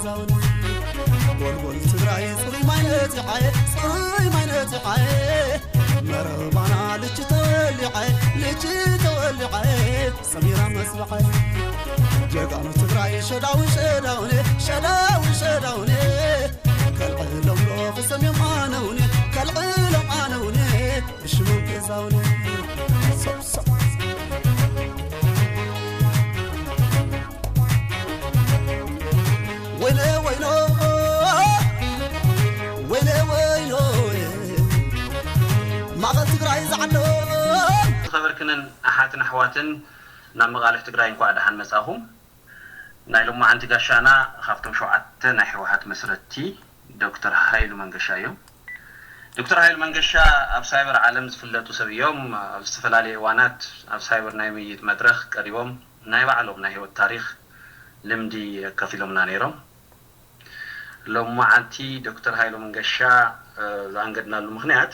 ዛውነ ጎልጎል ትግራይ ጽሩይ ማይ ነቲሓየ፣ ጽሩይ ማይ ነቲሓየ፣ መረባና ልጅ ተወሊዓየ፣ ልጅ ተወሊዓየ፣ ሰሚራ መስበሓየ። ጀጋኑ ትግራይ ሸዳውን ሸዳውነ፣ ሸዳውን ሸዳውነ፣ ከልዕሎም ዶ ክሰምዮም ኣነውነ፣ ከልዕሎም ኣነውነ፣ ብሽሞም ክእዛውነ። ሰብ ሰብ ወይለ ወይሎ፣ ወይለ ወይሎ፣ ማእኸል ትግራይ ዝዓሎ። ዝኸበርክንን ኣሓትን ኣሕዋትን ናብ መቓልሕ ትግራይ እንኳዕ ደሓን መጻኹም። ናይ ሎማዓንቲ ጋሻና ካብቶም ሸውዓተ ናይ ህወሓት መስረትቲ ዶክተር ሃይሉ መንገሻ እዮም። ዶክተር ሃይሉ መንገሻ ኣብ ሳይበር ዓለም ዝፍለጡ ሰብ እዮም። ኣብ ዝተፈላለዩ እዋናት ኣብ ሳይበር ናይ ምይይጥ መድረኽ ቀሪቦም ናይ ባዕሎም ናይ ህይወት ታሪኽ ልምዲ ኣካፊሎምና ነይሮም። ሎማዓንቲ ዶክተር ሃይሉ መንገሻ ዝኣንገድናሉ ምኽንያት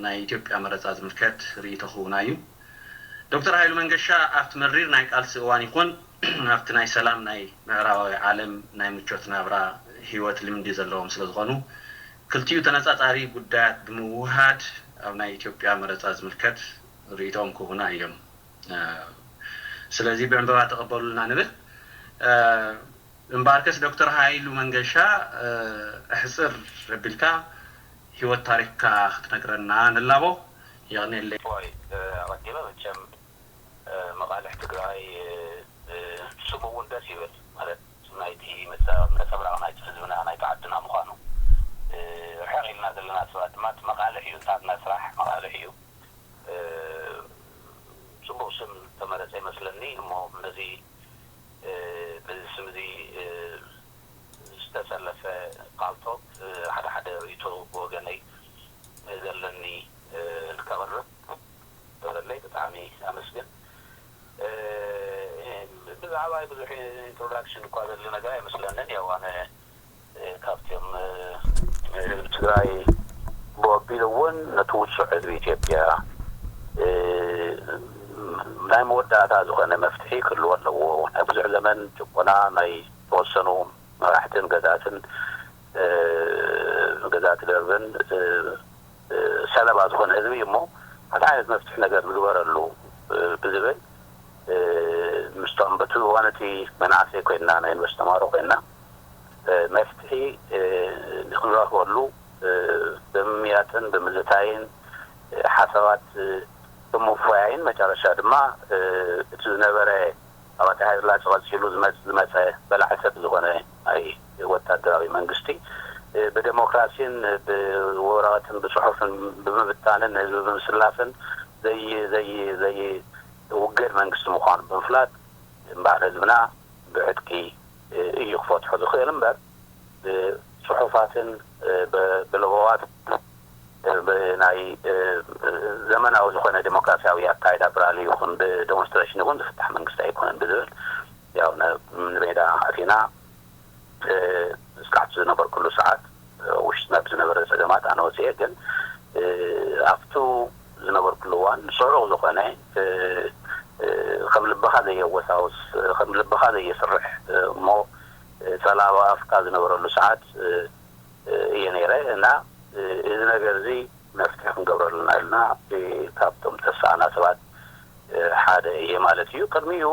ናይ ኢትዮጵያ መረፃ ዝምልከት ርእይቶ ክህቡና እዩ። ዶክተር ሃይሉ መንገሻ ኣብቲ መሪር ናይ ቃልሲ እዋን ይኹን ኣብቲ ናይ ሰላም ናይ ምዕራባዊ ዓለም ናይ ምቾት ናብራ ህይወት ልምዲ ዘለዎም ስለ ዝኾኑ ክልቲኡ ተነፃፃሪ ጉዳያት ብምውህሃድ ኣብ ናይ ኢትዮጵያ መረፃ ዝምልከት ርእይቶኦም ክህቡና እዮም። ስለዚ ብዕንበባ ተቐበሉልና ንብል። እምበኣርከስ ዶክተር ሃይሉ መንገሻ፣ ኣሕፅር ኣቢልካ ህይወት ታሪኽካ ክትነግረና ንላቦ። የቕኔለይ። ኣቐዲመ መቸም መቓልሕ ትግራይ ስሙ እውን ደስ ይብል፣ ማለት ናይቲ ነፀብራቕ ናይቲ ህዝብና ናይቲ ዓድና ምዃኑ፣ ርሕቕ ኢልና ዘለና ሰባት ድማ እቲ መቓልሕ እዩ፣ ናትና ስራሕ መቓልሕ እዩ። ፅቡቕ ስም ተመረፀ ይመስለኒ። እሞ ነዚ በዚ ስም እዚ ዝተሰለፈ ቃልቶክ ሓደ ሓደ ርእይቶ ብወገነይ ዘለኒ ከቕርብ። በለለይ ብጣዕሚ ኣመስግን። ብዛዕባይ ብዙሕ ኢንትሮዳክሽን እኳ ዘድሊ ነገር ኣይመስለንን። ያው ኣነ ካብቶም ህዝቢ ትግራይ ብወ ኣቢሉ እውን ነቲ ውፁዕ ህዝቢ ኢትዮጵያ ናይ መወዳእታ ዝኾነ መፍትሒ ክህልዎ ኣለዎ። ናይ ብዙሕ ዘመን ጭቆና ናይ ተወሰኑ መራሕትን ገዛእትን ገዛእቲ ደርብን ሰለባ ዝኾነ ህዝቢ እዩ እሞ ሓደ ዓይነት መፍትሒ ነገር ንግበረሉ ብዝብል ምስቶም በቲ እዋን እቲ መናእሰይ ኮይንና ናይ ዩኒቨርስቲ ተማሃሮ ኮይንና መፍትሒ ንክንረኽበሉ ብምምያጥን ብምዝታይን ሓሳባት ብምፍዋያይን መጨረሻ ድማ እቲ ዝነበረ ኣብ ኣተሓሕዛ ቀፂሉ ዝመፀ በላዒ ሰብ ዝኾነ ናይ ወታደራዊ መንግስቲ ብደሞክራሲን ብወረቐትን ብፅሑፍን ብምብታንን ህዝቢ ብምስላፍን ዘይ ዘይ ዘይውገድ መንግስቲ ምዃኑ ብምፍላጥ እምበኣር ህዝብና ብዕጥቂ እዩ ክፈትሖ ዝኽእል እምበር ብፅሑፋትን ብለበዋት ብናይ ዘመናዊ ዝኾነ ዴሞክራሲያዊ ኣካይዳ ብራሊ ይኹን ብደሞንስትሬሽን ይኹን ዝፍታሕ መንግስቲ ኣይኮነን ብዝብል ያው ንሜዳ ኣቲና እስካዕ ዝነበርኩሉ ሰዓት ውሽጥና ብዝነበረ ፀገማት ኣነ ወፅየ ግን ኣብቱ ዝነበርኩሉ እዋን ፅዑቕ ዝኾነ ከም ልብኻ ዘየወሳውስ ከም ልብኻ ዘየስርሕ እሞ ፀላእዊ ኣፍካ ዝነበረሉ ሰዓት እየ ነይረ እና እዚ ነገር እዚ መፍትሒ ክንገብረሉ ኢና ኢልና ካብቶም ዝተሰኣና ሰባት ሓደ እየ ማለት እዩ። ቅድሚኡ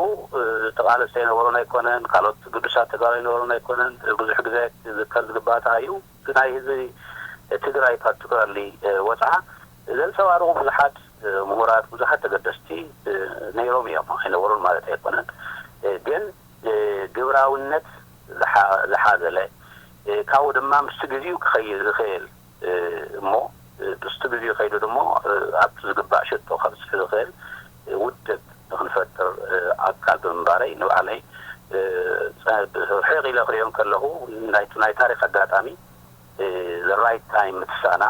ተቓለስቲ ኣይነበሩን ኣይኮነን፣ ካልኦት ግዱሳት ተጋሩ ኣይነበሩን ኣይኮነን። ብዙሕ ግዜ ክዝከር ዝግባእ እዩ። ናይ ህዝቢ ትግራይ ፓርቲኩላርሊ ወፅዓ ዘንፀባርቑ ብዙሓት ምሁራት፣ ብዙሓት ተገደስቲ ነይሮም እዮም፣ ኣይነበሩን ማለት ኣይኮነን። ግን ግብራውነት ዝሓዘለ ካብኡ ድማ ምስቲ ግዜኡ ክኸይድ ዝኽእል እሞ ምስቲ ግዜኡ ከይዱ ድማ ኣብቲ ዝግባእ ሽቶ ከብፅሕ ዝኽእል ውድብ ንክንፈጥር ኣካል ብምንባረይ ንባዕለይ ርሕቕ ኢለ ክሪኦ ከለኹ ናይቲ ናይ ታሪክ ኣጋጣሚ the right time ምትሳእና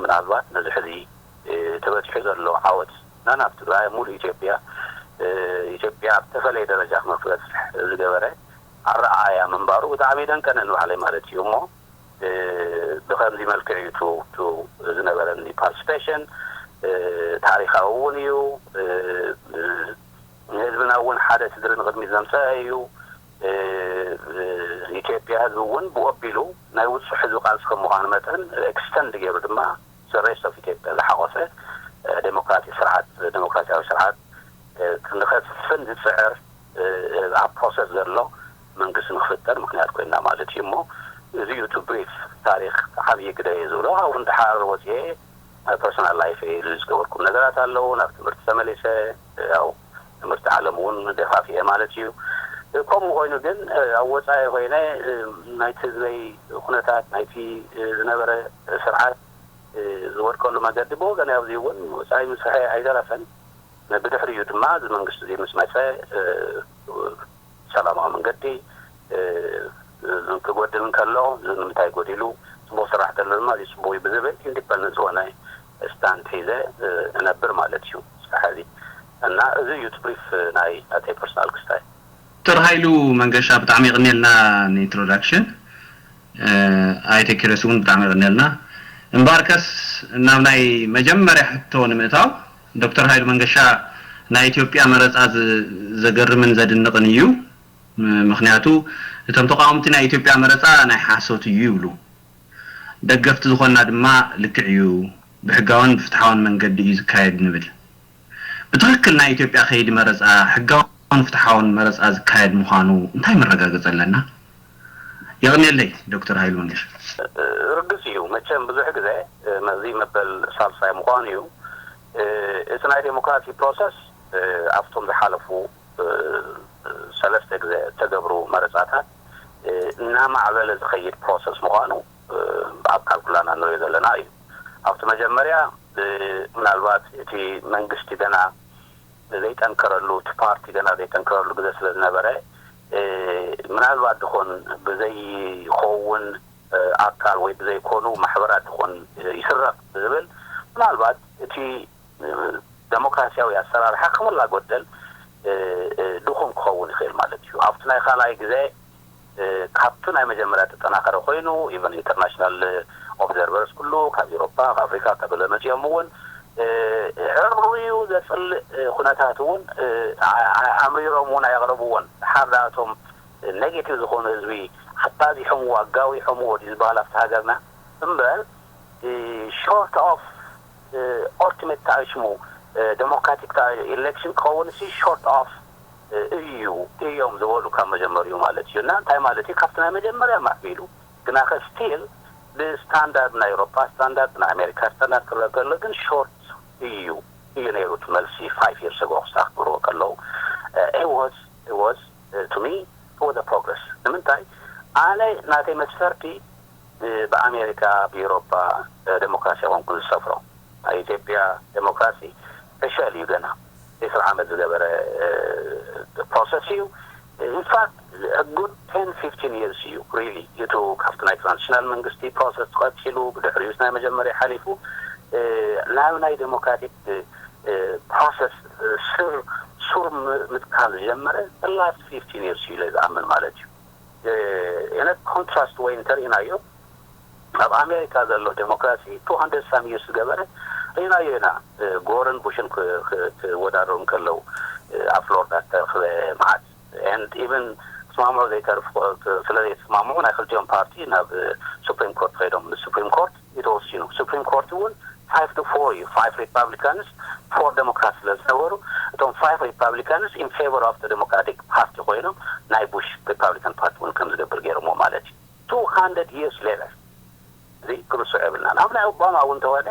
ምናልባት ነዚ ሕዚ ተበፂሑ ዘሎ ዓወት ናናብ ትግራይ ሙሉእ ኢትዮጵያ ኢትዮጵያ ኣብ ተፈለየ ደረጃ ክመክበፅሕ ዝገበረ ኣረኣእያ ምንባሩ ብጣዕሚ ደንቀነ ንባዕለይ ማለት እዩ እሞ ብከምዚ መልክዕ እዩ ዝነበረኒ ፓርቲስፔሽን ታሪካዊ እውን እዩ ንህዝብና እውን ሓደ ስድሪ ንቅድሚት ዘምፀአ እዩ ኢትዮጵያ ህዝቢ እውን ብኡ ኣቢሉ ናይ ውፁዕ ህዝቢ ቃልሲ ከም ምዃኑ መጠን ኤክስተንድ ገይሩ ድማ the rest of ኢትዮጵያ ዝሓቆፈ ዴሞክራሲ ስርዓት ዴሞክራሲያዊ ስርዓት ንኸስፍን ዝፅዕር ኣብ ፕሮሰስ ዘሎ መንግስቲ ንክፍጠር ምክንያት ኮይና ማለት እዩ። እሞ እዚ እዩ ቱ ብሪፍ ታሪክ ዓብዪ ግደ እየ ዝብሎ። ካብኡ ንድሓር ወፅኤ ኣብ ፐርሶናል ላይፍ ኢሉ ዝገበርኩም ነገራት ኣለዉ። ናብ ትምህርቲ ተመሊሰ ያው ትምህርቲ ዓለም እውን ደፋፊኤ ማለት እዩ። ከምኡ ኮይኑ ግን ኣብ ወፃኢ ኮይነ ናይቲ ህዝበይ ኩነታት ናይቲ ዝነበረ ስርዓት ዝወድቀሉ መገዲ ብወገን ኣብዚ እውን ወፃኢ ምስርሐ ኣይተረፈን። ብድሕሪኡ ድማ እዚ መንግስቲ እዚ ምስ መፀ ሰላማዊ መንገዲ ክጎድል እንከሎ እዚ ንምንታይ ጎዲሉ፣ ፅቡቅ ስራሕ ተሎ ድማ እዚ ፅቡቅ እዩ ብዝብል ኢንዲፐንደንት ዝኾነ ስታንድ ሒዘ እነብር ማለት እዩ እስካብ ሕዚ። እና እዚ እዩ ቱ ብሪፍ ናይ ናተይ ፐርሶናል ክስታይ። ዶክተር ሃይሉ መንገሻ ብጣዕሚ የቕንየልና ንኢንትሮዳክሽን። ኣይተ ኪሮስ እውን ብጣዕሚ የቕንየልና። እምበኣርከስ ናብ ናይ መጀመርያ ሕቶ ንምእታው፣ ዶክተር ሃይሉ መንገሻ ናይ ኢትዮጵያ መረፃ ዘገርምን ዘድንቕን እዩ። ምኽንያቱ እቶም ተቃወምቲ ናይ ኢትዮጵያ መረፃ ናይ ሓሶት እዩ ይብሉ። ደገፍቲ ዝኾንና ድማ ልክዕ እዩ፣ ብሕጋውን ብፍትሓውን መንገዲ እዩ ዝካየድ ንብል። ብትኽክል ናይ ኢትዮጵያ ከይዲ መረፃ ሕጋውን ፍትሓውን መረፃ ዝካየድ ምዃኑ እንታይ መረጋገፂ ኣለና? የቕንየለይ ዶክተር ሃይሉ መንገሻ። ርግፅ እዩ መቸም ብዙሕ ግዜ እዚ መበል ሳልሳይ ምዃኑ እዩ። እቲ ናይ ዴሞክራሲ ፕሮሰስ ኣብቶም ዝሓለፉ ሰለስተ ግዜ እተገብሩ መረፃታት እናማዕበለ ዝኸይድ ፕሮሰስ ምዃኑ ኣብ ካልኩላና ንሪኦ ዘለና እዩ። ኣብቲ መጀመርያ ምናልባት እቲ መንግስቲ ገና ዘይጠንከረሉ እቲ ፓርቲ ገና ዘይጠንከረሉ ግዜ ስለ ዝነበረ ምናልባት ድኾን ብዘይኸውን ኣካል ወይ ብዘይኮኑ ማሕበራት ድኾን ይስረቕ ዝብል ምናልባት እቲ ደሞክራሲያዊ ኣሰራርሓ ከሞላ ጎደል ድኹም ክኸውን ይኽእል ማለት እዩ። ኣብቲ ናይ ካልኣይ ግዜ ካብቲ ናይ መጀመርያ ተጠናኸረ ኮይኑ ኢቨን ኢንተርናሽናል ኦብዘርቨርስ ኩሉ ካብ ኤውሮፓ ካብ ኣፍሪካ ካብ ገለ መፂኦም እውን ሕሩዩ ዘፅልእ ኩነታት እውን ኣምሪሮም እውን ኣየቕረብዎን። ድሓር ዳእቶም ኔጌቲቭ ዝኾኑ ህዝቢ ኣባዚሖምዎ ኣጋዊሖምዎ ድዩ ዝበሃል ኣብቲ ሃገርና እምበር short of ultimate ተኣሽሙ ዴሞክራቲክ ኢሌክሽን ክኸውን ሲ short of እዩ እዮም ዝበሉ ካብ መጀመሪኡ ማለት እዩ። እና እንታይ ማለት እዩ ካብቲ ናይ መጀመርያ ማዕቢሉ ግና ከ ስቲል ብስታንዳርድ ናይ ኤውሮፓ ስታንዳርድ ናይ ኣሜሪካ ስታንዳርድ ክረአ ከሎ ግን ሾርት እዩ እዩ ነይሩ እቲ መልሲ five years ago ክስታክብርዎ ከለዉ it was it was to me it was a progress ንምንታይ ኣነ ናተይ መስፈርቲ ብኣሜሪካ ብኤውሮፓ ደሞክራሲ ኮንኩ ዝሰፍሮ ናይ ኢትዮጵያ ደሞክራሲ ዕሸል እዩ ገና ዒስራ ዓመት ዝገበረ ፕሮሰስ እዩ። ኢንፋክት ጉድ ten fifteen years እዩ ሪሊ እቱ ካብቲ ናይ ትራንዚሽናል መንግስቲ ፕሮሰስ ቀፂሉ ብድሕሪኡስ ናይ መጀመርያ ሓሊፉ ናብ ናይ ዴሞክራቲክ ፕሮሰስ ስር ሱር ምትካል ዝጀመረ last fifteen years እዩ ኢለ ዝኣምን ማለት እዩ። ኢነ ኮንትራስት ወይ እንተሪኢናዮ ኣብ ኣሜሪካ ዘሎ ዴሞክራሲ two hundred some years ዝገበረ ሪኢናዮ ኢና። ጎርን ቡሽን ክወዳደሩ እንከለዉ ኣብ ፍሎሪዳ ዝተረኽበ መዓት and even ክስማምዑ ዘይተርፍ ስለ ዘይተስማምዑ ናይ ክልቲኦም ፓርቲ ናብ ሱፕሪም ኮርት ከይዶም ሱፕሪም ኮርት ይተወሲኑ። ሱፕሪም ኮርት እውን five to four እዩ። Five Republicans, four Democrats ስለ ዝነበሩ እቶም five Republicans in favor of the Democratic Party ኮይኖም ናይ ቡሽ ሪፓብሊካን ፓርቲ እውን ከም ዝገብር ገይሮሞ ማለት እዩ። Two hundred years later እዚ ክንስዖ የብልናን። ኣብ ናይ ኦባማ እውን እንተኾነ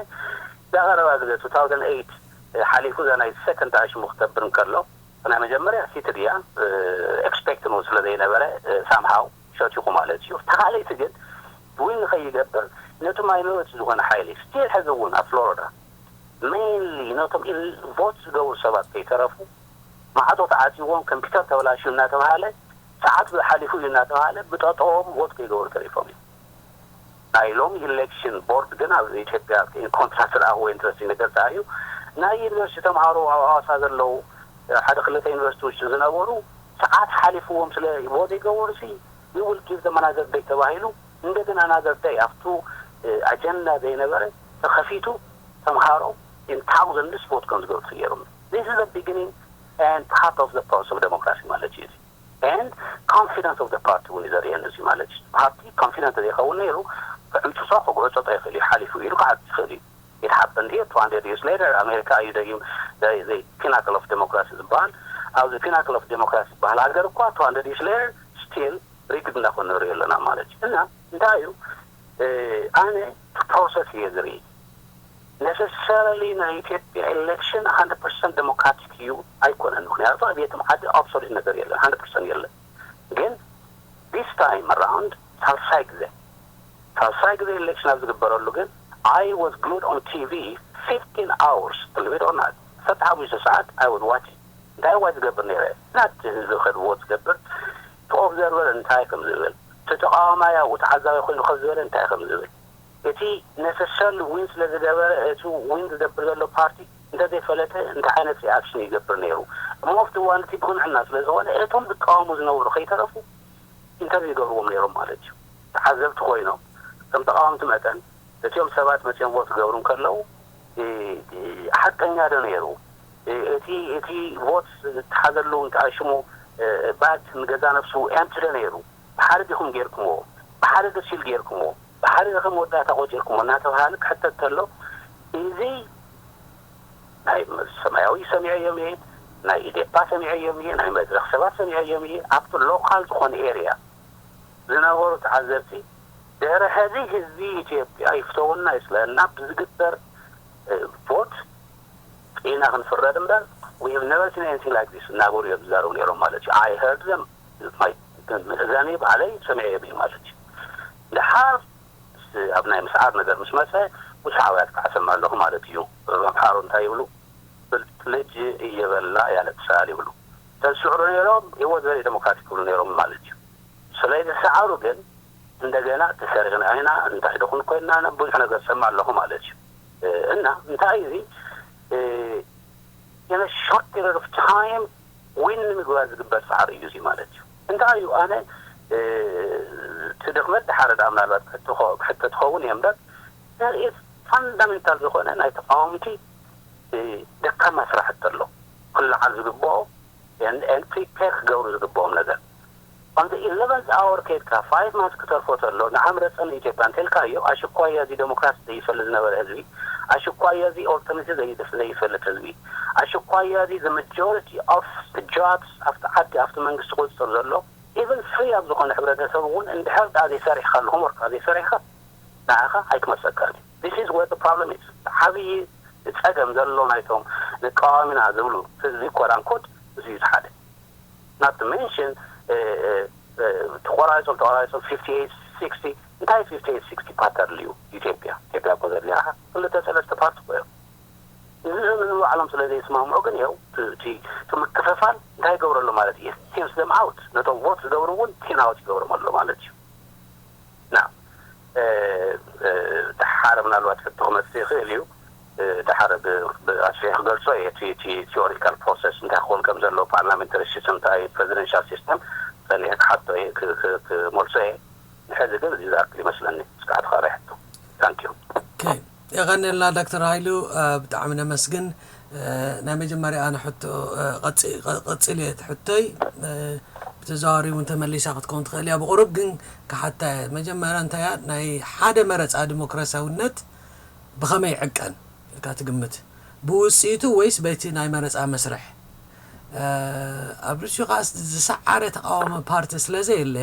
ብቐረባ ግዜ two thousand eight ሓሊፉ እዛ ናይ ሰከንድ ኣሽሙ ክገብር እንከሎ ናይ መጀመርያ ሲትድ እያ ኤክስፔክት ንው ስለ ዘይነበረ ሳምሃው ሸቲኹ ማለት እዩ። ተኻለይቲ ግን ዊን ንኸይገብር ነቲ ማይኖሪቲ ዝኾነ ሓይሊ ስቲል ሕዚ እውን ኣብ ፍሎሪዳ ሜይንሊ ነቶም ቮት ዝገብሩ ሰባት ከይተረፉ ማዕፆ ተዓፂዎም ኮምፒውተር ተበላሽዩ እናተባሃለ ሰዓት ሓሊፉ እዩ እናተባሃለ ብጠጠዎም ቮት ከይገብሩ ተሪፎም እዩ። ናይ ሎሚ ኢሌክሽን ቦርድ ግን ኣብ ኢትዮጵያ ኢንኮንትራክት ኣወ ኢንትረስቲንግ ነገር እንታይ እዩ ናይ ዩኒቨርሲቲ ተምሃሮ ኣብ ኣዋሳ ዘለዉ ሓደ ክልተ ዩኒቨርሲቲ ውሽጢ ዝነበሩ ሰዓት ሓሊፍዎም ስለ ሂቦ ዘይገበሩ ሲ you will give them another day ተባሂሉ እንደገና another day ኣብቱ ኣጀንዳ ዘይነበረ ተኸፊቱ ተምሃሮ in thousands vote ከም ዝገብሩ ገይሮም this is the beginning and part of the process of democracy ማለት እዩ። and confidence of the party እውን እዩ ዘርእየኒ እዚ ማለት እዩ። ፓርቲ confident ዘይኸውን ነይሩ ክዕምፅሶ ክጉዕፀጦ ይኽእል እዩ ሓሊፉ ኢሉ ክዓርፅ ይኽእል እዩ። It happened here two hundred years later. ኣሜሪካ እዩ ደጊም the pinnacle of democracy ዝበሃል። ኣብዚ pinnacle of democracy ዝበሃል ሃገር እኳ two hundred years later still rigged እንዳኾነ ንሪኦ ኣለና ማለት እዩ። እና እንታይ እዩ ኣነ process እየ ዝርኢ። Necessarily ናይ ኢትዮጵያ election hundred percent democratic እዩ ኣይኮነን። ምክንያቱ ኣብ ቤትም ዓዲ absolute ነገር የለን፣ hundred percent የለን። ግን this time around ሳልሳይ ግዜ ሳልሳይ ግዜ election ኣብ ዝግበረሉ ግን I was glued on TV fifteen hours, believe it or not. ዓሰርተ ሓሙሽተ ሰዓት I was watching። እንታይ ዋ ዝገብር ነይረ? ናቲ ህዝቢ ከድዎ ዝገብር፣ እቲ observer እንታይ ከም ዝብል፣ እቲ ተቃዋማይ ኣብኡ ተዓዛቢ ኮይኑ ከፍ ዝበለ እንታይ ከም ዝብል፣ እቲ necessarily win ስለ ዝገበረ እቲ win ዝገብር ዘሎ ፓርቲ እንተዘይፈለጠ እንታይ ዓይነት reaction ይገብር ነይሩ? Most of the time እቲ ብቕንዕና ስለ ዝኾነ እቶም ዝቃወሙ ዝነበሩ ከይተረፉ interview ይገብርዎም ነይሮም ማለት እዩ። ተዓዘብቲ ኮይኖም ከም ተቃወምቲ መጠን እቲኦም ሰባት መፅኦም vote ክገብሩ እንከለዉ ሓቀኛ ዶ ነይሩ? እቲ እቲ vote ዝተሓዘሉ እንታይ ሽሙ bag ንገዛ ነፍሱ empty ዶ ነይሩ? ብሓደ ዲኹም ጌርኩምዎ? ብሓደ ደሲል ጌርኩምዎ? ብሓደ ከም መወዳእታ ቆፂርኩምዎ እናተባሃለ ክሕተት ከሎ እዚ ናይ ሰማያዊ ሰሚዐዮም እየ፣ ናይ ኢዴፓ ሰሚዐዮም እየ፣ ናይ መድረኽ ሰባት ሰሚዐዮም እየ። ኣብቲ local ዝኾነ area ዝነበሩ ተዓዘብቲ ድሕሪ ሕዚ ህዝቢ ኢትዮጵያ ይፍተወና ይፅለአና ብዝግበር vote ኢና ክንፍረድ እምበር we have never seen anything like this እናበሉ እዮም ዝዛረቡ ነይሮም ማለት እዩ። I heard them, ምእዘኒ ባዕለይ ሰሚዐዮም እየ ማለት እዩ። ድሓር ኣብ ናይ ምስዓር ነገር ምስ መፀ ብዙሕ ኣውያት ክዓሰማ ኣለኹ ማለት እዩ። ኣምሓሩ እንታይ ይብሉ? ብልጥ ልጅ እየበላ ያለቅሳል ይብሉ። ተዝስዕሩ ነይሮም it was very democratic ይብሉ ነይሮም ማለት እዩ። ስለዝሰዓሩ ግን እንደገና ተሰሪቕና ኢና እንታይ ዶ ክንኮንና ብዙሕ ነገር ሰማ ኣለኹ ማለት እዩ። እና እንታይ እዚ in a short period of time win ንምግባር ዝግበር ፃዕሪ እዩ እዚ ማለት እዩ። እንታይ እዩ ኣነ እቲ ድኽመት ድሓረ ዳ ምናልባት ክሕቶ ትኸውን እየ እምበር there is fundamental ዝኾነ ናይ ተቃወምቲ ደካማ ስራሕቲ ኣሎ ክለዓል ዝግብኦ and prepare ክገብሩ ዝግብኦም ነገር on the eleventh hour ከይድካ five months ክተርፎ ተሎ ንዓ ምረፀኒ ኢትዮጵያ እንተልካዮ ኣሽኳያ እዚ ዴሞክራሲ ዘይፈልጥ ዝነበረ ህዝቢ ኣሽኳያ እዚ alternative ዘይፈልጥ ህዝቢ ኣሽኳያ እዚ the majority of the jobs ኣብቲ ዓዲ ኣብቲ መንግስቲ ቁፅፅር ዘሎ even free ኣብ ዝኾነ ሕብረተሰብ እውን እንድሕር ደኣ ዘይሰሪሕካ ኣለኹም ወርካ ዘይሰሪሕካ ንዓኻ ኣይክመሰካን እዩ። This is where the problem is። ዓብዪ ፀገም ዘሎ ናይቶም ንቃዋሚና ዝብሉ ህዝቢ quote unquote እዚ እዩ ሓደ not to mention ተቆራሪፆም ተቆራሪፆም fifty eight sixty እንታይ fifty eight sixty pattern እዩ ኢትዮጵያ ኢትዮጵያ እኮ ዘድልያ ክልተ ሰለስተ ፓርቲ እኮ እዮም። ንባዕሎም ስለ ዘይስማምዑ ግን ይኸው እቲ ምክፍፋል እንታይ ይገብረሉ ማለት እዩ? Thin them out ነቶም vote ዝገብሩ እውን thin out ይገብሮም ኣሎ ማለት እዩ። ና ድሓር ምናልባት ሕቶ ክመፅእ ይኽእል እዩ። ድሓር ኣስፊሐ ክገልፆ እየ እቲ theoretical process እንታይ ክኸውን ከም ዘለዎ parliamentary system እንታይ presidential system ፀኒሐ ክሓቶ እየ ክመልሶ እየ። ንሕዚ ግን እዚ ዝኣክል ይመስለኒ። እስካዕ ተኻሪ ሕቶ thank you። የቐንየልና ዶክተር ሃይሉ፣ ብጣዕሚ ነመስግን። ናይ መጀመርያ ኣነ ሕቶ ቀፂል እየ እቲ ሕቶይ። ብተዘዋዋሪ እውን ተመሊሳ ክትከውን ትኽእል እያ። ብቑሩብ ግን ክሓታ እየ። መጀመርያ እንታይ እያ ናይ ሓደ መረፃ ዲሞክራሲያውነት ብኸመይ ይዕቀን ኢልካ ትግምት? ብውፅኢቱ ወይስ በቲ ናይ መረፃ መስርሕ? ኣብ ርእሲኡ ከዓ ዝሰዓረ ተቃዋሚ ፓርቲ ስለ ዘየለ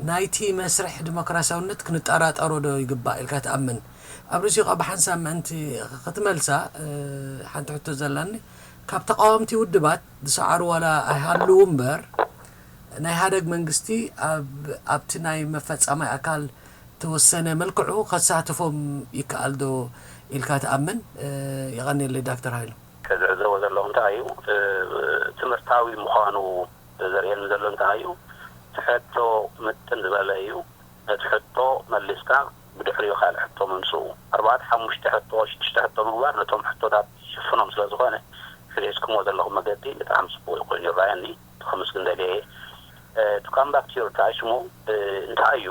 ናይቲ መስርሕ ዲሞክራሲያውነት ክንጠራጠሮ ዶ ይግባእ ኢልካ ትኣምን? ኣብ ርእሲኡ ከዓ ብሓንሳብ ምእንቲ ክትመልሳ ሓንቲ ሕቶ ዘላኒ ካብ ተቃወምቲ ውድባት ዝሰዓሩ ዋላ ኣይሃልው እምበር ናይ ኢህኣደግ መንግስቲ ኣብቲ ናይ መፈፃማይ ኣካል ተወሰነ መልክዑ ከሳትፎም ይከኣል ዶ ኢልካ ትኣምን? የቐንየለይ ዳክተር ሃይሉ። ከዝዕዘቦ ዘለኹ እንታይ እዩ ትምህርታዊ ምዃኑ ዘርእየኒ ዘሎ እንታይ እዩ እቲ ሕቶ ምጥን ዝበለ እዩ። ነቲ ሕቶ መሊስካ ብድሕሪኡ ካልእ ሕቶ ምምፅኡ ኣርባዕተ ሓሙሽተ ሕቶ ሽዱሽተ ሕቶ ምግባር ነቶም ሕቶታት ይሽፍኖም ስለ ዝኾነ ሒዝኩምዎ ዘለኹም መገዲ ብጣዕሚ ፅቡቅ ኮይኑ ይረኣየኒ። ከመስግን ደልየ እየ። To come back to your ታሽሙ እንታይ እዩ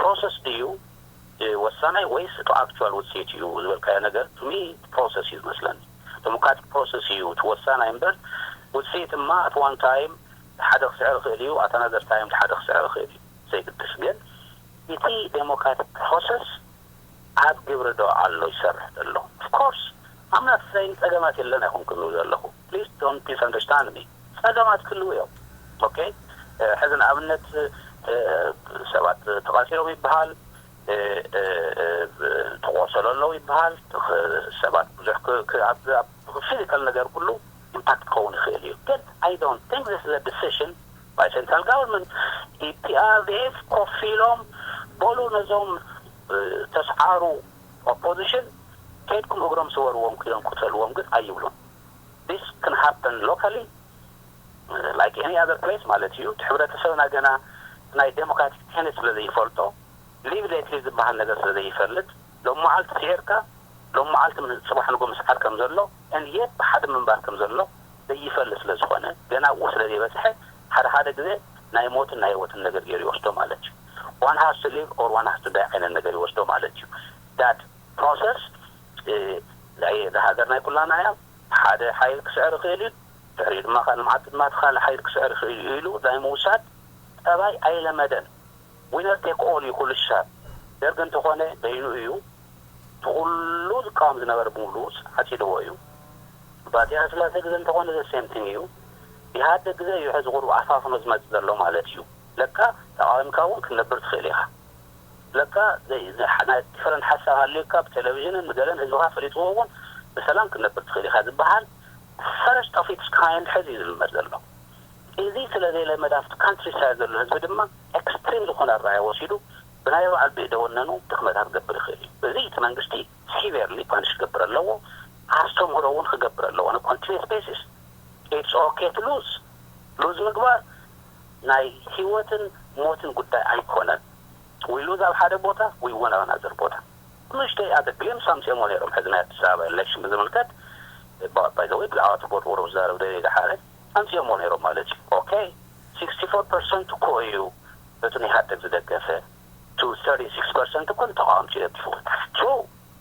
process ድዩ ወሳናይ ወይስ እቲ actual ውፅኢት እዩ ዝበልካዮ ነገር to me process እዩ ዝመስለኒ። Democratic process እዩ እቲ ወሳናይ እምበር ውፅኢትማ at one time ሓደ ክስዕር ይኽእል እዩ ኣታናዘር ታይም ሓደ ክስዕር ይኽእል እዩ ዘይግድስ ግን እቲ ዴሞክራቲክ ፕሮሰስ ኣብ ግብሪ ዶ ኣሎ ይሰርሕ ዘሎ of course I'm not saying ጸገማት የለን ኣይኮንኩን ዝብል ዘለኹ please don't misunderstand me ጸገማት ክህልዉ እዮም okay ሕዚ ንኣብነት ሰባት ተቓሲሮም ይበሃል ተቆሰሎ ኣለዉ ይበሃል ሰባት ብዙሕ ኣብ ፊዚካል ነገር ኩሉ ኢምፓክት ክኸውን ይኽእል እዩ ግን I don't think this is a decision by central government EPRDF ኮፍ ኢሎም በሉ ነዞም ተስዓሩ ኦፖዚሽን ከይድኩም እግሮም ስበርዎም ክኢሎም ቅተልዎም ግን ኣይብሉን this can happen locally like any other place ማለት እዩ እቲ ሕብረተሰብና ገና ናይ ዴሞክራቲክ ቴነት ስለ ዘይፈልጦ ሊቭ ሌት ሊቭ ዝበሃል ነገር ስለ ዘይፈልጥ ሎም መዓልቲ ስዒርካ ሎም መዓልቲ ጽባሕ ንጎ ምስዓር ከም ዘሎ and yet ብሓደ ምንባር ከም ዘሎ ዘይፈልጥ ስለ ዝኾነ ገና ኣብኡ ስለ ዘይበጽሐ ሓደ ሓደ ግዜ ናይ ሞትን ናይ ህይወትን ነገር ገይሩ ይወስዶ ማለት እዩ one has to live or one has to die ዓይነት ነገር ይወስዶ ማለት እዩ that process ሃገር ናይ ኩላና እያ ሓደ ሓይል ክስዕር ይኽእል እዩ ድሕሪኡ ድማ ካልእ መዓልቲ ድማ እቲ ካልእ ሓይል ክስዕር ይኽእል እዩ ኢሉ ናይ ምውሳድ ጠባይ ኣይለመደን winner take all እዩ ኩሉ ሽሻብ ደርግ እንተኾነ በይኑ እዩ እቲ ኩሉ ዝቃወም ዝነበረ ብምሉኡ ዓፂድዎ እዩ ባቲ ሃይለስላሴ ግዜ እንተኾነ the same thing እዩ ኢህኣደግ ግዜ እዩ ሕዚ ቁሩብ ኣፋፍኖ ዝመፅእ ዘሎ ማለት እዩ ለካ ተቃዊምካ እውን ክትነብር ትኽእል ኢኻ ለካ ናይ ዲፈረንት ሓሳብ ሃልዩካ ብቴሌቪዥንን ብገለን ህዝብኻ ፈሊጥዎ እውን ብሰላም ክትነብር ትኽእል ኢኻ ዝበሃል first of its kind ሕዚ እዩ ዝልመድ ዘሎ እዚ ስለ ዘይለመደ ኣብቲ ካንትሪ ሳይድ ዘሎ ህዝቢ ድማ ኤክስትሪም ዝኾነ ኣረኣያ ወሲዱ ብናይ በዓል ብኢደ ወነኑ ድኽመታት ክገብር ይኽእል እዩ። እዚ እቲ መንግስቲ ሲቪርሊ ፓኒሽ ክገብር ኣለዎ። ኣስተምህሮ እውን ክገብር ኣለዎ on a continuous basis። It's okay to lose። ሉዝ ምግባር ናይ ህይወትን ሞትን ጉዳይ ኣይኮነን። We lose ኣብ ሓደ ቦታ we win ኣብ ኣናዘር ቦታ። ንእሽተይ ኣደ ግሊምስ ኣምፅኦሞ ነይሮም ሕዚ ናይ ኣዲስ ኣበባ ኤሌክሽን ብዝምልከት by the way ብዛዕባ እቲ ቦርቦሮ ዝዛረብ ደለይ ደሓረ ኣምፅኦሞ ነይሮም ማለት እዩ። Okay sixty four percent እኮ እዩ በቲ ንኢህኣደግ ዝደገፈ to thirty six percent እኮ ንተቃወምቲ ይደግፉ። True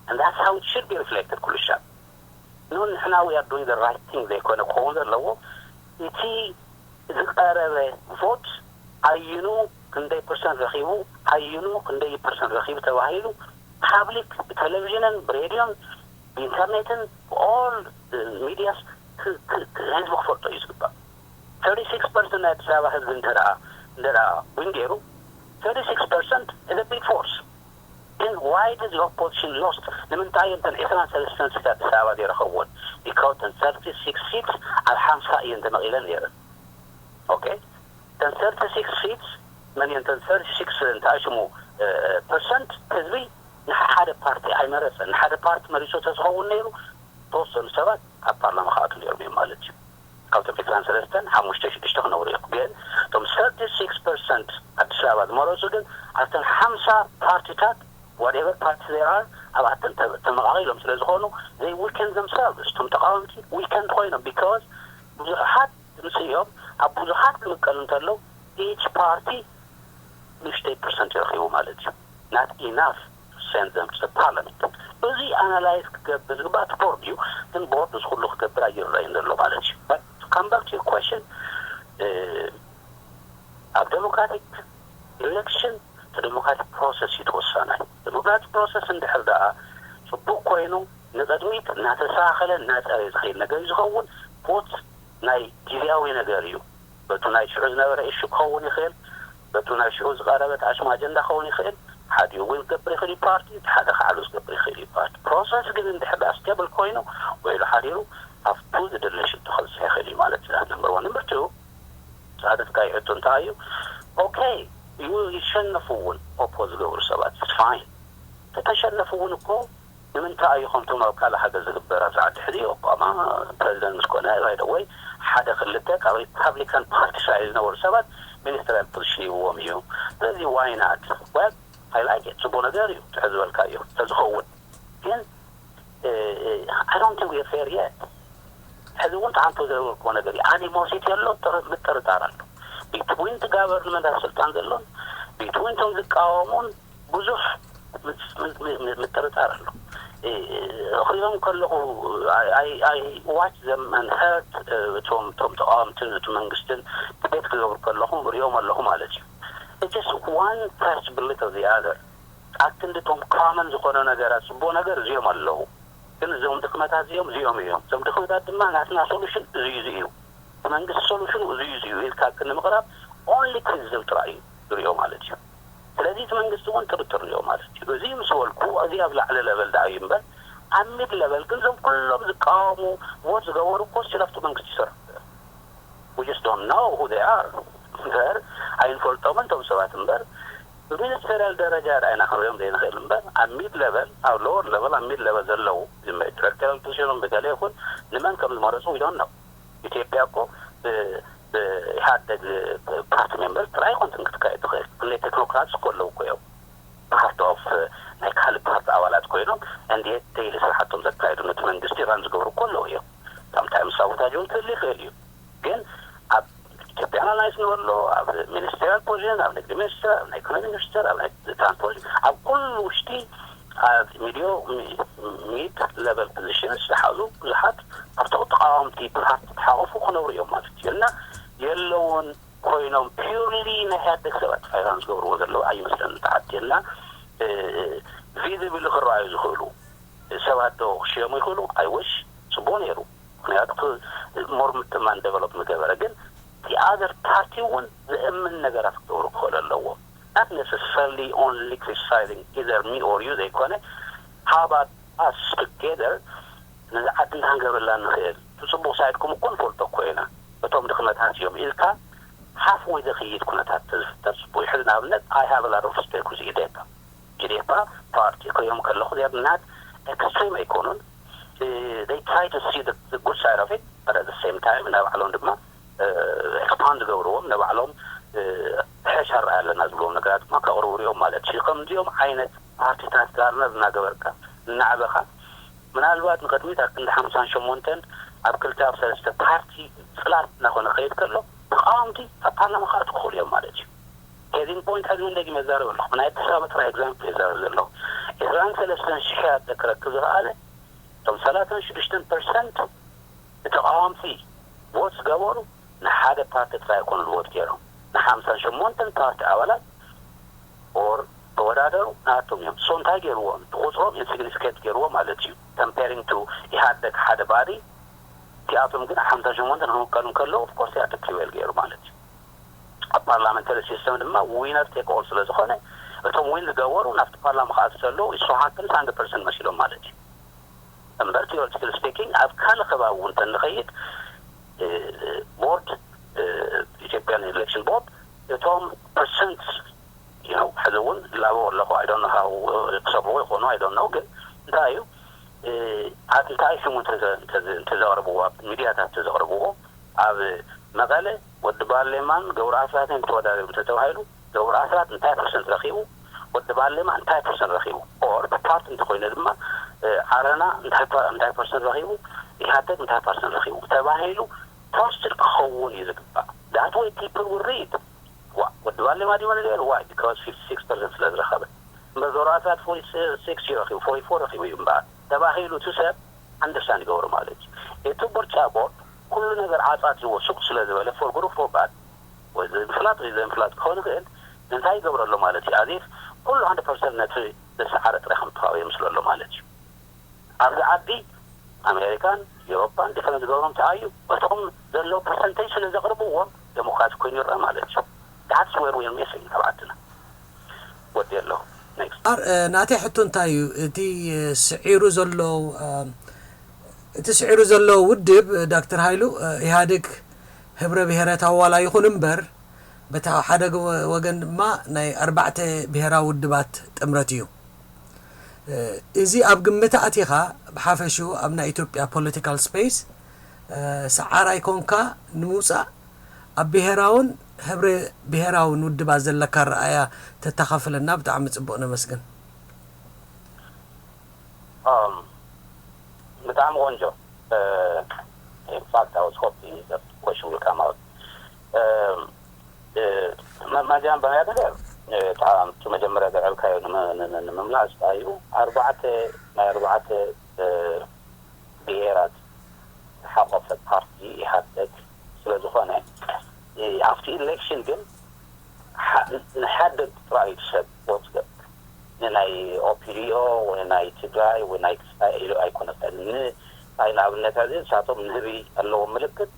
and that's how it should be reflected ኩሉ ሻብ። No ንሕና we are doing the right thing ዘይኮነ ክኸውን ዘለዎ እቲ ዝቀረበ ቮት ኣየኑ ክንደይ ፐርሰንት ረኺቡ ኣየኑ ክንደይ ፐርሰንት ረኺቡ ተባሂሉ ፓብሊክ ብቴሌቪዥንን ብሬድዮን ብኢንተርኔትን ብኦል ሚድያስ ህዝቢ ክፈልጦ እዩ ዝግባእ። Thirty six percent ናይ ኣዲስ ኣበባ ህዝቢ እንተ እንተ ዊን ገይሩ thirty six percent is a big force. Then why does the opposition lost? ንምንታይ እዮም እተን ዕስራን ሰለስተን ሲት ኣዲስ ኣበባ ዘይረኸብዎን? Because እተን thirty six seats ኣብ ሓምሳ እየን ተመቒለን ነይረን። Okay እተን thirty six seats መን እየን እተን thirty six እንተኣሽሙ ፐርሰንት ህዝቢ ንሓደ ፓርቲ ኣይመረፀን። ንሓደ ፓርቲ መሪፁ ተዝኸውን ነይሩ ተወሰኑ ሰባት ኣብ ፓርላማ ክኣትዉ ነይሮም እዮም ማለት እዩ። ካብቶም ዕስራን ሰለስተን ሓሙሽተ ሽዱሽተ ክነብሩ እዮም። ግን እቶም thirty six percent ኣዲስ ኣበባ ዝመረፁ ግን ኣብተን ሓምሳ ፓርቲታት whatever party they are ኣብኣተን ተመቓቒሎም ስለ ዝኾኑ they weaken themselves እቶም ተቃወምቲ weakened ኮይኖም because ብዙሓት ድምፂ እዮም ኣብ ብዙሓት ክምቀሉ እንተለው each party ንእሽተይ ፐርሰንት ይረኺቡ ማለት እዩ። Not enough to send them to the parliament። እዚ ኣናላይዝ ክገብር ዝግባእ እቲ ቦርድ እዩ። ግን ቦርድ እዚ ኩሉ ክገብር ኣይረኣይን ዘሎ ማለት እዩ። But to come back to your question ኣብ ዴሞክራቲክ ኤሌክሽን እቲ ዴሞክራቲክ ፕሮሰስ እዩ ተወሳናይ። ዴሞክራቲክ ፕሮሰስ እንድሕር ደኣ ፅቡቅ ኮይኑ ንቅድሚት እናተስተካከለ እናፀረየ ዝኸይድ ነገር እዩ ዝኸውን። ቦት ናይ ግዜያዊ ነገር እዩ። በቱ ናይ ሽዑ ዝነበረ ኢሹ ክኸውን ይኽእል፣ በቱ ናይ ሽዑ ዝቐረበ ተኣሽሙ ኣጀንዳ ክኸውን ይኽእል። ሓዲኡ ዊን ክገብር ይኽእል እዩ ፓርቲ፣ እቲ ሓደ ከዓ ሉዝ ክገብር ይኽእል እዩ ፓርቲ። ፕሮሰስ ግን እንድሕር ደኣ ስቴብል ኮይኑ ውዒሉ ሓዲሩ ኣብቱ ዝደለ ሽቶ ከብፅሕ ይኽእል እዩ ማለት እዩ። ነምበር ዋን። ነምበር ቱ ዝሓተትካዮ ሕቶ እንታይ እዩ? ኦኬ ይሸነፉ እውን ኦፖዝ ዝገብሩ ሰባት ፋይን ተተሸነፉ እውን እኮ ንምንታይ እዩ ከምቶም ኣብ ካልእ ሃገር ዝግበር ኣብዚ ዓዲ ሕዚ ኦባማ ፕረዚደንት ምስ ኮነ right away ሓደ ክልተ ካብ ሪፓብሊካን ፓርቲ ሳይድ ዝነበሩ ሰባት ሚኒስትሪያል ፖዚሽን ሂብዎም እዩ። ስለዚ why not well I like it ጽቡቅ ነገር እዩ ትሕዝበልካ እዩ ተዝኸውን ግን I don't think we're there yet። ሕዚ እውን ተዓንቶ ዝነበርኩዎ ነገር እዩ። ኣኒሞሲቲ ኣሎ፣ ምጥርጣር ኣሎ። ቢትዊን እቲ ጋቨርንመንት ኣብ ስልጣን ዘሎን ቢትዊን እቶም ዝቃወሙን ብዙሕ ምጥርጣር ኣሎ። ክሪኦም ከለኹ I watch them and hurt እቶም እቶም ተቃወምትን እቲ መንግስትን ቤት ክገብሩ ከለኹ ሪኦም ኣለኹ ማለት እዩ። It's just one tries to belittle the other። ኣክንዲ እቶም common ዝኾነ ነገራት ጽቡቅ ነገር እዚኦም ኣለዉ፣ ግን እዞም ድክመታት እዚኦም እዚኦም እዮም። እዞም ድክመታት ድማ ናትና solution እዚ እዩ። መንግስቲ solution እዚ እዩ ኢልካ ክንምቕራብ only criticism ጥራይ እዩ ዝሪኦ ማለት እዩ። ስለዚ እቲ መንግስቲ እውን ጥርጥር እኒኦ ማለት እዩ። እዚ ምስ በልኩ እዚ ኣብ ላዕሊ level ደኣ እዩ እምበር ኣብ mid level ግን እዞም ኩሎም ዝቃወሙ vote ዝገበሩ እኮ still ኣብቲ መንግስቲ ይሰርሑ። We just don't know who they are እምበር ኣይንፈልጦምን እቶም ሰባት እምበር ብሚኒስተሪያል ደረጃ ደኣ ኢና ክንሪኦም ዘይንኽእል እምበር ኣብ mid level ኣብ lower level ኣብ mid level ዘለዉ director position ኦም ብገለ ይኹን ንመን ከም ዝመረፁ we don't know። ኢትዮጵያ እኮ ብኢህኣደግ ፓርቲ ሜምበር ጥራይ ኮንትን ክትካየድ ትኽእል። ክንደይ ቴክኖክራትስ እኮ ኣለዉ እኮ እዮም። ፓርት ኦፍ ናይ ካልእ ፓርቲ ኣባላት ኮይኖም እንዴት ተይሊ ስራሕቶም ዘካየዱ ነቲ መንግስቲ ራን ዝገብሩ እኮ ኣለዉ እዮም። ሳምታይምስ ሳቦታጅ እውን ክህሉ ይኽእል እዩ። ግን ኣብ ኢትዮጵያን ኣላይንስ ንበሎ ኣብ ሚኒስቴሪያል ፖዚሽን ኣብ ንግዲ ሚኒስትር ኣብ ናይ ኢኮኖሚ ሚኒስትር ኣብ ናይ ትራንስፖርት ኣብ ኩሉ ውሽጢ ኣብ ሚድዮ ሚድ ለቨል ፖዚሽንስ ዝሓዙ ብዙሓት ኣብቲ ተቃወምቲ ፓርቲ ተሓቆፉ ክነብሩ እዮም ማለት እዩ እና የለውን ኮይኖም ፒርሊ ናይ ኢህኣደግ ሰባት ፋይናንስ ዝገብርዎ ዘለዉ ኣይመስለኒ ተዓዲልና ቪዚብሊ ክረኣዩ ዝኽእሉ ሰባት ዶ ክሽየሙ ይኽእሉ? I wish ጽቡቅ ነይሩ። ምክንያቱ more ምትማን ዴቨሎፕ ምገበረ ግን the other party እውን ዘእምን ነገራት ክገብሩ ክኽእሉ ኣለዎ። Not necessarily only criticizing either me or you ዘይኮነ how about us together ነዚ ዓዲ እንታይ ክንገብረላ ንኽእል? እቲ ጽቡቕ ሳይድኩም እኮ ንፈልጦ እኮ ኢና። እቶም ድኽመታት እዮም ኢልካ halfway ዘኽይድ ኩነታት ተዝፍጠር ጽቡቕ እዩ። ሕዚ ንኣብነት I have a lot of respect with ኢዴፓ። ኢዴፓ ፓርቲ ክሪኦም ከለኹ they're not extreme ኣይኮኑን። They try to see the good side of it but at the same time ናይ ባዕሎም ድማ ኤክስፓንድ ዝገብርዎም ናይ ባዕሎም ሕሽ ኣረኣያ ኣለና ዝብልዎም ነገራት ድማ ከቕርቡ ሪኦም ማለት እዩ። ከምዚኦም ዓይነት ፓርቲታት ጋርነር እናገበርካ እናዕበኻ ምናልባት ንቅድሚት ኣብ ክንዲ ሓምሳን ሸሞንተን ኣብ ክልተ ኣብ ሰለስተ ፓርቲ ጽላት እናኾነ ከይድ ከሎ ተቃወምቲ ኣብ ፓርላማ ክኣቱ ክኽእሉ እዮም ማለት እዩ። ኬዚን ፖይንት ሕዚ እውን ደጊመ ይዛረብ ኣለኹ። ናይ ኣዲስ ኣበባ ጥራይ ኤግዛምፕል ይዛረብ ዘለኹ። ዕስራን ሰለስተን ሽሕ ክረክብ ዝኸኣለ እቶም ሰላሳን ሽዱሽተን ፐርሰንት ንተቃወምቲ ቮት ዝገበሩ ንሓደ ፓርቲ ጥራይ ኣይኮኑን ቮት ገይሮም ንሓምሳን ሸሞንተን ፓርቲ ኣባላት ኦር ተወዳደሩ ናቶም እዮም so እንታይ ገይርዎም እቲ ቁፅሮም ኢንሲግኒፊካንት ገይርዎ ማለት እዩ comparing to ኢህኣደግ ሓደ ባዲ እቲኣቶም ግን ሓምሳ ሸሞንተ ንክምቀሉ እንከለዉ ኦፍኮርስ ኢህኣደግ ፕሪቬል ገይሩ ማለት እዩ ኣብ ፓርላመንተሪ ሲስተም ድማ ዊነር ቴክ ኦል ስለዝኾነ እቶም ዊን ዝገበሩ ናብቲ ፓርላማ ክኣቱ ከለዉ ይስሓቅን ሃንድረድ ፐርሰንት መሲሎም ማለት እዩ እምበር ቲዮሪቲካል ስፒኪንግ ኣብ ካልእ ከባቢ እውን ተንኸይድ ቦርድ ኢትዮጵያን ኤሌክሽን ቦርድ እቶም ፐርሰንት ሕዚ እውን ላቦ ኣለኹ ኣይዶን ሃው ክሰብርዎ ይኾኑ ኣይዶን ነው ግን እንታይ እዩ እንታይ ሽሙ እንተዘቕርብዎ ኣብ ሚዲያታት እንተዘቕርብዎ ኣብ መቐለ ወዲ ባሌማን ገብሩ ኣስራትን ተወዳደሩ እንተተባሂሉ ገብሩ ኣስራት እንታይ ፐርሰንት ረኺቡ ወዲ ባሌማ እንታይ ፐርሰንት ረኺቡ ኦር ፓርቲ እንተኮይነ ድማ ዓረና እንታይ ፐርሰንት ረኺቡ ኢህኣደግ እንታይ ፐርሰንት ረኺቡ ተባሂሉ ፖስትድ ክኸውን እዩ ዝግባእ that way people will read ዋ ወዲ ባሌማ ድዩ መለገሉ why because fifty six percent ስለ ዝረኸበ እምበር ገብሩ ኣስራት forty six እዩ ረኺቡ forty four ረኺቡ እዩ እምበኣር ተባሂሉ እቲ ሰብ ኣንደርስታንድ ይገብሮ ማለት እዩ እቲ ምርጫ ቦርድ ኩሉ ነገር ዓጻጽዎ ሱቅ ስለ ዝበለ for good or for bad ወይ ብምፍላጥ ወይ ዘይምፍላጥ ክኸውን ይኽእል እንታይ ይገብረሎ ማለት እዩ ኣዚፍ ኩሉ ሃንድረድ ፐርሰንት ነቲ ዘሰዓረ ጥራይ ከም ተኻዊ የምስለሎ ማለት እዩ ኣብዚ ዓዲ ኣሜሪካን ኤውሮፓን ዲፈረንስ ዝገብሮም ተኣዩ እቶም ዘለዉ ፐርሰንቴጅ ስለ ዘቕርብዎም ዴሞክራሲ ኮይኑ ይረአ ማለት እዩ that's where we are missing ተባዕትና ወዲ ኣለኹ next ናተይ ሕቶ እንታይ እዩ እቲ ስዒሩ ዘሎ እቲ ስዒሩ ዘሎ ውድብ ዶክተር ሃይሉ ኢህኣዴግ ህብረ ብሄረ ታዋላ ይኹን እምበር በታ ሓደ ወገን ድማ ናይ ኣርባዕተ ብሄራዊ ውድባት ጥምረት እዩ። እዚ ኣብ ግምት ኣእቲኻ ብሓፈሽኡ ኣብ ናይ ኢትዮጵያ ፖለቲካል ስፔስ ሰዓራይ ኮንካ ንምውፃእ ኣብ ብሄራውን ህብረ ብሄራውን ውድባት ዘለካ ኣረኣእያ ተተኻፍለና ብጣዕሚ ፅቡቕ ነመስግን። ብጣዕሚ ቆንጆ in fact I was hoping that question will come out መጀመሪያ ነገር እቲ መጀመርያ ዘዕልካዮ ንምምላስ እዩ። ኣርባዕተ ናይ ኣርባዕተ ብሄራት ዝሓቆፈ ፓርቲ ኢህኣደግ ስለዝኾነ፣ ኣብቲ ኢሌክሽን ግን ንሓደ ጥራይ ሰብ ቮት ገብር፣ ንናይ ኦፒዲኦ ወይ ናይ ትግራይ ወይ ናይ ክስታይ ኢሉ ኣይኮነን። ንኣብነት እዚ ንሳቶም ንህቢ ኣለዎም ምልክት፣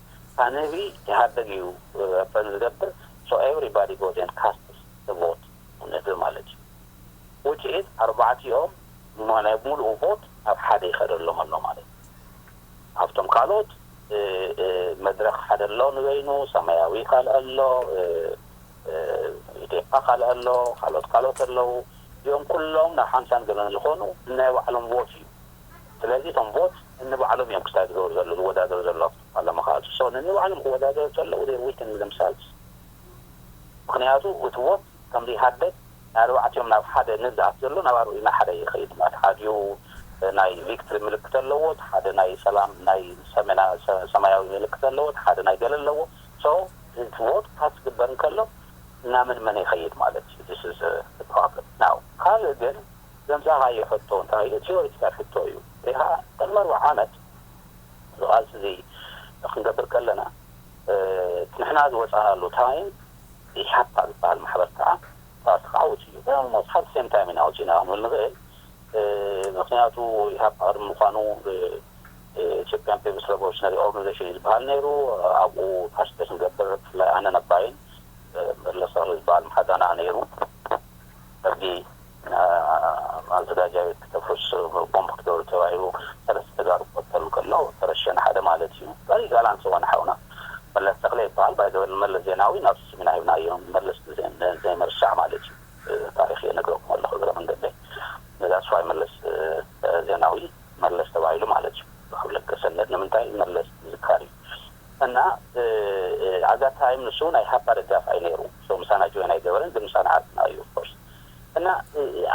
ንህቢ ኢህኣደግ እዩ ዝገብር። So everybody goes and casts the vote ንህቢ ማለት እዩ። Which is ኣርባዕቲኦም ናይ ሙሉእ ቮት ኣብ ሓደ ይኸደሎም ኣሎ ማለት እዩ። ኣብቶም ካልኦት መድረኽ ሓደ ኣሎ ንበይኑ፣ ሰማያዊ ካልእ ኣሎ፣ ኢዴፓ ካልእ ኣሎ፣ ካልኦት ካልኦት ኣለዉ። እዚኦም ኩሎም ናብ ሓምሳን ገለን ዝኾኑ ናይ ባዕሎም ቮት እዩ። ስለዚ እቶም ቮት ንባዕሎም እዮም ክሳይ ዝገብሩ ዘለዉ፣ ዝወዳደሩ ዘለዉ ኣብቲ ፓርላማ ካልኦት። So ንባዕሎም ክወዳደሩ ዘለዉ they win themselves። ምክንያቱ እቲ ቮት ከም ዘይሃደግ ናይ ኣርባዕቲኦም ናብ ሓደ ንዝኣት ዘሎ ናብ ኣርባዒና ሓደ ይኸይድ ማለት ሓዲኡ ናይ ቪክትሪ ምልክት ኣለዎ፣ ሓደ ናይ ሰላም ናይ ሰሜና ሰማያዊ ምልክት ኣለዎ፣ ሓደ ናይ ገለ ኣለዎ። So እቲ ቮት ካስ ክግበር እንከሎ እና መን መን ይኸይድ ማለት እዩ። This is problem now። ካልእ ግን ዘምጻኻዮ ሕቶ እንታይ ቲዮሪቲካል ሕቶ እዩ። ሪኻ ቅድሚ ኣርባዓ ዓመት ዝቓልሲ እዚ ክንገብር ከለና ንሕና ዝወፃናሉ ታይም ኢሓፓ ዝበሃል ማሕበር ከዓ ፓርቲ ከዓ ውፅኡ ሞት ሓደ ሴም ታይም ኢና ውፅና ክንብል ንኽእል። ምክንያቱ ኢሃፓ ቅድሚ ምኳኑ ኢትዮጵያን ፔፕልስ ሬቮሉሽነሪ ኦርጋናይዜሽን ዝበሃል ነይሩ። ኣብኡ ፓርቲስፔት ንገብር ብፍላይ ኣነ ነባይን መለስ ዝበሃል መሓዛና ነይሩ። ሕጊ ማዘጋጃ ቤት ክተፍርስ ቦምብ ክትገብሩ ተባሂሉ ሰለስተ ተጋሩ ክቆተሉ ከሎ ተረሸነ ሓደ ማለት እዩ። ሪ ጋላንስ ሆነ ሓውና መለስ ተክለ ይበሃል። ባይዘወል መለስ ዜናዊ ናብ ስሚና ሂብና እዮም መለስ ዘይመርሳዕ ማለት እዩ። ታሪክ የነግረኩም ኣለኹ እግረ መንገደይ። ነዛ ስፋይ መለስ ዜናዊ መለስ ተባሂሉ ማለት እዩ። ካብ ለገሰነት ንምንታይ መለስ ዝካር እዩ። እና ኣዛ ታይም ንሱ ናይ ሓባ ደጋፍ ኣይነይሩ። ምሳና ጆይን ኣይገበረን፣ ግን ምሳና ዓርክና እዩ ኦፍኮርስ። እና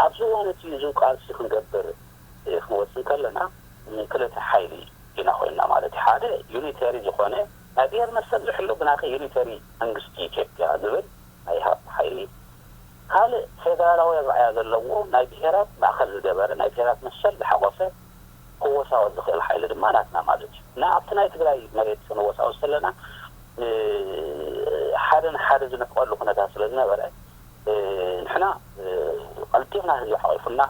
ኣብዚ እዋን እቲ እዚ ቃልሲ ክንገብር ክንወፅእ ከለና ክልተ ሓይሊ ኢና ኮይንና ማለት እዩ። ሓደ ዩኒተሪ ዝኾነ ናይ ብሄር መሰል ዝሕሉ ብናኸ ዩኒተሪ መንግስቲ ኢትዮጵያ ዝብል ናይ ኢሃፓ ሓይሊ፣ ካልእ ፌደራላዊ ኣረኣእያ ዘለዎ ናይ ብሄራት ማእኸል ዝገበረ ናይ ብሄራት መሰል ዝሓቆፈ ክወሳወስ ዝኽእል ሓይሊ ድማ ናትና ማለት እዩ። እና ኣብቲ ናይ ትግራይ መሬት ክንወሳወስ ከለና ሓደ ንሓደ ዝንሕቀሉ ኩነታት ስለ ዝነበረ ንሕና ቀልጢፍና ህዝቢ ሓቂፉና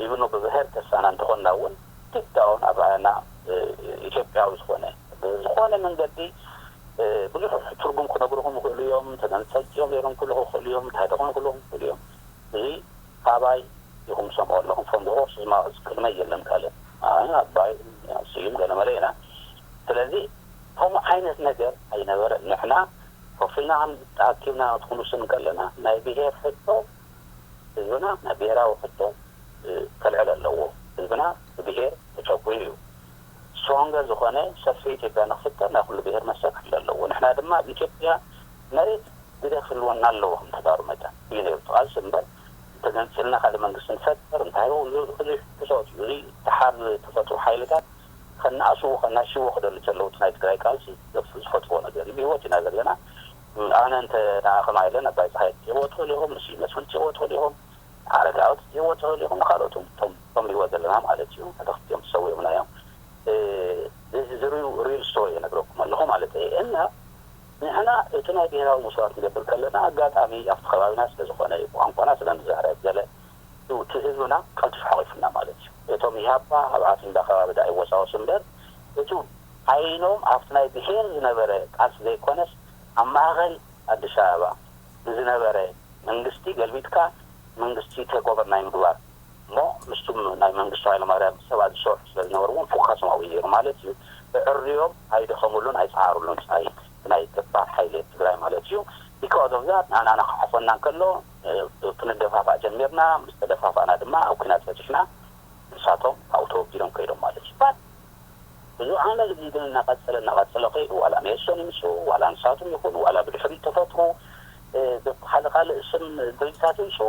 ይብሉ ብብሄር ከሳና እንተኾንና እውን ዲዳውን ኣረኣያና ኢትዮጵያዊ ዝኾነ ብዝኾነ መንገዲ ብዙሕ ትርጉም ክነግርኹም ይኽእሉ እዮም። ተገንፀልቲ እዮም ነይሮም ክብሉ ይኽእሉ እዮም። እንታይ ተኾኑ ክብሉ ይኽእሉ እዮም። እዚ ካባይ ኢኹም ሰምዖ ኣለኹም from the horse's mouth ቅድመይ የለን ካልእ ኣባይ ስዩም ገለመለ ኢና። ስለዚ ከምኡ ዓይነት ነገር ኣይነበረ። ንሕና ኮፍ ኢልና ተኣኪብና ክትኩንስን ከለና ናይ ብሄር ሕቶ ህዝብና ናይ ብሄራዊ ሕቶ ከልዕል ኣለዎ። ህዝብና ብብሄር ተጨቁዩ እዩ። ስትሮንገር ዝኾነ ሰፊሕ ኢትዮጵያ ንክፍጠር ናይ ኩሉ ብሄር መሰል ክፍለ ኣለዎ። ንሕና ድማ ኣብ ኢትዮጵያ መሬት ግደ ክህልወና ኣለዎ ከም ተጋሩ መጠን እዩ ነይሩ። ቃልሲ እምበር ተገንፂልና ካልእ መንግስቲ ንፈጥር እንታይ ብዙሕ ክሰት እዩ። እዚ ተሓር ተፈጥሮ ሓይልታት ከነኣስዎ ከናሽዎ ክደሊ ዘለዉ ናይ ትግራይ ቃልሲ ዝፈጥርዎ ነገር ብህይወት ኢና ዘለና። ኣነ እንተ ንኣኸም ኣይለን ኣባይ ፀሃይ ትፅእዎ ትኽእል ኢኹም፣ ንስዩ መስፍን ትፅእዎ ትኽእል ኢኹም፣ ኣረጋዊ ትፅእዎ ትኽእል ኢኹም፣ ካልኦት ቶም ንሪእዎ ዘለና ማለት እዩ። ሓደ ክልቲኦም ዝሰውዮምና እዮም። እዚ ሪል ስቶሪ የነግረኩም ኣለኹ ማለት እዩ። እና ንሕና እቲ ናይ ብሄራዊ መስዋእቲ ንገብር ከለና ኣጋጣሚ ኣብቲ ከባቢና ስለ ዝኾነ ቋንቋና ስለ ንዛረብ ገለ እቲ ህዝብና ቀልጢፉ ሓቂፉና ማለት እዩ። እቶም ኢህኣፓ ኣብ ዓሲምባ ከባቢ ዳ ይወሳወሱ እምበር እቲ ዓይኖም ኣብቲ ናይ ብሄር ዝነበረ ቃልሲ ዘይኮነስ ኣብ ማእኸል ኣዲስ ኣበባ ንዝነበረ መንግስቲ ገልቢጥካ መንግስቲ ቴክኦቨር ናይ ምግባር እሞ ምስቱም ናይ መንግስቱ ሃይለማርያም ሰባት ዝሰርሑ ስለ ዝነበሩ እውን ፎካሶም ኣብኡ ነይሩ ማለት እዩ። ብዕርዮም ኣይደኸምሉን ኣይፀዓርሉን ፀይ ናይ ገባር ሓይሊ ትግራይ ማለት እዩ። ቢካዝ ኦፍ ዛት ንኣና ንክሓፈና እንከሎ ክንደፋፋእ ጀሚርና። ምስ ተደፋፋእና ድማ ኣብ ኩናት በፂሕና ንሳቶም ኣብኡ ተወጊዶም ከይዶም ማለት እዩ። ብዙ ዓመት እዚ ግን እናቐፀለ እናቐፀለ ከይዱ ዋላ ሜሶን ይምፅኡ ዋላ ንሳቶም ይኹኑ ዋላ ብድሕሪት ተፈጥሩ ብካልእ ካልእ ስም ድርጅታት ይምፅኡ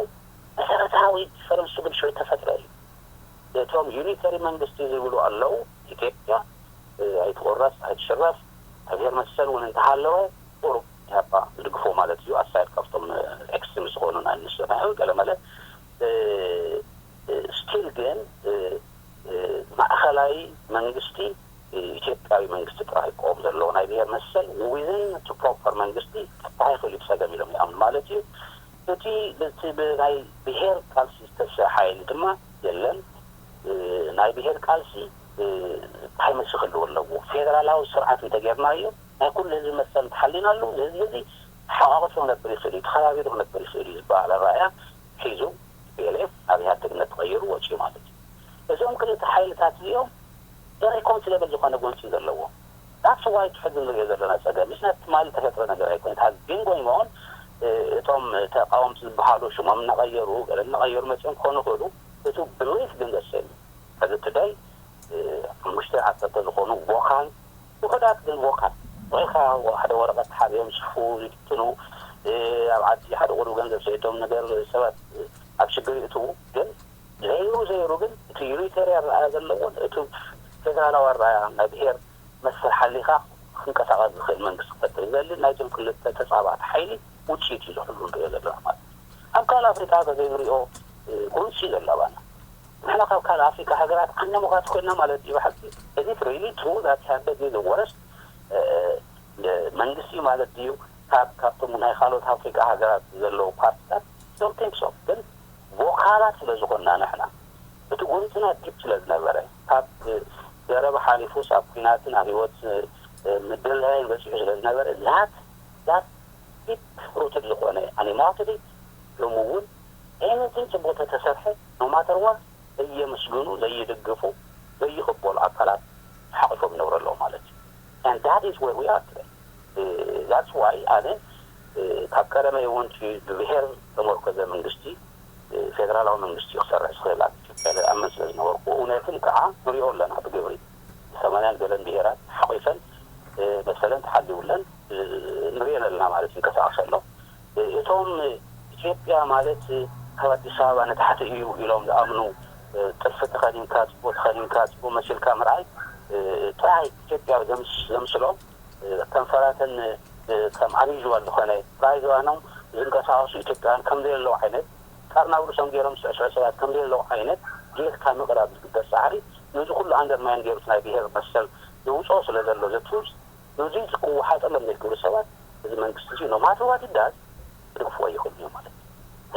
መሰረታዊ ዲፈረንሱ ግን ሽዑ ተፈጥረ እዩ። እቶም ዩኒተሪ መንግስቲ ዝብሉ ኣለዉ ኢትዮጵያ ኣይትቑረስ ኣይትሽረፍ ናይ ብሄር መሰል እውን እንተሃለወ ቁሩብ ኢህኣፓ ዝድግፎ ማለት እዩ ኣሳይድ ካብቶም ኤክስ ምስ ዝኾኑ ናይ ንስማዕን ገለመለ ስቲል ግን ማእኸላይ መንግስቲ ኢትዮጵያዊ መንግስቲ ጥራሕ ይቆም ዘለዎ ናይ ብሄር መሰል ዊዝን ቱ ፕሮፐር መንግስቲ ክፍታሕ ይኽእል እዩ ብፀገም ኢሎም ይኣምኑ ማለት እዩ። እቲ ብቲ ብናይ ብሄር ቃልሲ ዝተሰ ሓይሊ ድማ የለን። ናይ ብሄር ቃልሲ እንታይ መልሲ ክህልዎ ኣለዎ? ፌደራላዊ ስርዓት እንተጌርናዮ ናይ ኩሉ ህዝቢ መሰል እንተሓሊናሉ ህዝቢ እዚ ተሓቋቂፉ ክነብር ይኽእል እዩ፣ ተኸባቢሩ ክነብር ይኽእል እዩ ዝበሃል ኣረኣእያ ሒዙ ፒኤልኤፍ ናብ ኢህኣዴግነት ተቐይሩ ወፂኡ ማለት እዩ። እዞም ክልተ ሓይልታት እዚኦም ኢሬኮንሲለብል ዝኾነ ጎንፂ ዘለዎ that's why ሕዚ ንሪኦ ዘለና ፀገም ምስ ናይ ትማሊ ተፈጥረ ነገር ኣይኮነ has been going on። እቶም ተቃወምቲ ዝበሃሉ ሽሞም እናቐየሩ ገለ እናቐየሩ መፅኦም ክኾኑ ይኽእሉ። እቲ ብሊፍ ግን ደሰ ሕዚ ትዳይ ሓሙሽተ ዓሰርተ ዝኾኑ ቮካል ውሑዳት ግን ቮካል ውዒልካ ሓደ ወረቐት ተሓቢኦም ዝፅሕፉ ዝትኑ ኣብ ዓዲ ሓደ ቁሩብ ገንዘብ ሰይዶም ነገር ሰባት ኣብ ሽግር ይእትዉ። ግን ዘይሩ ዘይሩ ግን እቲ ዩኒተሪ ኣረኣያ ዘለዎን እቲ ፌደራላዊ ኣረኣያ ናይ ብሄር መሰል ሓሊኻ ክንቀሳቐስ ዝኽእል መንግስቲ ክፈጥር ይደሊ። ናይዞም ክልተ ተፃባእቲ ሓይሊ ውፅኢት እዩ ዝሕሉ ንሪኦ ዘለና ማለት እዩ። ኣብ ካልእ ኣፍሪካ ተዘይንሪኦ ጎንፂ እዩ ዘሎ ኣባና። ንሕና ካብ ካልእ ኣፍሪካ ሃገራት ኣነሙኻት ኮይና ማለት እዩ ብሓቂ እዚ ሪሊ ትሩ ዛት ሳንደግ እዩ ዝወረስ መንግስቲ ማለት ድዩ ካብ ካብቶም ናይ ካልኦት ኣፍሪካ ሃገራት ዘለዉ ፓርቲታት ዶንት ቲንክ ሶ ግን ቮካላት ስለ ዝኾንና ንሕና እቲ ጎንፅና ዲፕ ስለ ዝነበረ ካብ ዘረባ ሓሊፉስ ኣብ ኩናትን ኣብ ህይወት ምድላይን በፂሑ ስለ ዝነበረ ዛት ዛት ዲፕ ሩትድ ዝኾነ ኣኒማትሪ ሎሚ እውን ኤኒቲንግ ፅቡቅ ተተሰርሐ ኖማተር ዋት ዘየመስግኑ ዘይድግፉ ዘይቕበሉ ኣካላት ተሓቂፎም ይነብሩ ኣለዉ ማለት እዩ። And that is where we are today. That's why ኣነ ካብ ቀደመ እውን ብብሄር ተመርኮዘ መንግስቲ ፌደራላዊ መንግስቲ ክሰርሕ ዝኽእል ኣብ ኢትዮጵያ ዝኣምን ስለ ዝነበርኩ እውነትን ከዓ ንሪኦ ኣለና ብግብሪ ሰማንያን ገለን ብሄራት ሓቂፈን መሰለን ተሓሊውለን ንሪኦ ዘለና ማለት ይንቀሳቀስ ኣሎ። እቶም ኢትዮጵያ ማለት ካብ ኣዲስ ኣበባ ንታሕቲ እዩ ኢሎም ዝኣምኑ ጥልፊ ተኸዲንካ ፅቡቅ ተኸዲንካ ፅቡቅ መሲልካ ምርኣይ ጥራይ ኢትዮጵያ ዘምስሎም ከንፈራተን ከም ኣንዩዋል ዝኾነ ጥራይ ዝባኖም ዝንቀሳቀሱ ኢትዮጵያውያን ከም ዘየለው ዓይነት ቃር ናብ ርእሶም ገይሮም ዝስዕስዑ ሰባት ከም ዘየለው ዓይነት ጌርካ ምቅራብ ዝግበር ፃዕሪ ነዚ ኩሉ ኣንደርማይን ገይሩ ናይ ብሄር መሰል ዘውፅኦ ስለ ዘሎ ዘትውፅ ነዚ ዝክወሓጠሎም ዘይክብሩ ሰባት እዚ መንግስቲ እዚ ኖ ማተር ዋት ዳዝ ክድግፍዎ ይኽእሉ እዮም ማለት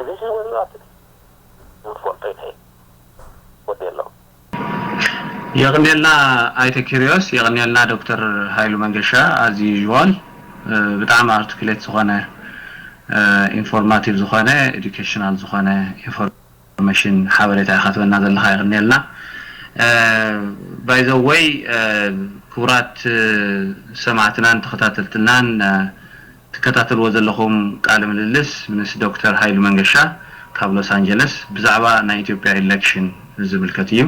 እዩ። እዚ ወሪዋት ንፈልጦ ይታይ ወዲ ኣለዉ የቕንየልና ኣይተ ኪሪዮስ፣ የቕንየልና ዶክተር ሃይሉ መንገሻ። ኣዝ ዩዥዋል ብጣዕሚ ኣርቲኩሌት ዝኾነ ኢንፎርማቲቭ ዝኾነ ኤዱኬሽናል ዝኾነ ኢንፎርሜሽን ሓበሬታ ኢኻ ትበና ዘለኻ፣ የቕንየልና። ባይ ዘ ወይ ክቡራት ሰማዕትናን ተኸታተልትናን ትከታተልዎ ዘለኹም ቃለ ምልልስ ምስ ዶክተር ሃይሉ መንገሻ ካብ ሎስ ኣንጀለስ ብዛዕባ ናይ ኢትዮጵያ ኢሌክሽን ዝምልከት እዩ።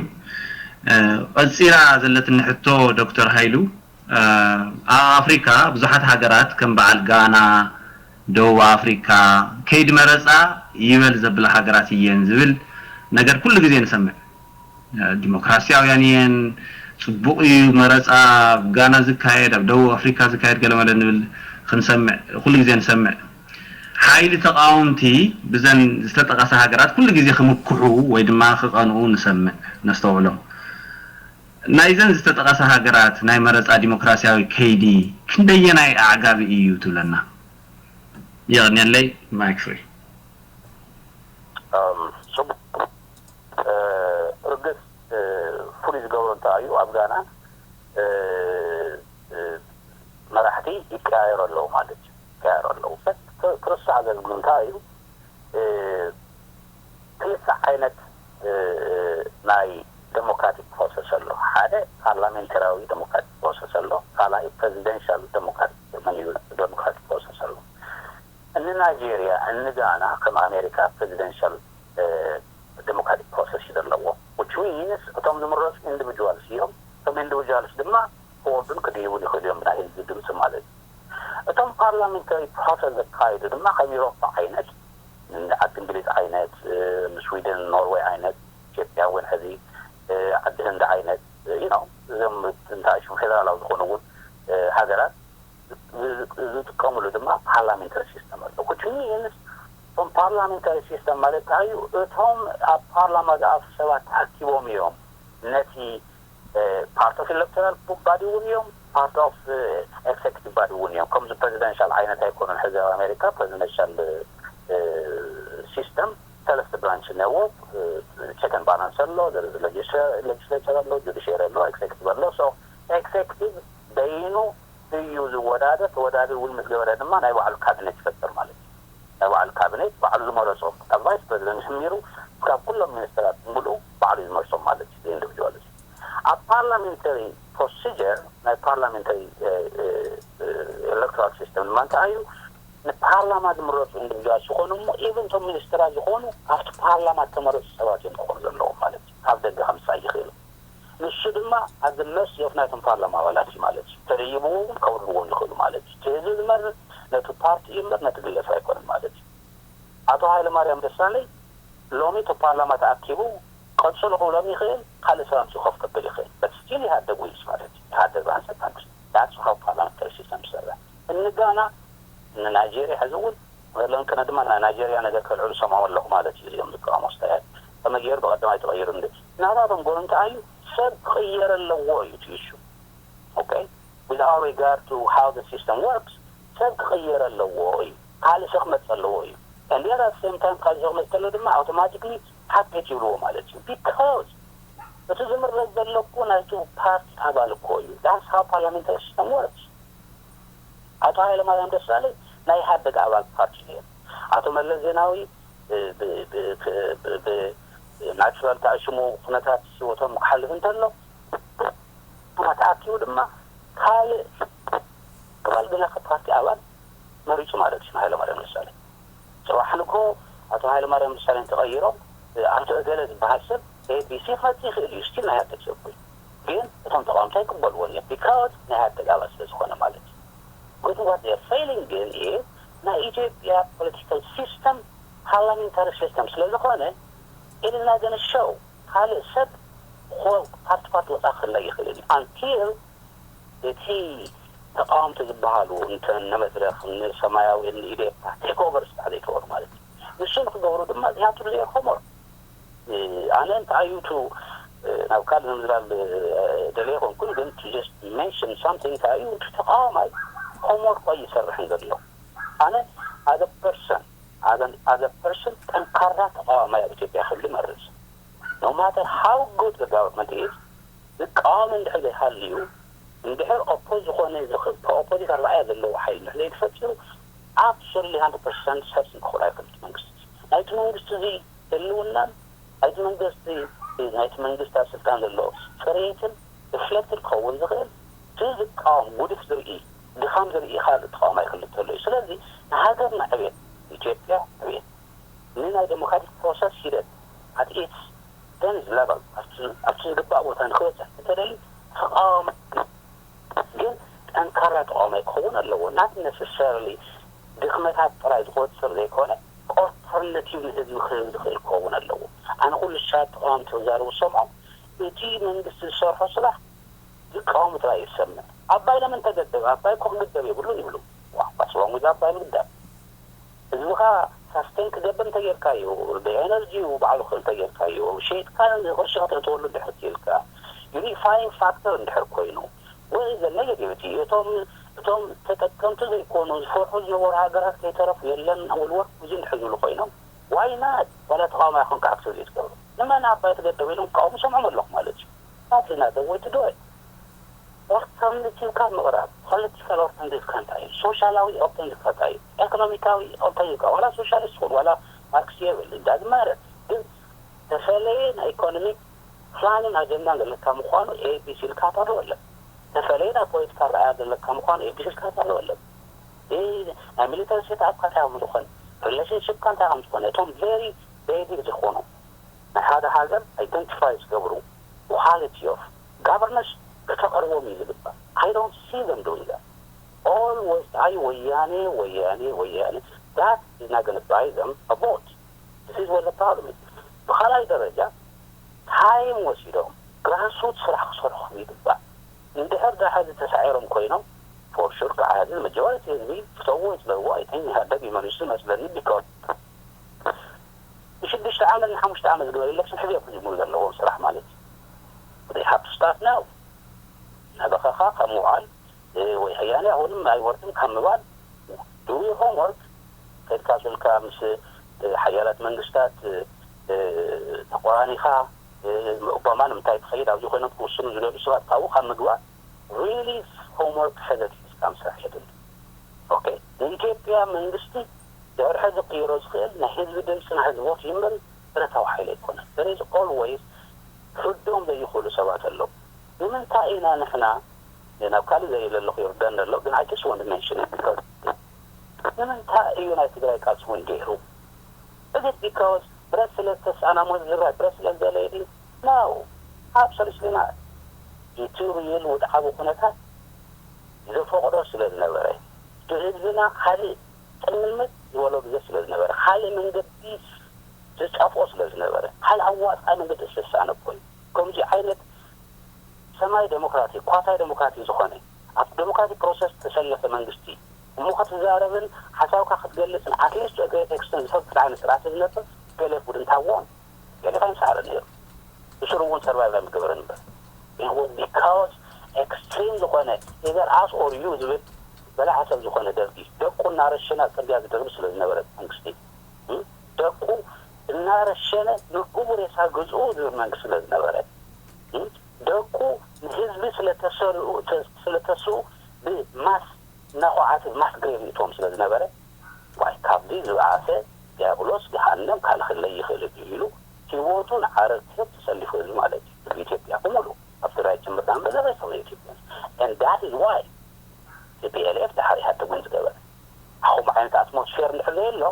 ቀፂላ ዘለትኒ ሕቶ ዶክተር ሃይሉ ኣብ ኣፍሪካ ብዙሓት ሃገራት ከም በዓል ጋና፣ ደቡብ ኣፍሪካ ከይዲ መረፃ ይበል ዘብላ ሃገራት እየን ዝብል ነገር ኩሉ ግዜ ንሰምዕ። ዲሞክራሲያውያን እየን፣ ፅቡቕ እዩ መረፃ ኣብ ጋና ዝካየድ፣ ኣብ ደቡብ ኣፍሪካ ዝካየድ ገለመለ ንብል ክንሰምዕ ኩሉ ግዜ ንሰምዕ። ሓይሊ ተቃወምቲ ብዘን ዝተጠቐሰ ሃገራት ኩሉ ግዜ ክምክሑ ወይ ድማ ክቐንኡ ንሰምዕ ነስተውዕሎም። ናይዘን ዝተጠቐሰ ሃገራት ናይ መረፃ ዲሞክራሲያዊ ከይዲ ክንደየናይ ኣዕጋቢ እዩ ትብለና? የቕንየለይ። ማይክ ፍሪ። ርግስ ፍሉይ ዝገብሮ እንታይ እዩ ኣብ ጋና መራሕቲ ይቀያየሩ ኣለዉ ማለት እዩ። ይቀያየሩ ኣለዉ። ክርስዕ ዘዝብሉ እንታይ እዩ ክልተ ዓይነት ናይ ዴሞክራቲክ ፕሮሰስ ኣሎ። ሓደ ፓርላሜንታራዊ ዴሞክራቲክ ፕሮሰስ ኣሎ። ካልኣይ ፕሬዚደንሻል ዴሞክራቲክ ዴሞክራቲክ ፕሮሰስ ኣሎ። እኒ ናይጄሪያ እኒ ጋና ከም ኣሜሪካ ፕሬዚደንሻል ዴሞክራቲክ ፕሮሰስ እዩ ዘለዎ። ዊች ሚንስ እቶም ዝምረፁ ኢንዲቪጁዋልስ እዮም። እቶም ኢንዲቪጁዋልስ ድማ ክወርዱን ክድይቡን ይኽእሉ እዮም ብናይ ህዝቢ ድምፂ ማለት እዩ። እቶም ፓርላሜንታሪ ፕሮሰስ ዘካይዱ ድማ ከም ኢሮፓ ዓይነት ዓዲ እንግሊዝ ዓይነት ስዊድን ኖርዌይ ዓይነት ኢትዮጵያ እውን ሕዚ ዓዲ ህንዲ ዓይነት ነው እዞም እንታይ ሽም ፌደራላዊ ዝኾኑ እውን ሃገራት ዝጥቀምሉ ድማ ፓርላሜንታሪ ሲስተም ኣሎ። ዊች ሚንስ እቶም ፓርላሜንታሪ ሲስተም ማለት ከኣ እዩ፣ እቶም ኣብ ፓርላማ ዝኣትዉ ሰባት ተኣኪቦም እዮም ነቲ ፓርት ኦፍ ኤሌክቶራል ባዲ እውን እዮም፣ ፓርት ኦፍ ኤክዘኪቲቭ ባዲ እውን እዮም። ከምዚ ፕሬዚደንሻል ዓይነት ኣይኮኑን። ሕዚ ኣብ ኣሜሪካ ፕሬዚደንሻል ሲስተም ሰለስተ ብራንች እኒአዎ። ቸክ ኤንድ ባላንስ ኣሎ፣ ሌጅስሌቸር ኣሎ፣ ጁዲሽሪ ኣሎ፣ ኤክዘኪቲቭ ኣሎ። ሶ ኤክዘኪቲቭ በይኑ እዩ ዝወዳደር። ተወዳድር እውን ምስ ገበረ ድማ ናይ ባዕሉ ካቢኔት ይፈጥር ማለት እዩ። ናይ ባዕሉ ካቢኔት ባዕሉ ዝመረፆ ካብ ቫይስ ፕሬዚደንት ጀሚሩ ካብ ኩሎም ሚኒስተራት ብምልኡ ባዕሉ ዝመርፆም ማለት እዩ። ኢንዲቪጁዋል ኣብ ፓርላሜንተሪ ፕሮሲጀር ናይ ፓርላሜንተሪ ኤሌክቶራል ሲስተም ድማ እንታይ እዩ? ንፓርላማ ዝምረፁ ኢንዲቪጁዋል ዝኾኑ እሞ ኢቨን እቶም ሚኒስተራት ዝኾኑ ካብቲ ፓርላማ ተመረፁ ሰባት እዮም ክኾኑ ዘለዎም ማለት እዩ። ካብ ደገ ከምፃእ ይኽእሉ። ንሱ ድማ ኣብ መስ ኦፍ ናይቶም ፓርላማ ኣባላት እዩ ማለት እዩ። ተደይብዎ እውን ከውርድዎ ይኽእሉ ማለት እዩ። እቲ ህዝቢ ዝመርፅ ነቲ ፓርቲ እዩ እምበር ነቲ ግለሰብ ኣይኮነን ማለት እዩ። ኣቶ ሃይለማርያም ደሳለኝ ሎሚ እቲ ፓርላማ ተኣኪቡ ቀፅሉ ክብሎም ይኽእል፣ ካልእ ሰብ ኣምፅኡ ከፍ ከብል ይኽእል። በት ስቲል ኢህኣደግ ዊንስ ማለት እዩ። ኢህኣደግ ራንስ ካንትሪ። ዳትስ ሃው ፓርላሜንታሪ ሲስተም ዝሰርሕ። እኒ ጋና፣ እኒ ናይጄርያ ሕዚ እውን ሎንቅነ ድማ ናይ ናይጄርያ ነገር ከልዕሉ ሰምዖም ኣለኹ ማለት እዩ። እዚኦም ዝቃወሙ ኣስተያየት ከመይ ገይሩ ብቐደማይ ተቐይሩ እንዲ ናታቶም ጎል እንታይ እዩ? ሰብ ክቕየር ኣለዎ እዩ እቲ ኢሹ። Okay? With our regard to how the system works, ሰብ ክቕየር ኣለዎ እዩ። ካልእ ሰብ ክመፅእ ኣለዎ እዩ። And yet at the same time ካልእ ሰብ ክመፅእ ከሎ ድማ ኣውቶማቲክሊ ሓቀይት ይብልዎ ማለት እዩ። Because እቲ ዝምረፅ ዘሎ እኮ ናይቱ ፓርቲ ኣባል እኮ እዩ። That's how parliamentary system works። ኣቶ ሃይለማርያም ደሳለኝ ናይ ኢህኣደግ ኣባል ፓርቲ ነይሩ። ኣቶ መለስ ዜናዊ ናቹራል ተኣሽሙ ኩነታት ህይወቶም ክሓልፍ እንተሎ ተኣኪቡ ድማ ካልእ ኣባል ግና ፓርቲ ኣባል መሪፁ ማለት እዩ። ሃይለማርያም ደሳለኝ ፅባሕ ንግሆ ኣቶ ሃይለማርያም ደሳለኝ ተቐይሮም ኣቶ እገለ ዝበሃል ሰብ ኤቢሲ ክመፅእ ይኽእል እዩ። ስቲል ናይ ኢህኣደግ ሰብ ኮይኑ ግን እቶም ተቃወምቲ ኣይቅበልዎን እዮም። ቢካዝ ናይ ኢህኣደግ ኣባል ስለ ዝኾነ ማለት እዩ። But what they're failing ግን is ናይ ኢትዮጵያ ፖለቲካል ሲስተም ፓርላሜንታሪ ሲስተም ስለ ዝኾነ it is not gonna show ካልእ ሰብ ፓርቲ ፓርቲ ወፃ ክፍለይ ይኽእል እዩ። Until እቲ ተቃወምቲ ዝበሃሉ እንተ ንመድረኽ ንሰማያዊ ንኢዴፓ ቴክ ኦቨር ስጣዕ ዘይገበሩ ማለት እዩ። ንሱ ንክገብሩ ድማ they have to do their homework። ኣነ እንታይ እዩ እቲ ናብ ካልእ ንምዝላል ደልየ ኣይኮንኩን ግን to just mention something እንታይ እዩ እቲ ተቃዋማይ homework ኣይሰርሕን ዘሎ። ኣነ as a person as a person ጠንካራ ተቃዋማይ ኣብ ኢትዮጵያ ክህሉ እመርፅ። No matter how good the government is ዝቃወም እንድሕር ዘይሃልዩ እንድሕር ኦፖዝ ዝኾነ ኦፖዚት ኣረኣእያ ዘለዎ ሓይሊ እንድሕር ዘይተፈጢሩ absolutely hundred percent ሰብስን ክኽእሉ ኣይክእሉን። እቲ መንግስቲ ናይቲ መንግስቲ እዚ ህልውናን ናይቲ መንግስቲ ናይቲ መንግስቲ ኣብ ስልጣን ዘሎ ፅሬትን ሪፍሌክትድ ክኸውን ዝኽእል እቲ ዝቃወም ጉድፍ ዝርኢ ድኻም ዝርኢ ካልእ ተቃዋማይ ክልተሎ እዩ። ስለዚ ንሃገርና ዕቤት ኢትዮጵያ ዕቤት ንናይ ዴሞክራቲክ ፕሮሰስ ሂደት at its ቴንዝ ሌቨል ኣብቲ ዝግባእ ቦታ ንክበፅሕ እንተደሊ ተቃዋማይ ግን ጠንካራ ተቃዋማይ ክኸውን ኣለዎ። Not necessarily ድኽመታት ጥራይ ዝቆፅር ዘይኮነ ኦልተርናቲቭ ንህዝቢ ክህብ ዝኽእል ክኸውን ኣለዎ። ኣነ ኩሉ ሻት ተቃወምቲ ክዛረቡ ዝሰምዖም እቲ መንግስቲ ዝሰርሖ ስራሕ ዝቃወሙ ጥራይ ይሰምዕ። ኣባይ ለምን ተገደበ? ኣባይ እኮ ክግደብ የብሉን ይብሉ። What's wrong with ኣባይ ምግዳብ? ህዝብኻ ሳስቴን ክገብር እንተጌርካዮ ብኤነርጂ ባዕሉ ክእል እንተጌርካዮ ሸይጥካ ቅርሺ ከተእትወሉ እንድሕር ክኢልካ unifying factor እንድሕር ኮይኑ ወይ ዘ negativity እቶም እቶም ተጠቀምቲ ዘይኮኑ ዝፈርሑ ዝነበሩ ሃገራት ከይተረፉ የለን will work with እንድሕር ዝብሉ ኮይኖም why not ዋላ ተቃዋማይ ኮንካ ኣክቲቪቲ ትገብሩ ንመን ኣባይ ትገደቡ ኢሎም ክቃወሙ ሰምዖም ኣለኹ ማለት እዩ። That's not the way to do it. ኦልተርናቲቭካ ምቕራብ ፖለቲካል ኦልተርናቲቭካ እንታይ እዩ? ሶሻላዊ ኦልተርናቲቭካ እንታይ እዩ? ኤኮኖሚካዊ ኦልተርናቲቭካ ዋላ ሶሻሊስት ትኹን ዋላ ማርክስ የብል it doesn't matter ግን ተፈለየ ናይ ኢኮኖሚክ ፕላንን ኣጀንዳን ዘለካ ምዃኑ ኤቢሲ ኢልካ ታዶ የለን። ተፈለየ ናይ ፖለቲካ ረኣያ ዘለካ ምዃኑ ኤቢሲ ኢልካ ታዶ የለን። ናይ ሚሊተሪ ሴት ኣፕካ እንታይ ከም ዝኾነ ሪሌሽንሽፕካ እንታይ ከም ዝኾነ እቶም ቨሪ ቤዚክ ዝኾኑ ናይ ሓደ ሃገር ኣይደንቲፋይ ዝገብሩ ኳሊቲ ኦፍ ጋቨርነንስ ክተቕርቦም እዩ ዝግባእ። I don't see them doing that. Always ኣይ ወያኔ ወያኔ ወያኔ that is not gonna buy them a vote. This is what the problem is. ብኻልኣይ ደረጃ ታይም ወሲዶም ግራስሩት ስራሕ ክሰርሑ ይግባእ። እንድሕር ዳ ሕዚ ተሳዒሮም ኮይኖም for sure ከዓ ሕዚ መጀመሪያ ህዝቢ ፍተዎ ይፅለዎ ኣይተኝ ኢህኣደግ ይመልሱ መስለኒ because ሽዱሽተ ዓመት ንሓሙሽተ ዓመት ዝግበር ኢለክሽን ሕዚ እዮም ክጅምሩ ዘለዎም ስራሕ ማለት እዩ። They have to start now. ናበኸኻ ካብ ምውዓል ወይ ሕያኔ ኣሁንም ኣይወርድም ካብ ምባል፣ do your homework። ከድካ ስልካ ምስ ሓያላት መንግስታት ተቆራኒኻ፣ ኦባማ ንምንታይ ትኸይድ ኣብዚ ኮይኖም ክውስኑ ዝደልዩ ሰባት ካብኡ ካብ ምግባር፣ really homework ሕዘት ሒዝካ ምስራሕ የድሊ። ኦኬ፣ ንኢትዮጵያ መንግስቲ ድሕሪ ሕዚ ክቅይሮ ዝኽእል ናይ ህዝቢ ድምፂ ናይ ህዝቢ ቮት እዩ እምበር ብረታዊ ሓይሊ ኣይኮነን። There is always ክርድኦም ዘይኽእሉ ሰባት ኣለዉ። ንምንታይ ኢና ንሕና ናብ ካልእ ዘይ ዘለኹ ይርደን ዘሎ ግን I just want to mention it because ንምንታይ እዩ ናይ ትግራይ ቃልሲ እውን ገይሩ? Is it because ብረት ስለ ዝተሳእናሞ ዝዝራይ ብረት ስለ ዝደለየ ድዩ? No, absolutely not። እቲ ሪል ወድዓዊ ኩነታት ዝፈቕዶ ስለ ዝነበረ፣ እቲ ህዝብና ካልእ ጥምልምል ዝበሎ ግዜ ስለ ዝነበረ፣ ካልእ መንገዲ ዝጻፍኦ ስለ ዝነበረ፣ ካልእ ኣዋጻኢ መንገዲ ዝተሳእነ ኮይኑ ከምዚ ዓይነት ሰማይ ዴሞክራቲክ ኳታይ ዴሞክራቲክ ዝኾነ ኣብ ዴሞክራቲክ ፕሮሰስ ዝተሰለፈ መንግስቲ እሞ ክትዛረብን ሓሳብካ ክትገልጽን ኣትሊስት ግሬት ኤክስተንት ዝፈቅድ ዓይነት ስርዓት ዝነበር ገለ ውድንት have won። ገለ ካይምሰኣረ ነይሩ። ብስሩ እውን ሰርቫይቭ ኣይምገበረን እምበር it was because extreme ዝኾነ either us or you ዝብል በላዕ ሰብ ዝኾነ ደርጊ ደቁ እናረሸነ ኣብ ፅርግያ ዝደርቢ ስለ ዝነበረ መንግስቲ ደቁ እናረሸነ ንዕኡ ሬሳ ግዝኡ ዝብል መንግስቲ ስለ ዝነበረ ደቁ ንህዝቢ ስለተሰልኡ ስለተስኡ ብማስ እናኳዓተ ብማስ ግሬቭ ይእትዎም ስለ ዝነበረ ዋይ ካብዚ ዝበኣሰ ዲያብሎስ ገሃነም ካልክለይ ይኽእል እዩ ኢሉ ህይወቱ ንዓረብ ክህብ ተሰሊፉ ህዝቢ ማለት እዩ። ህዝቢ ኢትዮጵያ ብምሉ ኣብ ትግራይ ጭምር ዳን በዘበ ሰው ኢትዮጵያ and that is why T P L F ድሓር ኢህኣደግ እውን ዝገበረ ኣኹም ዓይነት ኣትሞስፌር እንድሕር ዘየሎ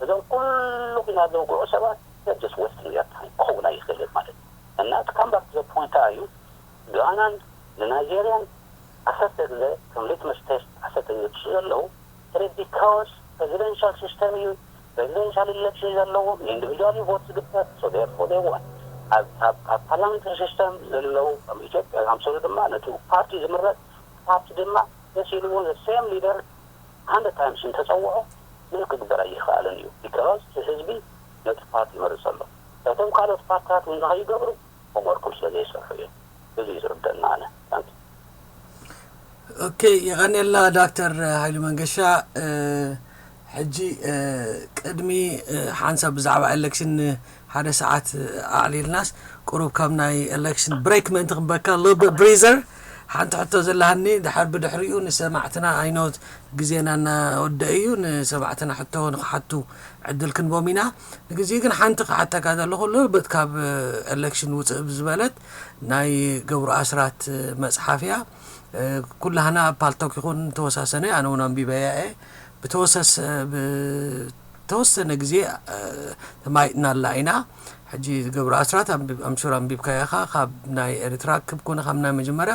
እዞም ኩሉ ኩናት ዘውግዑ ሰባት just wasting their time ክኸውን ኣይኽእልን ማለት እዩ። እና to come back to the point እዩ ጋናን ንናይጀርያን ዓሰርተ ግዜ ከም ሊትመስ ቴስት ዓሰርተ ግዜ ዝሱ ዘለዉ because presidential system እዩ presidential election ዘለዎም individual vote ዝግበር so therefore they won ኣብ parliamentary system ዘለዉ ከም ኢትዮጵያ ዝኣምሰሉ ድማ ነቲ ፓርቲ ዝምረጥ ፓርቲ ድማ ደስ ኢልዎ the same leader hundred times እንተፀውዖ ምንም ክግበር ኣይኽኣልን እዩ because ህዝቢ ነቲ ፓርቲ ይመርፅ ኣሎ እቶም ካልኦት ፓርትታት እውን ንኸይገብሩ homework ኦም ስለ ዘይሰርሑ እዮም። እዚ እዩ ዝርደና ኣነ። Thank you። ኦኬ፣ የቐኔልና ዳክተር ሃይሉ መንገሻ። ሕጂ ቅድሚ ሓንሳብ ብዛዕባ ኤሌክሽን ሓደ ሰዓት ኣዕሊልናስ ቁሩብ ካብ ናይ ኤሌክሽን ብሬክ ምእንቲ ክንበካ little bit breather ሓንቲ ሕቶ ዘለሃኒ ድሓር ብድሕሪኡ ንሰማዕትና ኣይኖት ግዜና እናወደ እዩ ንሰማዕትና ሕቶ ንክሓቱ ዕድል ክንቦም ኢና። ንግዜኡ ግን ሓንቲ ክሓተካ ዘለኹ ልብት ካብ ኤሌክሽን ውፅእ ብዝበለት ናይ ገብሩ ኣስራት መፅሓፍ እያ። ኩላህና ኣብ ፓልቶክ ይኹን ተወሳሰነ ኣነ እውን ኣንቢበያ እየ። ብተወሰስ ብተወሰነ ግዜ ተማይጥናላ ኢና። ሕጂ ገብሩ ኣስራት ኣምሹር ኣንቢብካያ ኢኻ ካብ ናይ ኤርትራ ክብ ኮነ ካብ ናይ መጀመርያ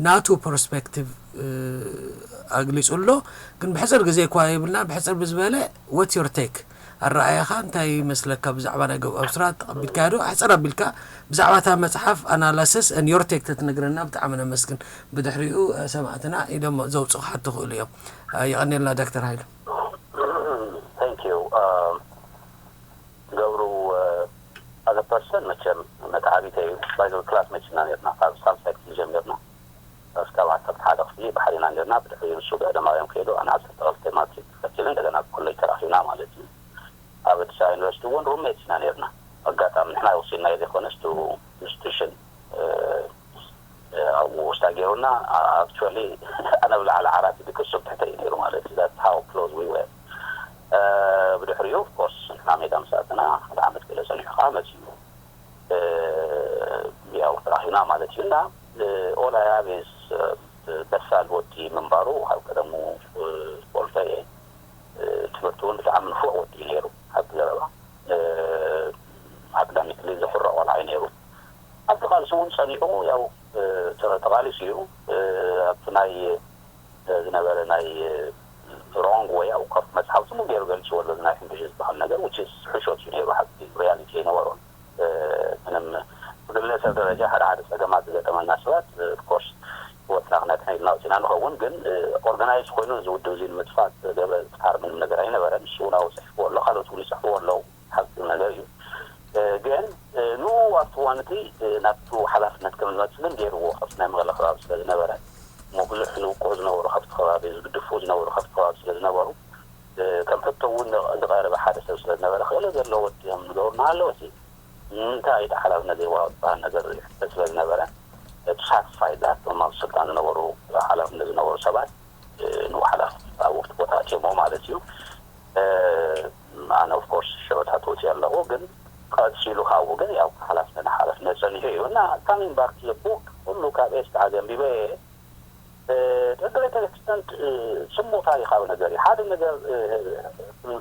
ናቱ ፐርስፔክቲቭ ኣግሊጹ ኣሎ። ግን ብሕጽር ግዜ እኳ የብልና ብሕጽር ብዝበለ what your take ኣረኣያኻ እንታይ ይመስለካ ብዛዕባ ናይ ገብሩ ኣስራት ተቐቢልካዮ ዶ ኣሕጽር ኣቢልካ ብዛዕባ እታ መጽሓፍ ኣናላስስ and your take ተትነግረና ብጣዕሚ ነመስግን። ብድሕሪኡ ሰማዕትና ኢዶም ዘውጽኡ ክሓቱ ይኽእሉ እዮም። የቐንየልና ዶክተር ሃይሉ። Thank you. ገብሩ as a person መቸም መትዓቢተይ እዩ። Bible class መችና ነርና ካብ ሳልሳይ ክፍሊ ጀሚርና እስካብ ዓሰርተ ሓደ ክፍሊ ባሕሪና ነርና። ብድሕሪኡ ንሱ ብዕደማውያን ከይዱ ኣነ ዓሰርተ ክልተ ማትሪክ ተፈቲነ እንደገና ኮሌጅ ተራኺብና ማለት እዩ። ኣብ ኣዲስ ኣበባ ዩኒቨርሲቲ እውን ሩሜትስ ኢና ነርና። ኣጋጣሚ ንሕና ወሲንናዮ ዘይኮነስ institution ኣብኡ ውስታ ገይሩና actually ኣነ ብላዕሊ ዓራት ድቅሱ ትሕተ እዩ ነይሩ ማለት እዩ that's how close we were ብድሕሪኡ of course ንሕና ሜዳ ምስ ኣተና ሓደ ዓመት ገለ ጸኒሑ ከዓ መጺኡ ያው ተራኺብና ማለት እዩ እና all I have is በሳል ወዲ ምንባሩ ካብ ቀደሙ ዝፈልጦ እየ ትምህርቲ እውን ብጣዕሚ ንፉዕ ወዲ እዩ ነይሩ ሓቂ ዘረባ ኣካዳሚክሊ ዘኹርዕ ቆልዓ እዩ ነይሩ ኣብቲ ቃልሲ እውን ጸኒዑ ያው ተቓሊሱ እዩ ኣብቲ ናይ ዝነበረ ናይ wrong way ኣብ ኮርት መጽሓፍ ጽቡቅ ገይሩ ገልጽዎ ኣሎ ናይ ሕንብሽ ዝበሃል ነገር which is ሕሾት እዩ ነይሩ ሓቂ reality ኣይነበሮን ምንም ብግለሰብ ደረጃ ሓደ ሓደ ጸገማት ዝገጠመና ሰባት of course ህይወትና ክነድሕን ኢልና ወጺና ንኸውን ግን organize ኮይኑ እዚ ውድብ እዚ ንምጥፋእ ዝገበረ ዝፍታር ምንም ነገር ኣይነበረን ንሱ እውን ኣብኡ ጽሒፍዎ ኣሎ ካልኦት እውን ይጽሕፍዎ ኣለዉ ሓቂ ነገር እዩ ንኡ ኣብቲ እዋን እቲ ናብቲ ሓላፍነት ከም ዝመፅእ ግን ገይርዎ። ካብቲ ናይ መቐለ ከባቢ ስለ ዝነበረ እሞ ብዙሕ ዝውቅዑ ዝነበሩ ካብቲ ከባቢ፣ ዝግድፉ ዝነበሩ ካብቲ ከባቢ ስለ ዝነበሩ፣ ከም ሕቶ እውን ዝቐረበ ሓደ ሰብ ስለ ዝነበረ፣ ክእለት ዘለዎ ድዮም ዝገብሩ እናሃለወ እቲ ንምንታይ እዩ ሓላፍነት ዘይወሃቦ ዝበሃል ነገር ይሕተት ስለ ዝነበረ፣ እቲ ሳትስፋይ ዛቶም ኣብ ስልጣን ዝነበሩ፣ ሓላፍነት ዝነበሩ ሰባት ንኡ ሓላፍነት ኣብቲ ቦታ ኣትዮሞ ማለት እዩ። ኣነ ኦፍኮርስ ሽዑ ታሕቲ ወፅየ ኣለኹ፣ ግን ቀፂሉ ካብኡ ግን ያው ሓላፍነት ሓላፍነት ፀኒሑ እዩ። እና ካሚንግ ባክ ቱ ዘ ቡክ፣ ኩሉ ካብ ኤስ ከዓ ዘንቢበ እየ። ደገ ቤተክርስትያን ስሞ ታሪኻዊ ነገር እዩ። ሓደ ነገር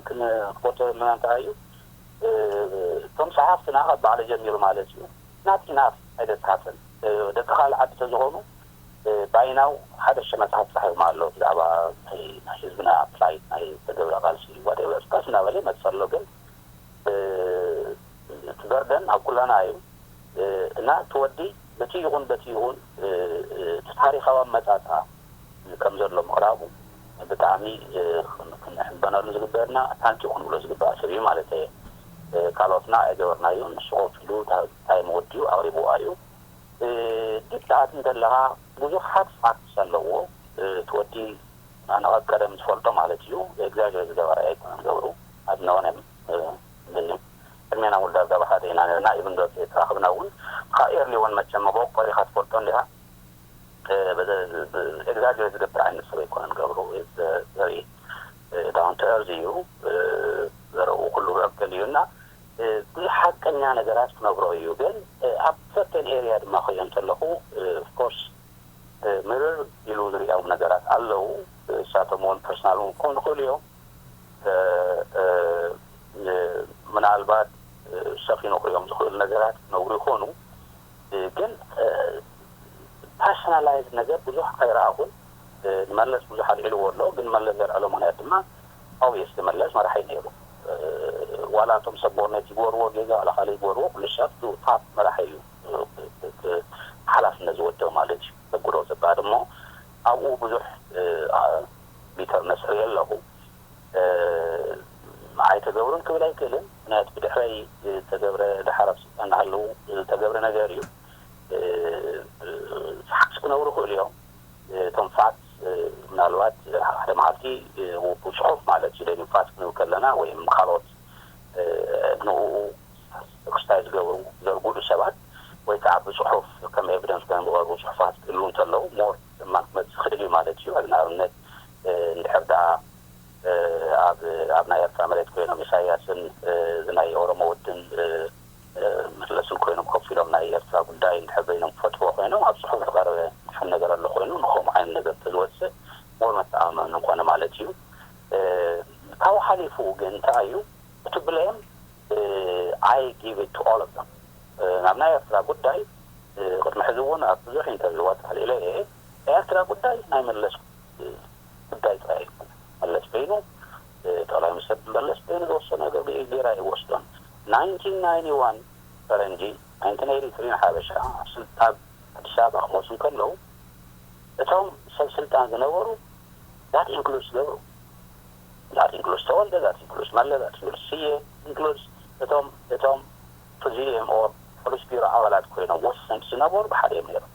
ክንቆፀረልና እንታይ እዩ፣ እቶም ፀሓፍትና ካብ ባዕለ ጀሚሩ ማለት እዩ፣ ናት ኢናፍ ኣይደፀሓትን። ደቂ ካልእ ዓዲ ተዝኾኑ ባይናው ሓደ ሺሕ መፅሓፍ ፃሒፎም ኣለዉ ብዛዕባ ናይ ህዝብና ፕላይት፣ ናይ ተገብረ ቃልሲ ዋቴቨር ቀስ እናበለ ይመፅእ ኣሎ። ግን እቲ በርደን ኣብ ኩላና እዩ። እና እቲ ወዲ በቲ ይኹን በቲ ይኹን እቲ ታሪኻዊ ኣመፃፅኣ ከም ዘሎ ምቕራቡ ብጣዕሚ ክንሕበነሉ ዝግበርና፣ ታንኪ ክንብሎ ዝግባእ ሰብ እዩ ማለት እየ። ካልኦትና ኣይገበርናዮ፣ ንሱ ኮፍ ኢሉ ታይም ወዲኡ ኣቕሪብዋ እዩ። ዲፕ ሰዓት እንተለኻ ብዙሓት ፋክትስ ኣለዎ። እቲ ወዲ ኣነ ካብ ቀደም ዝፈልጦ ማለት እዩ፣ ኤግዛጀሬት ዝገበረ ኣይኮነን ገብሩ። ኣድነወነ ምንም ቅድሜና ወልዳርጋ ብሓደ ኢና ነርና። ኢብን ዶ ተራኽብና እውን ካብ ኤርሊ እውን መቸም መበቆል ኢኻ ትፈልጦ እንዲኻ። ኤግዛጀሬት ዝገብር ዓይነት ሰብ ኣይኮነን ገብሩ። ዘሪ ዳውን ቱ ኤርዝ እዩ። ዘረኡ ኩሉ ረገል እዩ እና ብዙሕ ሓቀኛ ነገራት ክነግሮ እዩ። ግን ኣብ ሰርተን ኤሪያ ድማ ክሪኦ እንተለኹ ኦፍኮርስ ምርር ኢሉ ዝሪኦም ነገራት ኣለዉ። እሳቶም እውን ፐርሰናል እውን ክኾኑ ይኽእሉ እዮም። ምናልባት ሰኺኑ ክሪኦም ዝኽእል ነገራት ክነግሩ ይኾኑ። ግን ፐርሰናላይዝ ነገር ብዙሕ ኣይረኣኹን። ንመለስ ብዙሕ ኣልዒልዎ ኣሎ፣ ግን መለስ ዘልዐሎ ምኽንያት ድማ ኦብቪየስሊ መለስ መራሒ ነይሩ። ዋላ እቶም ሰቦርኔት ዝገበርዎ ጌጋ ዋላ ካልእ ዝገበርዎ ኩሉ ሰብ ቱ ታፕ መራሒ እዩ። ሓላፍነት ዝወደብ ማለት እዩ። ተጉዶ ዘባድ እሞ ኣብኡ ብዙሕ ቢተርነስ ርኢ ኣለኹ። ኣይተገብሩን ክብል ኣይክእልን፣ ምክንያቱ ብድሕረይ ዝተገብረ፣ ድሓር ኣብ ስልጣን እናሃለዉ ዝተገብረ ነገር እዩ። ፋክትስ ክነብሩ ይኽእሉ እዮም። እቶም ፋክትስ ምናልባት ሓደ መዓልቲ ብፅሑፍ ማለት እዩ፣ ፋክትስ ክንብል ከለና ወይም ካልኦት ንኡ ክስታይ ዝገብሩ ዘርጉዱ ሰባት ወይ ከዓ ብፅሑፍ ከም ኤቪደንስ ኮይኖም ዝቐርቡ ፅሑፋት ክህልዉ እንተለዉ ሞር ድማ ክመፅእ ይኽእል እዩ ማለት እዩ። ንኣብነት እንድሕር ደኣ ኣብ ኣብ ናይ ኤርትራ መሬት ኮይኖም ኢሳያስን እዚ ናይ ኦሮሞ ውድን መለስን ኮይኖም ኮፍ ኢሎም ናይ ኤርትራ ጉዳይ እንድሕር በይኖም ክፈትዎ ኮይኖም ኣብ ፅሑፍ ዝቐረበ ድሕን ነገር ኣሎ ኮይኑ ንከምኡ ዓይነት ነገር እንተዝወፅእ ሞር መተኣማመኒ ምኾነ ማለት እዩ። ካብኡ ሓሊፉ ግን እንታይ እዩ እቲ ብሌም? I give it to all of them። ናብ ናይ ኤርትራ ጉዳይ ቅድሚ ሕዚ እውን ኣብ ብዙሕ ኢንተርቪዋት ኣልዒለ እየ። ኤርትራ ጉዳይ ናይ መለስ ጉዳይ ጥራይ ኣይኮነ። መለስ በይኑ ጠቅላይ ሚኒስትር መለስ በይኑ ዝወሰኖ ነገር ጌራ ኣይወስዶን። ናይንቲን ናይንቲ ዋን ፈረንጂ፣ ናይንቲን ኤይቲ ትሪ ንሓበሻ ኣብ ኣዲስ ኣበባ ክመፁ እንከለዉ እቶም ሰብ ስልጣን ዝነበሩ that includes ገብሩ that includes ተወልደ that includes መለ that includes ስየ includes እቶም እቶም ፕሬዚዲየም ኦር ፖሊስ ቢሮ ኣባላት ኮይኖም ወሰንቲ ዝነበሩ ብሓደ እዮም ነይሮም።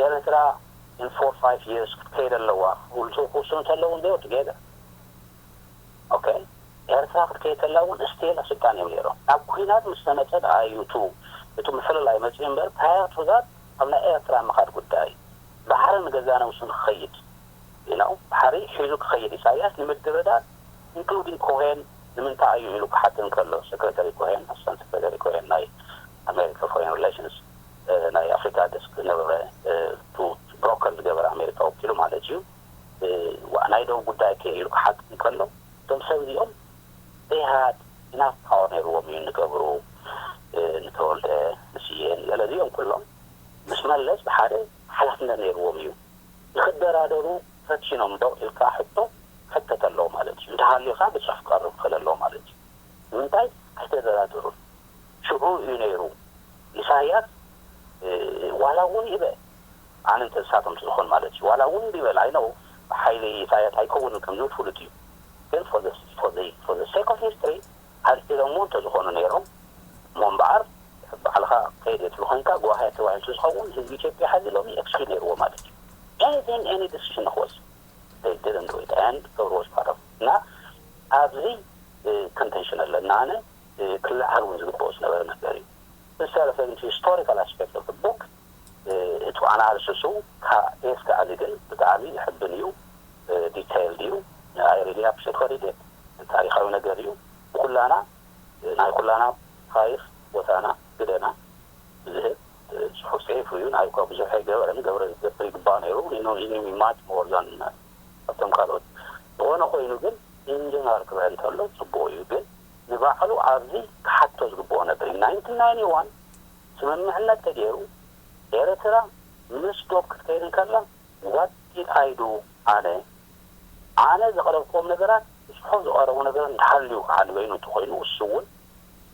ኤርትራ in four five years ክትከይድ ኣለዋ ክውልቱ ክውስኑ እንተለዉ they were together። ኦኬ ኤርትራ ክትከይድ ከላ እውን ስቲል ኣብ ስልጣን እዮም ነይሮም። ናብ ኩናት ምስ ተመፀ ደኣ እዩ እቱ እቱ ምፍልላይ መፅኡ እምበር prior to that ኣብ ናይ ኤርትራ ምኻድ ጉዳይ ባሕሪ ንገዛ ነብሱ ንክኸይድ you know ባሕሪ ሒዙ ክኸይድ ኢሳያስ ንምድርዳር including ኮሄን ንምንታይ እዩ ኢሉ ክሓትት እንከሎ ሰክረተሪ ኮሄን ኣስታን ሰክረተሪ ኮሄን ናይ ኣሜሪካ ፎሬን ሪሌሽንስ ናይ ኣፍሪካ ደስክ ዝነበረ ብሮከር ዝገበረ ኣሜሪካ ወኪሉ ማለት እዩ። ናይ ደቡብ ጉዳይ ከ ኢሉ ክሓትት እንከሎ እቶም ሰብ እዚኦም they had enough power ነይርዎም እዩ ንገብሩ ንተወልደ ንስየን ገለ እዚኦም ኩሎም ምስ መለስ ብሓደ ሓላፍነት ነይርዎም እዩ። ንክደራደሩ ፈቲኖም ዶ ኢልካ ሕቶ ክሕተት ኣለዎ ማለት እዩ። እንተሃልዩ ከዓ ብፅሑፍ ክቐርብ ክኽእል ኣለዎ ማለት እዩ። ንምንታይ ኣይተደራደሩን? ሽዑ እዩ ነይሩ ኢሳያስ ዋላ እውን ይበል ኣነ እንተ ንሳቶም ዝኾን ማለት እዩ ዋላ እውን ይበል ኣይነው ብሓይሊ ኢሳያስ ኣይከውንን ከም ዝብል ፍሉጥ እዩ። ግን for the sake of history ኣልዒሎምዎ እንተዝኾኑ ነይሮም እሞ እምበኣር ባዕልኻ ከይድ የትሉ ኮንካ ጓሃ ተባሂሉ ዝኸውን ህዝቢ ኢትዮጵያ ሕዚ ሎሚ ኤክስኪዩዝ ነይርዎ ማለት እዩ። Anything, any decision ንክወስድ they didn't do it and ገብርዎ ዝባረሩ እና ኣብዚ ኮንቴንሽን ኣለና። ኣነ ክልዓል እውን ዝግብኦ ዝነበረ ነገር እዩ። ዝተረፈ ን historical aspect of the book እቲ ኣናልስሱ ካብ ኤስ ክኣሊ ግን ብጣዕሚ ይሕብን እዩ። ዲቴይልድ እዩ። I really appreciate what he did። ታሪካዊ ነገር እዩ። ኩላና ናይ ኩላና ታሪክ ቦታና ግደና ዝህብ ጽሑፍ ጽሒፉ እዩ። ናይ እኳ ብዙሕ ኣይገበረን፣ ገብረ ዝገብር ይግባእ ነይሩ። You know, he knew me much more than ካብቶም ካልኦት። ዝኾነ ኮይኑ ግን ኢንጀነራል ክበሃል እንተሎ ጽቡቕ እዩ። ግን ንባዕሉ ኣብዚ ክሓቶ ዝግብኦ ነበር እዩ። ናይንቲን ናይንቲ ዋን ስምምዕነት ተገይሩ ኤርትራ ምስ ዶብ ክትከይድ እንከላ what did I do? ኣነ ኣነ ዘቕረብክዎም ነገራት ብጽሑፍ ዝቐረቡ ነገራት እንተሃልዩ ከዓ ንበይኑ እንተኮይኑ እሱ እውን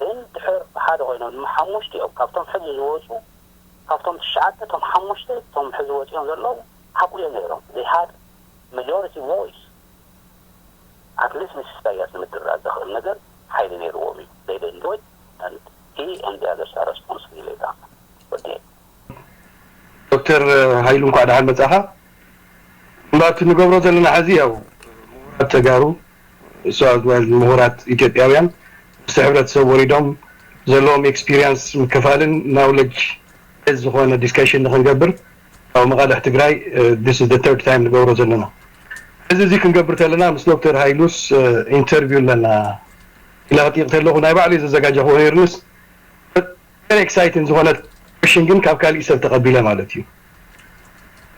ግን ድሕር ብሓደ ኮይኖም ድማ ሓሙሽቲኦም ካብቶም ሕዚ ዝወፁ ካብቶም ትሽዓተ እቶም ሓሙሽተ እቶም ሕዚ ወፂኦም ዘለዉ ሓቁ እዮም ነይሮም። They had majority voice. At least ምስ ኢሳያስ ንምድርዳር ዘኽእል ነገር ሓይሊ ነይርዎም እዩ። They didn't do it and he and the others are responsible ኢለ ይዛመ ወዲ ዶክተር ሃይሉ እንኳዕ ደሓን መጻኻ። እምበኣር እቲ ንገብሮ ዘለና ሕዚ ያው ምሁራት ተጋሩ እሱኣት ምሁራት ኢትዮጵያውያን ምስቲ ሕብረተሰብ ወሪዶም ዘለዎም ኤክስፒሪንስ ምክፋልን ናውለጅ ቤዝ ዝኾነ ዲስከሽን ንክንገብር ካብ መቓልሕ ትግራይ this is the third time ንገብሮ ዘለና። እዚ እዚ ክንገብር ከለና ምስ ዶክተር ሃይሉስ ኢንተርቪው ኣለና ኢለ ክጥይቕ ከለኹ ናይ ባዕሉ ዘዘጋጀኽዎ ነይሩንስ very exciting ዝኾነት question ግን ካብ ካሊእ ሰብ ተቐቢለ ማለት እዩ።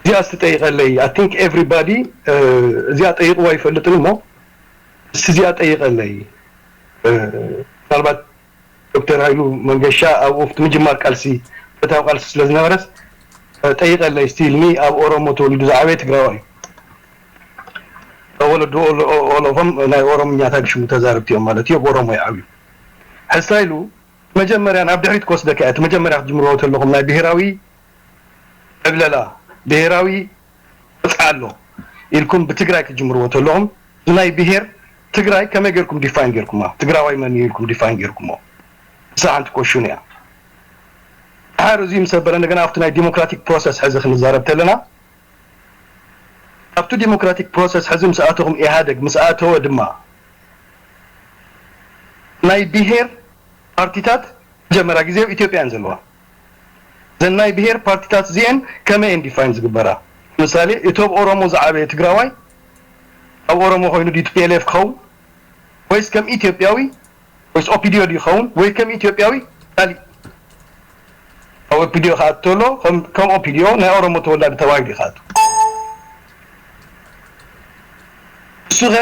እዚኣ እስቲ ጠይቐለይ። I think everybody እዚኣ ጠይቕዋ ይፈልጥን እሞ እስቲ እዚኣ ጠይቐለይ። ምናልባት ዶክተር ሃይሉ መንገሻ ኣብኡ ኣብቲ ምጅማር ቃልሲ ብረታዊ ቃልሲ ስለ ዝነበረስ ጠይቐለይ እስቲ ኢልኒ። ኣብ ኦሮሞ ተወሊዱ ዝዓበየ ትግራዋይ እዩ። ወለዱ ኦሎፎም ናይ ኦሮምኛ ታግ ሽሙ ተዛረብቲ እዮም ማለት እዩ። ኣብ ኦሮሞ ይዓብዩ። ሕስታ ኢሉ መጀመርያ ናብ ድሕሪት ክወስደካ እያ። እቲ መጀመርያ ክትጅምርዎ ተለኹም ናይ ብሄራዊ ዕብለላ ብሄራዊ ወፅዓ ኣሎ ኢልኩም ብትግራይ ክትጅምርዎ ተለኹም ናይ ብሄር ትግራይ ከመይ ገርኩም ዲፋይን ገርኩማ? ትግራዋይ መን እዩ ኢልኩም ዲፋይን ገርኩሞ? እሳ ሓንቲ ኮሽን እያ። ድሓር እዚ ምስ ኣበለ እንደገና ኣብቲ ናይ ዲሞክራቲክ ፕሮሰስ ሕዚ ክንዛረብ ተለና ኣብቲ ዲሞክራቲክ ፕሮሰስ ሕዚ ምስ ኣተኹም ኢህኣደግ ምስ ኣተወ ድማ ናይ ብሄር ፓርቲታት መጀመርያ ግዜ ኣብ ኢትዮጵያ እየን ዘለዋ። እዘን ናይ ብሄር ፓርቲታት እዚአን ከመይ እየን ዲፋይን ዝግበራ? ምሳሌ እቲ ኣብ ኦሮሞ ዝዓበየ ትግራዋይ ኣብ ኦሮሞ ኮይኑ ድዩ ቲ ፒ ኤል ኤፍ ክኸውን ወይስ ከም ኢትዮጵያዊ ወይስ ኦፒዲዮ ድዩ ይኸውን ወይ ከም ኢትዮጵያዊ ካሊእ ኣብ ኦፒዲዮ ክኣቱ ተሎ ከም ኦፒዲዮ ናይ ኦሮሞ ተወላዲ ተባሂሉ ይክኣቱ። እሱ ኸ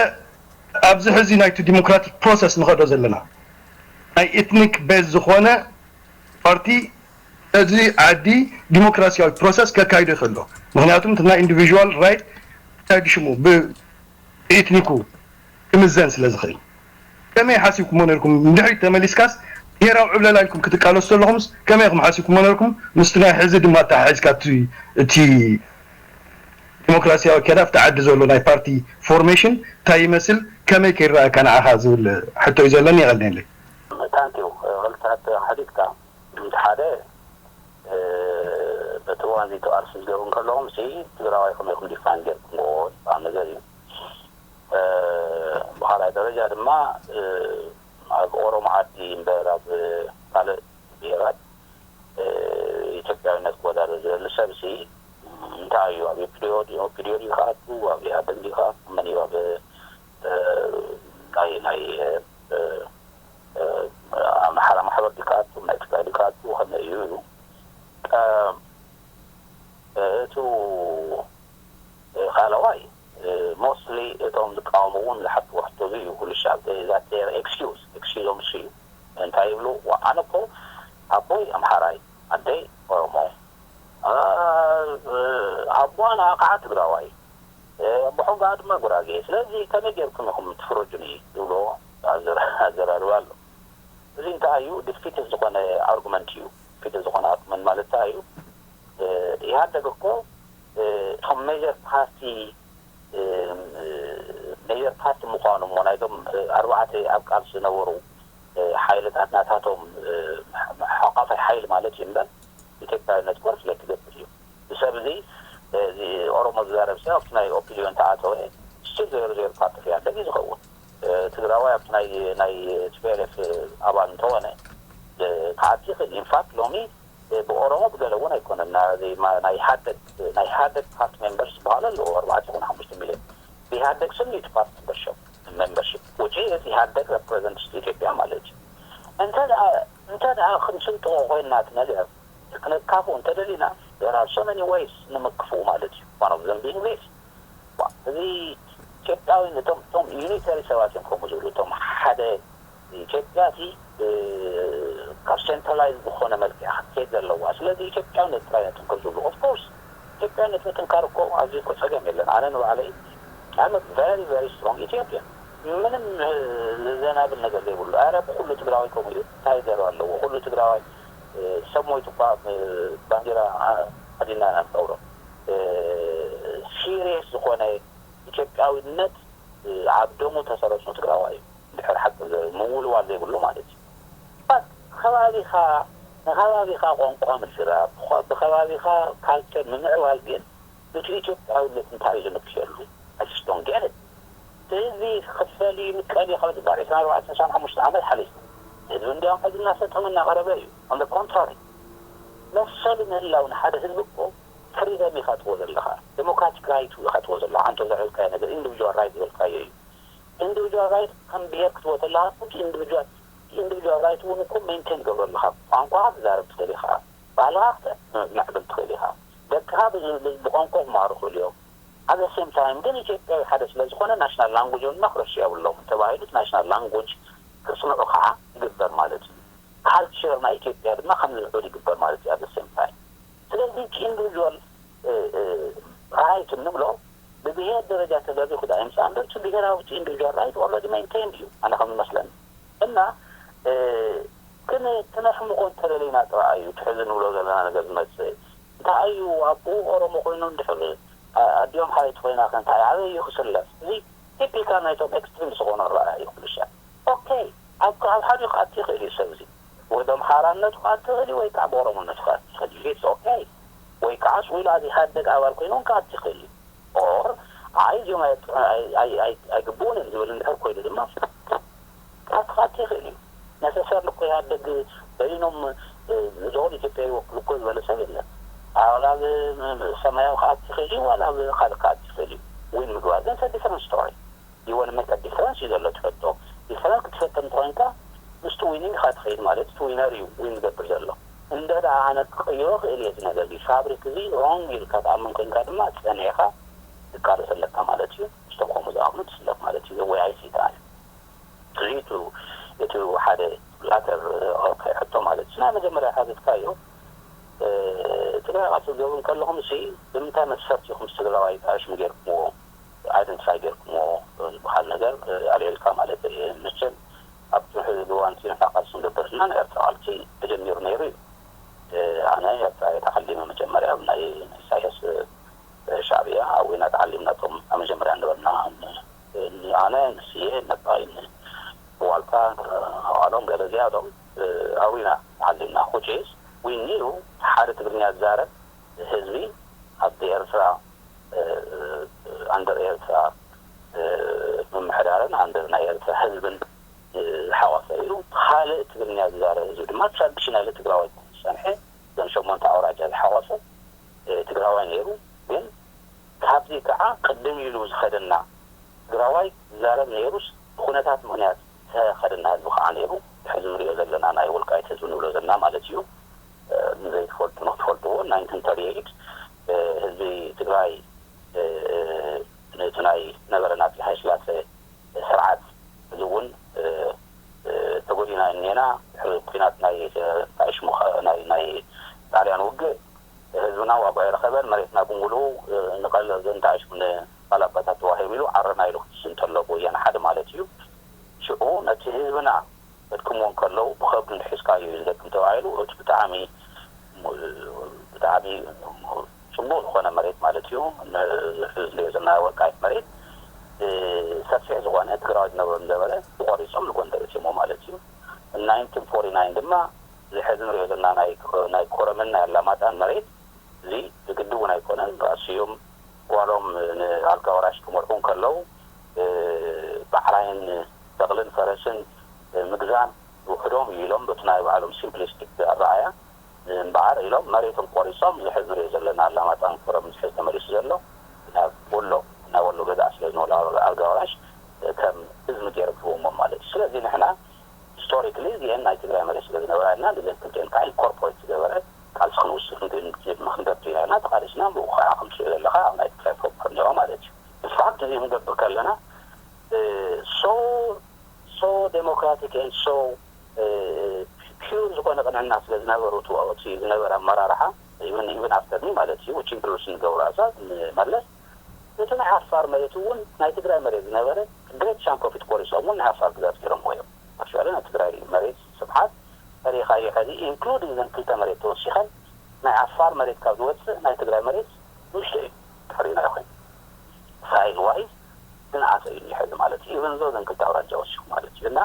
ኣብዚ ሕዚ ናይቲ ዲሞክራቲክ ፕሮሰስ ንኸዶ ዘለና ናይ ኤትኒክ ቤዝ ዝኾነ ፓርቲ እዚ ዓዲ ዲሞክራሲያዊ ፕሮሰስ ከካይዶ ይኽእሎ። ምክንያቱም እቲ ናይ ኢንዲቪዥዋል ራይት እንታይ ሽሙ ብኤትኒኩ ክምዘን ስለ ዝኽእል። ከመይ ሓሲብኩሞ ነርኩም? ንድሕሪት ተመሊስካስ ብሄራዊ ዕብለላ ኢልኩም ክትቃለሱ ዘለኹምስ ከመይ ኢኹም ሓሲብኩሞ ነርኩም? ምስቲ ናይ ሕዚ ድማ ኣተሓሒዝካ እቲ ዲሞክራሲያዊ ኣካይዳ ኣብቲ ዓዲ ዘሎ ናይ ፓርቲ ፎርሜሽን እንታይ ይመስል ከመይ ከይረኣካ ንዓኻ ዝብል ሕቶ እዩ ዘለኒ። የቐንየለይ። ታንኪዩ። ክልታት ሓዲግካ እቲ ሓደ በቲ እዋን እዚ ተቃልሲ ዝገብሩ እንከለኹም ሲ ትግራዋይ ከመይ ኢኹም ዲፋይን ገርኩምዎ ዝበሃል ነገር እዩ። ብካልኣይ ደረጃ ድማ ኣብ ኦሮሞ ዓዲ እምበር ኣብ ካልእ ብሄራት ኢትዮጵያዊነት ክወዳደር ዝደሊ ሰብ ሲ እንታይ እዩ ኣብ ፒዲዮ ፒዲዮ ድዩ ክኣቱ ኣብ ኢህኣደግ ድዩ ክኣቱ መን እዩ ኣብ ናይ ናይ ኣምሓራ ማሕበር ድዩ ክኣቱ ናይ ትግራይ ድዩ ክኣቱ ከመይ እዩ ኢሉ እቱ ካልኣዋይ ሞስትሊ እቶም ዝቃወሙ እውን ዝሓትዎ ሕቶ እዚ እዩ። ኩሉ ሻብ ዛት ዜር ኤክስኪውዝ ኤክስኪውዞም እሱ እዩ። እንታይ ይብሉ? ኣነ እኮ ኣቦይ ኣምሓራይ ኣደይ ኦሮሞ ኣቦና ከዓ ትግራዋይ ኣቦሖም ከዓ ድማ ጉራጌ። ስለዚ ከመይ ጌርኩም ኢኹም ትፍረጁኒ ዝብሎ ኣዘራርባ ኣሎ። እዚ እንታይ እዩ? ዲፊት ዝኾነ ኣርጉመንት እዩ። ዲፊት ዝኾነ ኣርጉመንት ማለት እንታይ እዩ? ኢህኣደግ እኮ እቶም ሜጀር ፓርቲ ሜጀር ፓርቲ ምዃኑ እሞ ናይዞም ኣርባዕተ ኣብ ቃልሲ ዝነበሩ ሓይልታት ናታቶም ሓቋፋይ ሓይሊ ማለት እዩ እምበር ኢትዮጵያዊ ነት ኮርስ ለክገብር እዩ። ብሰብ እዚ እዚ ኦሮሞ ዝዛረብ ሰብ ኣብቲ ናይ ኦፒዲዮ እንተኣተወ ስቲል ዜሮ ዜሮ ፓርቲ ኢህኣደግ እዩ ዝኸውን። ትግራዋይ ኣብቲ ናይ ናይ ቲፒኤልኤፍ ኣባል እንተኾነ ክኣቲ ይኽእል። ኢንፋክት ሎሚ ብኦሮሞ ብገለ እውን ኣይኮነን። ናይ ኢህኣደግ ናይ ኢህኣደግ ፓርቲ ሜምበርስ ዝበሃሉ ኣለዎ ኣርባዕተ ይኹን ሓሙሽተ ሚሊዮን ብኢህኣደግ ስም እዩ ፓርቲ ሜምበርሽፕ ሜምበርሽፕ ውጪ ኢህኣደግ ሬፕሬዘንትስ ኢትዮጵያ ማለት እዩ። እንተ ደኣ እንተ ደኣ ክንስንጥቆ ኮይና እቲ ነገር ክነካፍኡ እንተደሊና there are so many ways ንምክፍኡ ማለት እዩ። One of them being this እዚ ኢትዮጵያዊ ነቶም እቶም ዩኒተሪ ሰባት እዮም ከምኡ ዝብሉ እቶም ሓደ ኢትዮጵያ እቲ ካብ ሴንትራላይዝ ዝኾነ መልክዕ ክትከይድ ዘለዋ። ስለዚ ኢትዮጵያውነት ጥራይ ነጥንክር ዝብሉ ኦፍኮርስ ኢትዮጵያውነት ምጥንካር እኮ ኣብዚ እኮ ጸገም የለን። ኣነ ንባዕለይ I'm very very strong ኢትዮጵያ ምንም ዘናብል ነገር ዘይብሉ። ኣረ ኩሉ ትግራዋይ ከምኡ እዩ። እንታይ ዘረባ ኣለዎ? ኩሉ ትግራዋይ ሰብ ሞይቱ እኳ ባንዲራ ኣዲና ኢና ንቀብሮ። ሲሪየስ ዝኾነ ኢትዮጵያዊነት ኣብ ደሙ ተሰረፁ ትግራዋይ እዩ። ድሕር ሓቂ ምውልዋል ዘይብሉ ማለት እዩ። ከባቢኻ ንከባቢኻ ቋንቋ ምዝራብ ብከባቢኻ ካልቸር ምምዕባል ግን እቲ ኢትዮጵያዊነት እንታይ እዩ ዝምክሸሉ? ኣይስቶን ገለ ህዝቢ ክፈል ይምቀል እዩ ካብ ዝበሃል ዕስራን ኣርባዕተን ዕስራን ሓሙሽተ ዓመት ሓሊፉ ህዝቢ እንዲያውም ሕዚ እናሰጠመ እናቐረበ እዩ። On the contrary መሰሉ ምህላው ንሓደ ህዝቢ እኮ ፍሪደም ኢኻ ትዎ ዘለኻ ዴሞክራቲክ ራይቱ ኢኻ ትዎ ዘለኻ ኣንተ ዘዕብካዮ ነገር ኢንዲቪጁዋል ራይት ዝበልካዮ እዩ። ኢንዲቪጁዋል ራይት ከም ብሄር ክትዎ ተለኻ እቲ ኢንዲቪጁዋል ኢንዲቪጁዋል ራይት እውን እኮ ሜንቴን ገብሮ ኣለኻ። ቋንቋ ክትዛረብ ትኽእል ኢኻ፣ ባህልኻ ክተዕብል ትኽእል ኢኻ፣ ደቅኻ ብቋንቋ ክመሃሩ ክኽእሉ እዮም። ኣብ ሴም ታይም ግን ኢትዮጵያዊ ሓደ ስለ ዝኾነ ናሽናል ላንጉጅ ድማ ክረስዑ የብሎም ተባሂሉ ናሽናል ላንጉጅ ክፅንዑ ከዓ ይግበር ማለት እዩ። ካልቸር ናይ ኢትዮጵያ ድማ ከም ዝምዕብል ይግበር ማለት እዩ ኣብ ሴም ታይም። ስለዚ ኢንዲቪጁዋል ራይት እንብሎ ብብሄር ደረጃ ተገቢሩ ክዳ ይምፃእ እምበር እቲ ብሄራዊ ኢንዲቪጁዋል ራይት ኦልሬዲ ሜንቴን እዩ ኣነ ከም ዝመስለኒ እና ክነሕምቆ እንተደለይና ጥራይ እዩ ትሕዚ ንብሎ ዘለና ነገር ዝመፅእ እንታይ እዩ ኣቦኡ ኦሮሞ ኮይኑ እንድሕር ኣዲኦም ሓረይቲ ኮይና ከ እንታይ ኣበይ እዩ ክስለፍ እዚ ቲፒካል ናይቶም ኤክስትሪም ዝኾኑ ኣረኣእያ እዩ ኩሉ ሻዕ ኦኬ ኣብ ሓደ ክኣቲ ይኽእል እዩ ሰብ እዚ ወይ ብኣምሓራነቱ ክኣቲ ይኽእል እዩ ወይ ከዓ ብኦሮሞነቱ ክኣቲ ይኽእል እዩ it's okay ወይ ከዓ ስዊል ኣብ ኢህኣደግ ኣባል ኮይኑ እውን ክኣቲ ይኽእል እዩ or ኣይ እዚኦም ኣይግብኡን እዮም ዝብል እንድሕር ኮይኑ ድማ ክኣቲ ክኣቲ ይኽእል እዩ ነሰሰር እኮ ኢህኣደግ በይኖም እዞም ኢትዮጵያ ይወክሉ እኮ ዝበለ ሰብ የለን ዋላ ሰማያዊ ክኣቲ ይኽእል እዩ ዋላ ካልእ ክኣቲ ይኽእል እዩ ዊን ምግባር ግን ሰ ዲፈረንት ስቶሪ ይወን መቀ ዲፈረንስ እዩ ዘሎ ትፈልጦ ዲፈረንስ ክትፈጥር እንተኮይንካ ምስቲ ዊኒንግ ኢካ ትኸይድ ማለት እቲ ዊነር እዩ ዊን ዝገብር ዘሎ እንደ ደኣ ኣነ ክቅይሮ ክእል እየ እዚ ነገር እዚ ፋብሪክ እዚ ሮንግ ኢልካ ትኣምን ኮንካ ድማ ጸኒዕካ ትቃለስ ኣለካ ማለት እዩ ምስቶም ከምኡ ዝኣምኑ ትስለፍ ማለት እዩ ወይ ኣይሲታ እዩ እዚ እቲ ሓደ ላተር ኦኬ ሕቶ ማለት እዩ ናይ መጀመርያ ሓተትካዮ ትግራይ ቃልሲ ትገብሩ ከለኹም ሲ ብምንታይ መስፈርት ኢኹም ትግራዋይ ጣዕሽም ጌርኩምዎ ኣይደንቲፋይ ጌርኩምዎ ዝበሃል ነገር ኣልዒልካ ማለት እየ። መቸም ኣብ ትምሕዚ እዋንቲ ንሕና ቃልሲ ንገብር እና ንኤርትራ ቃልሲ ተጀሚሩ ነይሩ እዩ። ኣነ ኤርትራ እየ ተዓሊመ መጀመርያ ኣብ ናይ ኢሳያስ ሻዕብያ ኣብ ወይና ተዓሊምና እቶም ኣብ መጀመርያ ነበርና ኣነ ንስየ ነባይ ዋልታ ኣዋሎም ገለ እዚኣቶም ኣብ ወይና ተዓሊምና which is we knew ሓደ ትግርኛ ዝዛረብ ህዝቢ ኣብ ኤርትራ ኣንደር ኤርትራ ምምሕዳርን ኣንደር ናይ ኤርትራ ህዝብን ዝሓቆፈ እዩ። ካልእ ትግርኛ ዝዛረብ ህዝቢ ድማ ትራዲሽናሊ ትግራዋይ ኮይኑ ዝፀንሐ እዞም ሸሞንተ ኣውራጃ ዝሓቆፈ ትግራዋይ ነይሩ። ግን ካብዚ ከዓ ቅድም ኢሉ ዝኸደና ትግራዋይ ዝዛረብ ነይሩስ ብኩነታት ምክንያት ዝኸደና ህዝቢ ከዓ ነይሩ። ሕዚ ንሪኦ ዘለና ናይ ወልቃይት ህዝቢ ንብሎ ዘለና ማለት እዩ። ንዘይትፈልጡ ንክትፈልጥዎ ናይንቲን ተርቲኤይት ህዝቢ ትግራይ ነቲ ናይ ነበረ ናፂ ሃይለስላሴ ስርዓት እዚ እውን ተጎዲና እኒና ድሕሪ ኩናት ናይ ሽሙ ናይ ጣልያን ውግእ ህዝብና ዋጋ ኣይረኸበን መሬትና ብምሉኡ ንቀል እንታይ ሽሙ ንባላባታት ተዋሂቡ ኢሉ ዓረና ኢሉ ክትስን ተሎ ብወያነ ሓደ ማለት እዩ ሽዑ ነቲ ህዝብና ዘድክምዎ እንከለዉ ብኸብዱ እንድሒዝካዮ እዩ ዝደክም ተባሂሉ እቲ ብጣዕሚ ብጣዕሚ ፅቡቅ ዝኾነ መሬት ማለት እዩ ዝሪኦ ዘለና ወልቃይት መሬት ሰፊሕ ዝኾነ ትግራዋይ ዝነብሮ ዝነበረ ተቆሪፆም ንጎንደር እትሞ ማለት እዩ ናይንቲን ፎርቲ ናይን ድማ እዚ ሕዚ ንሪኦ ዘለና ናይ ኮረምን ናይ ኣላማጣን መሬት እዚ ዝግድቡን ኣይኮነን። ራስዮም ጓሎም ንኣልጋ ወራሽ ክመርሑ ከለዉ ባዕራይን በቕልን ፈረስን ምግዛም ውሕዶም እዩ ኢሎም በቲ ናይ ባዕሎም ሲምፕሊስቲክ ኣረኣያ እምበኣር ኢሎም መሬቶም ቆሪሶም ዝሕዝ ንሪኦ ዘለና ኣላማጣን ኮረም ዝሕዝ ተመሊሱ ዘሎ ናብ ወሎ ናብ ወሎ ገዛ ስለ ዝነበሩ ኣልጋ ወራሽ ከም ህዝቢ ገይሮም ሂቦሞ ማለት እዩ። ስለዚ ንሕና ሂስቶሪክሊ እዚአን ናይ ትግራይ መሬት ስለ ዝነበራ ኢልና ንዘን ክልቲአን ከዓ ኢንኮርፖሬት ዝገበረ ቃልሲ ክንውስድ ክንገብር ኢና ኢልና ተቃሊስና ብኡ ከዓ ከምትሪኦ ዘለካ ኣብ ናይ ትግራይ ፕሮፖር ነይሮ ማለት እዩ። ብፋክት እዚ ክንገብር ከለና so so democratic and so pure ዝኾነ ቅንዕና ስለ ዝነበሩ እቲ ዝነበረ ኣመራርሓ even even after me ማለት እዩ ውጭ ኢንትሮዱስ ንገብሩ ኣሳ መለስ እቲ ናይ ዓፋር መሬት እውን ናይ ትግራይ መሬት ዝነበረ ግሬት ቻንክ ኦፍ ኢት ቆሪሶም እውን ናይ ዓፋር ግዛት ገይሮምዎ እዮም። ኣክቹዋሊ ናይ ትግራይ መሬት ስብሓት ፈሪኻዮ ሕዚ ኢንክሉዲንግ ዘን ክልተ መሬት ተወሲኸን ናይ ዓፋር መሬት ካብ ዝወፅእ ናይ ትግራይ መሬት ንእሽቶ እዩ ተሪእናዮ ኮይኑ ሳይዝ ዋይዝ ዝነኣሰ እዩ እኒኦ ሕዚ ማለት እዩ። ኢቨን ዞ ዘን ክልተ ኣውራጃ ወሲኹ ማለት እዩ። እና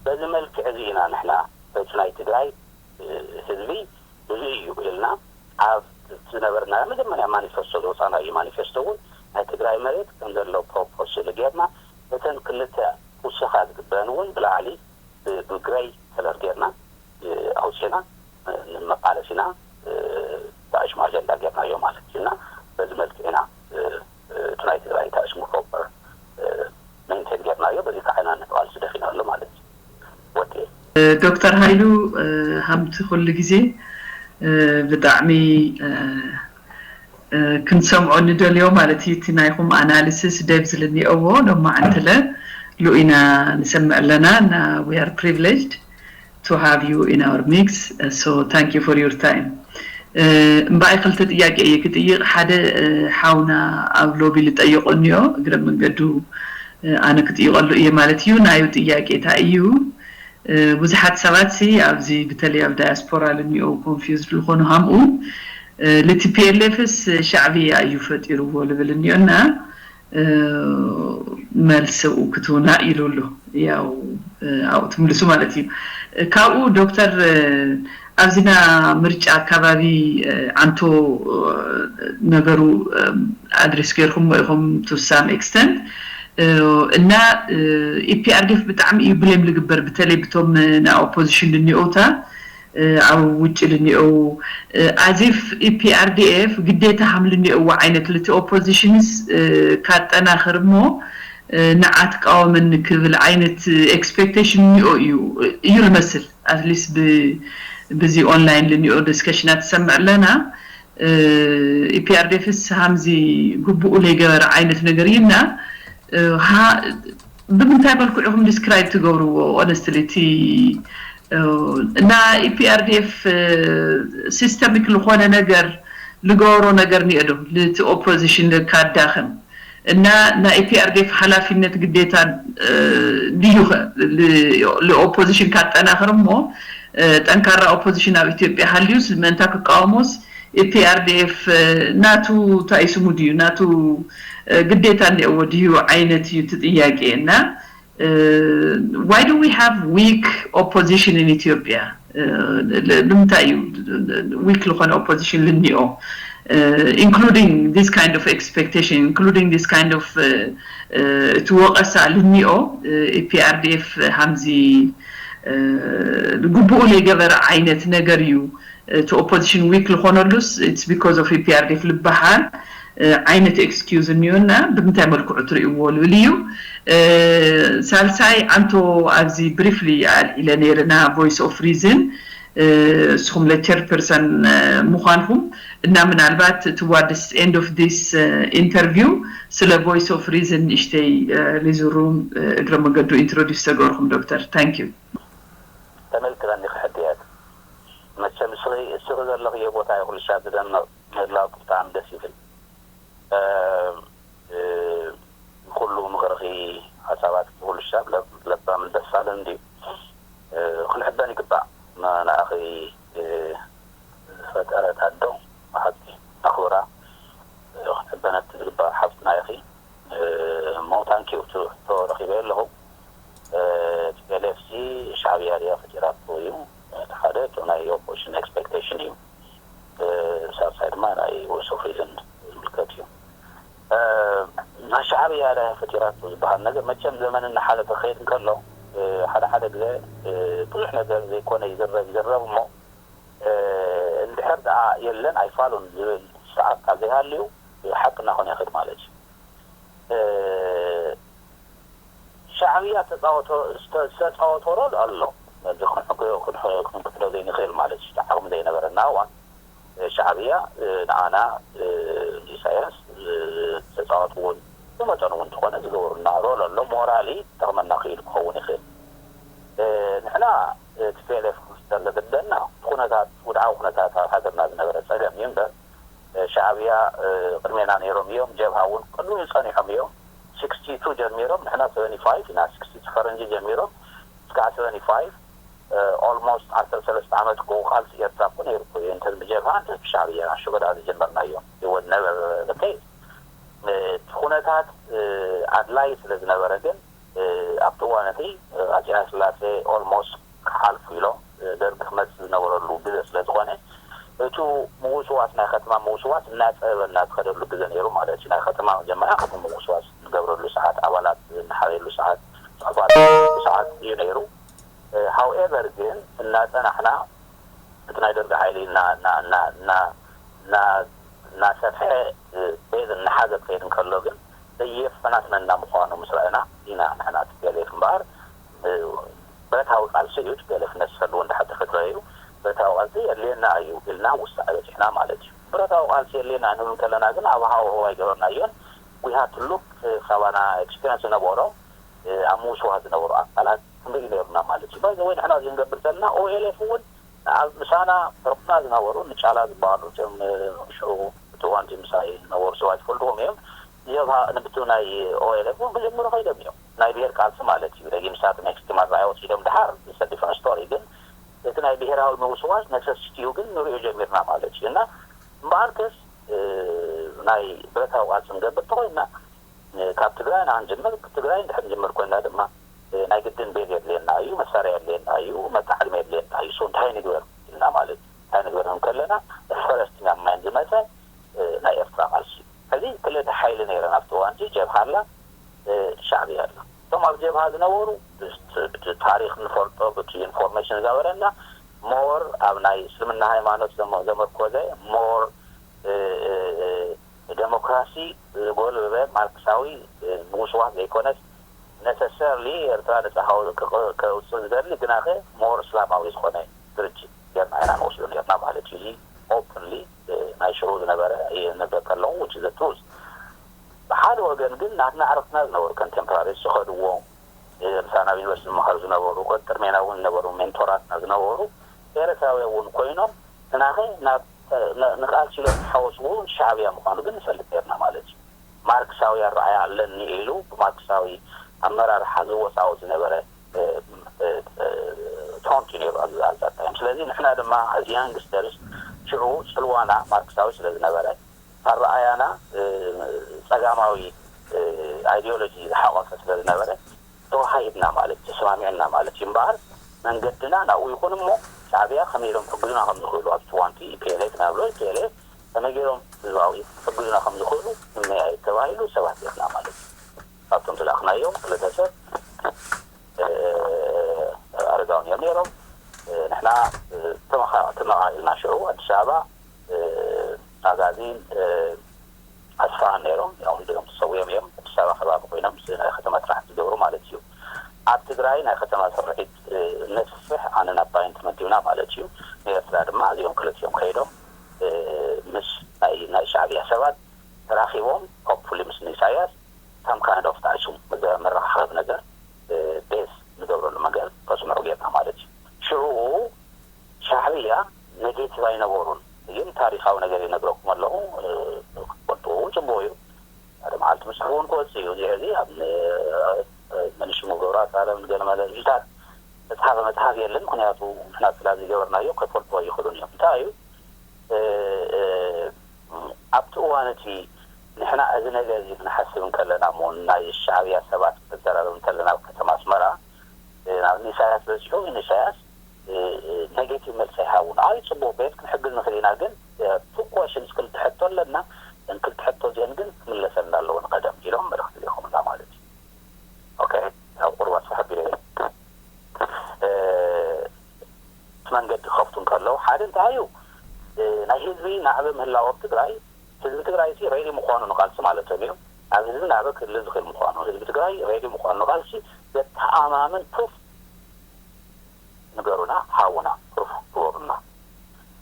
በዚ መልክዕ እዚ ኢና ንሕና በቲ ናይ ትግራይ ህዝቢ እዚ እዩ ኢልና ኣብ ዝነበርና መጀመርያ ማኒፌስቶ ዘውፃእናዮ ማኒፌስቶ እውን ናይ ትግራይ መሬት ከም ዘሎ ፕሮፖር ስእሊ ጌርና እተን ክልተ ውሰኻ ዝግበአን እውን ብላዕሊ ብግረይ ከለር ጌርና ኣውፅና ንመቃለስ ኢና። ታሽሙ ኣጀንዳ ጌርናዮ ማለት እዩ እና በዚ መልክዕ ኢና እቲ ናይ ትግራይ ታሽሙ ፕሮፐር ሜንቴን ጌርናዮ። በዚ ከዓ ኢና ንቃልሲ ደፊናሉ ማለት እዩ። ወዲ ዶክተር ሃይሉ ሃምቲ ኩሉ ግዜ ብጣዕሚ ክንሰምዖ ንደልዮ ማለት እዩ። እቲ ናይኹም ኣናሊሲስ ደብዝ ልኒኦዎ ሎማዓንትለ ሉኢና ንሰምዕ ኣለና እና we are privileged to have you in our mix. So thank you for your time. እምበኣይ ክልተ ጥያቄ እየ ክጥይቕ። ሓደ ሓውና ኣብ ሎቢ ልጠይቆ እኒኦ እግረ መንገዱ ኣነ ክጥይቐሉ እየ ማለት እዩ። ናዩ ጥያቄ እንታይ እዩ? ብዙሓት ሰባት ሲ ኣብዚ በተለይ ኣብ ዳያስፖራ ልኒኦ ኮንፊውዝድ ዝኾኑ ሃምኡ ል ቲ ፒ ኤል ኤፍ ስ ሻዕብያ እዩ ፈጢርዎ ልብል እኒኦ እና መልስኡ ክትውና ኢሉ ኣሎ። ያው ኣብኡ ትምልሱ ማለት እዩ። ካብኡ ዶክተር ኣብዚና ምርጫ ኣካባቢ ዓንቶ ነገሩ ኣድሬስ ገይርኩሞ ኢኹም to some extent እና ኢፒኣርዲፍ ብጣዕሚ እዩ ብሌም ልግበር ብተለይ ብቶም ናይ ኦፖዚሽን ልኒኦታ ኣብ ውጭ ልኒኦ ኣዚፍ ኢፒኣርዲኤፍ ግዴታ ሃም ልኒኦዎ ዓይነት ልቲ ኦፖዚሽንስ ካጠናኽር እሞ ንዓ ትቃወመኒ ክብል ዓይነት ኤክስፔክቴሽን እኒኦ እዩ እዩ ልመስል ኣትሊስት ብዚ ኦንላይን ልኒኦ ዲስከሽናት ትሰምዕ ኣለና ኢፒኣርዴፍስ ሃምዚ ግቡኡ ለይገበረ ዓይነት ነገር እዩ እና ብምንታይ መልክዑ ኢኹም ዲስክራይብ ትገብርዎ ኦነስትሊ እቲ እና ኢፒኣርዲኤፍ ሲስተሚክ ዝኾነ ነገር ልገበሮ ነገር ኒኦ ዶ ልቲ ኦፖዚሽን ካዳኽም እና ናይ ኢፒኣርዲኤፍ ሓላፊነት ግዴታ ድዩ ልኦፖዚሽን ካጠናኽር እሞ ጠንካራ ኦፖዚሽን ኣብ ኢትዮጵያ ሃልዩስ ምእንታ ክቃወሞስ ኢፒኣርዲኤፍ ናቱ ታይስሙ ድዩ ናቱ ግዴታ እኒኦዎ ድዩ ዓይነት እዩ እቲ ጥያቄ እና why do we have weak opposition in Ethiopia ንምንታይ እዩ ዊክ ዝኾነ ኦፖዚሽን ልኒኦ including this kind of expectation including this kind of እቲ ወቐሳ ልኒኦ ኢፒኣርዲኤፍ ሃምዚ ግቡኡ ለይገበረ ዓይነት ነገር እዩ እቲ ኦፖዚሽን ዊክ ዝኾነሉስ it's because of ኢፒኣርዲኤፍ ልበሃል ዓይነት ኤክስኪውዝ እኒኦና ብምንታይ መልክዑ ትርእይዎ ልብል እዩ ሳልሳይ ዓንቶ ኣብዚ ብሪፍሊ ኣልዒለ ነይርና ቮይስ ኦፍ ሪዝን እስኹም ለ ቸርፐርሰን ምዃንኩም እና ምናልባት towards end of this interview ስለ ቮይስ ኦፍ ሪዝን ንእሽተይ ሊዝሩም እግረ መገዱ ኢንትሮዲስ ተገርኩም ዶክተር ታንክ ዩ ተመልክተኒ ክሕድየት መቸም እስኺ ዘለኽዮ ቦታ ይኹልሻ ዝደምቕ ምህላው ብጣዕሚ ደስ ይብል ንኩሉ ምኽርኺ ሓሳባት ኩሉ ሰብ ለባምን በሳልን እንድዩ ክንሕበን ይግባእ ንኣኺ ዝፈጠረት ኣዶ ብሓቂ ኣኽብራ ክንሕበነት ዝግባእ ሓፍትና ኢኺ እሞ ታንኪዩ እቲ ሕቶ ረኺበዮ ኣለኹ ቲፒኤልኤፍ ሲ ሻዕብያ ድያ ፈጢራ ፈጢራቶ ዝበሃል ነገር መቸም ዘመን እናሓለፈ ክኸይድ እንከሎ ሓደ ሓደ ግዜ ብዙሕ ነገር ዘይኮነ ይዝረብ ይዝረብ እሞ እንድሕር ደኣ የለን ኣይፋሉን ዝብል ስርዓት ካብ ዘይሃልዩ ሓቂ እናኾነ ይኸድ ማለት እዩ። ሻዕብያ ዝተፃወቶ ሮል ኣሎ። እዚ ክንክፍሎ ዘይንኽእል ማለት እዩ። ዓቕሚ ዘይነበረና እዋን ሻዕብያ ንኣና ኢሳያስ ተፃወት እውን ብመጠኑ እውን ዝኾነ ዝገበሩና ሮል ኣሎ። ሞራሊ ጠቕመና ክኢሉ ክኸውን ይኽእል። ንሕና እቲ ፒኤልኤፍ ክፍጠር ዘገደና ኩነታት ውድዓዊ ኩነታት ኣብ ሃገርና ዝነበረ ፀገም እዩ እምበር ሻዕብያ ቅድሜና ነይሮም እዮም። ጀብሃ እውን ቅድሚኡ ፀኒሖም እዮም። ሲክስቲ ቱ ጀሚሮም ንሕና ሰቨንቲ ፋይቭ ኢና። ሲክስቲ ቱ ፈረንጂ ጀሚሮም እስካዕ ሰቨንቲ ፋይቭ ኦልሞስት ዓሰርተ ሰለስተ ዓመት እኮ ቃልሲ ኤርትራ እኮ ነይሩ እኮ እዩ። እንተ ብጀብሃ እንተ ብሻዕብያ ሽበዳ ዝጀመርናዮ ይወድ ነበረ። እቲ ኩነታት ኣድላይ ስለ ዝነበረ ግን ኣብቲ እዋን እቲ ኣጼ ሃይለስላሴ ኦልሞስት ክሓልፉ ኢሎም ደርጊ ክመፅእ ዝነበረሉ ግዘ ስለ ዝኾነ እቱ ምውስዋስ ናይ ከተማ ምውስዋስ እናፀበበና ዝኸደሉ ግዘ ነይሩ ማለት እዩ። ናይ ከተማ መጀመርያ ከም ምውስዋስ ንገብረሉ ሰዓት ኣባላት እናሓረየሉ ሰዓት ፅሑፋት ሰዓት እዩ ነይሩ። ሃውኤቨር ግን እናፀናሕና እቲ ናይ ደርጊ ሓይሊ እናሰፍሐ ቤዝ እናሓዘ ክኸይድ እንከሎ ግን ዘየፈናፍነና ምዃኑ ምስ ረኣና ኢና ንሕና ቲፒኤልኤፍ እምበኣር ብረታዊ ቃልሲ እዩ። ቲፒኤልኤፍ ነስፈሉ እንድሕር ተፈጥሮ እዩ ብረታዊ ቃልሲ የድልየና እዩ ኢልና ውሳነ በፂሕና ማለት እዩ። ብረታዊ ቃልሲ የድልየና ንብል እንከለና ግን ኣብ ሃዋሁ ኣይገበርናዮን። ዊሃትሉክ ካባና ኤክስፔሪንስ ዝነበሮም ኣብ ምውስዋ ዝነበሩ ኣካላት ክንርኢ ነይሩና ማለት እዩ። ባይዘወይ ንሕና እዚ ንገብር ዘለና ኦኤልኤፍ እውን ኣብ ምሳና ርኩና ዝነበሩ ንጫላ ዝበሃሉ እቶም ሽዑ እቲ ዋንቲ ምሳይ ዝነበሩ ሰባት ይፈልጥዎም እዮም። ጀብሃ ንብቱ ናይ ኦኤልኤፍ እውን ክጀምሩ ከይዶም እዮም። ናይ ብሄር ቃልሲ ማለት እዩ። ደጊም ሳት ሜክሲቲ ማራያ ወሲዶም ድሓር ሰዲፈን ስቶሪ ግን እቲ ናይ ብሄራዊ ምውስዋስ ነሰስቲዩ ግን ንሪኦ ጀሚርና ማለት እዩ። እና እምበኣርከስ ናይ ብረታዊ ቃልሲ ንገብር ተኮይንና ካብ ትግራይ ንክንጅምር ትግራይ እንድሕር ንጅምር ኮይና ድማ ናይ ግድን ቤት የድልየና እዩ፣ መሳርያ የድልየና እዩ፣ መተዓልሚ የድልየና እዩ። ሶ እንታይ ንግበር ኢልና ማለት እንታይ ንግበር እንከለና ፈረስቲ ናብ ማይን ዝመፀ ናይ ኤርትራ ቃልሲ ሕዚ ክልተ ሓይሊ ነይረን ኣብቲ እዋን ጀብሃ ኣላ ሻዕብያ ኣላ። እቶም ኣብ ጀብሃ ዝነበሩ ታሪክ ንፈልጦ ብቲ ኢንፎርሜሽን ዝነበረና ሞር ኣብ ናይ እስልምና ሃይማኖት ዘመርኮዘ ሞር ንደሞክራሲ ዝጎልበበ ማርክሳዊ ምውስዋስ ዘይኮነስ ነሰሰርሊ ኤርትራ ነፃ ከውፅእ ዝደሊ ግናኸ ሞር እስላማዊ ዝኾነ ድርጅት ጌርና ኢና ንወስዶ ኔርና ማለት እዩ። እዚ ኦፕንሊ ናይ ሽዑ ዝነበረ እየ ንብለካ ኣለኹ which is the truth። ብሓደ ወገን ግን ናትና ዕርክትና ዝነበሩ ኮንቴምፖራሪ ዝኸድዎ ምሳና ኣብ ዩኒቨርሲቲ ዝመሃሩ ዝነበሩ ቅድሜና እውን ዝነበሩ ሜንቶራትና ዝነበሩ ኤርትራውያን እውን ኮይኖም ንናኸ ናብ ንቃልሲ ኢሎም ዝሓወስዎ ሻዕብያ ምዃኑ ግን ንፈልጥ ኔርና ማለት እዩ። ማርክሳዊ ኣረኣያ ኣለኒ ኢሉ ብማርክሳዊ ኣመራርሓ ዝወሳወስ ዝነበረ ቶንቲ ነይሩ ኣብዚ ኣጋጣሚ። ስለዚ ንሕና ድማ እዚ ያንግስተርስ ሽዑ ፅልዋና ማርክሳዊ ስለ ዝነበረ ኣረኣያና ፀጋማዊ ኣይዲዮሎጂ ዝሓቆፈ ስለ ዝነበረ ተወሃሂድና ማለት ተሰማሚዕና ማለት እዩ። እምበኣር መንገድና ናብኡ ይኹን እሞ ሻዕብያ ከመይ ኢሎም ክሕግዙና ከም ዝኽእሉ ኣብቲ ዋንቲ ኢፒኤልኤፍ ናብሎ ኢፒኤልኤፍ ከመይ ገይሮም ህዝባዊ ክሕግዙና ከም ዝኽእሉ ንመያየጥ ተባሂሉ ሰባት ጌርና ማለት እዩ። ካብቶም ዝለኣኽናዮም ክልተ ሰብ ኣረጋውን እዮም ነይሮም። ንሕና ተመቓኢልና ሽዑ ኣዲስ ኣበባ ኣጋዚን ኣስፋሃን ነይሮም። ያው እንዲኦም ተሰዊኦም እዮም። ኣዲስ ኣበባ ከባቢ ኮይኖም ናይ ከተማ ስራሕ ዝገብሩ ማለት እዩ። ኣብ ትግራይ ናይ ከተማ ስርሒት ነስፍሕ ኣነ ናብ ባይንት መዲብና ማለት እዩ። ንኤርትራ ድማ እዚኦም ክልቲኦም ከይዶም ምስ ናይ ሻዕብያ ሰባት ተራኺቦም ሆፕፉሊ ምስ ኢሳያስ some kind of ጣይሱ መራኻኸብ ነገር ቤዝ ንገብረሉ ነገር ከስምዑ ጌርና ማለት እዩ። ሽዑ ሻዕብያ ኔጌቲቭ ኣይነበሩን። ግን ታሪኻዊ ነገር ይነግረኩም ኣለኹ ክትፈልጥዎ እውን ፅቡቅ እዩ። ሓደ መዓልቲ ምሳሕ እውን ክወፅእ እዩ። እዚ ሕዚ ኣብ መንሽሙ ገብራት ኣለም ገለመለ ልጅታት መፅሓፈ መፅሓፍ የለን። ምክንያቱ ምክንያት ስላ ዝገበርናዮ ከፈልጥዎ ይኽእሉን እዮም። እንታይ እዩ ኣብቲ እዋን እቲ ንሕና እዚ ነገር እዚ ክንሓስብ እንከለና እሞ ናይ ሻዕብያ ሰባት ክንዘራረብ እንተለና ኣብ ከተማ ኣስመራ ናብ ንኢሳያስ በፂሑ ንኢሳያስ ኔጌቲቭ መልሲ ኣይሃቡን። ኣይ ፅቡቅ ቤት ክንሕግዝ ንኽእል ኢና ግን ቱ ኮሽንስ ክልተ ሕቶ ኣለና። እን ክልተ ሕቶ እዚአን ግን ክምለሰልና ኣለዎ ንቀደም ኢሎም መልእክቲ ሊኹምና ማለት ናይ ህዝቢ ናዕበ ምህላው ኣብ ትግራይ፣ ህዝቢ ትግራይ ሲ ሬዲ ምዃኑ ንቃልሲ ማለቶም እዩ። ኣብ ህዝቢ ናዕበ ክህሉ ዝኽእል ምዃኑ፣ ህዝቢ ትግራይ ሬዲ ምዃኑ ንቃልሲ ዘተኣማምን ፕሩፍ ንገሩና፣ ሃቡና፣ ፕሩፍ ግበሩና።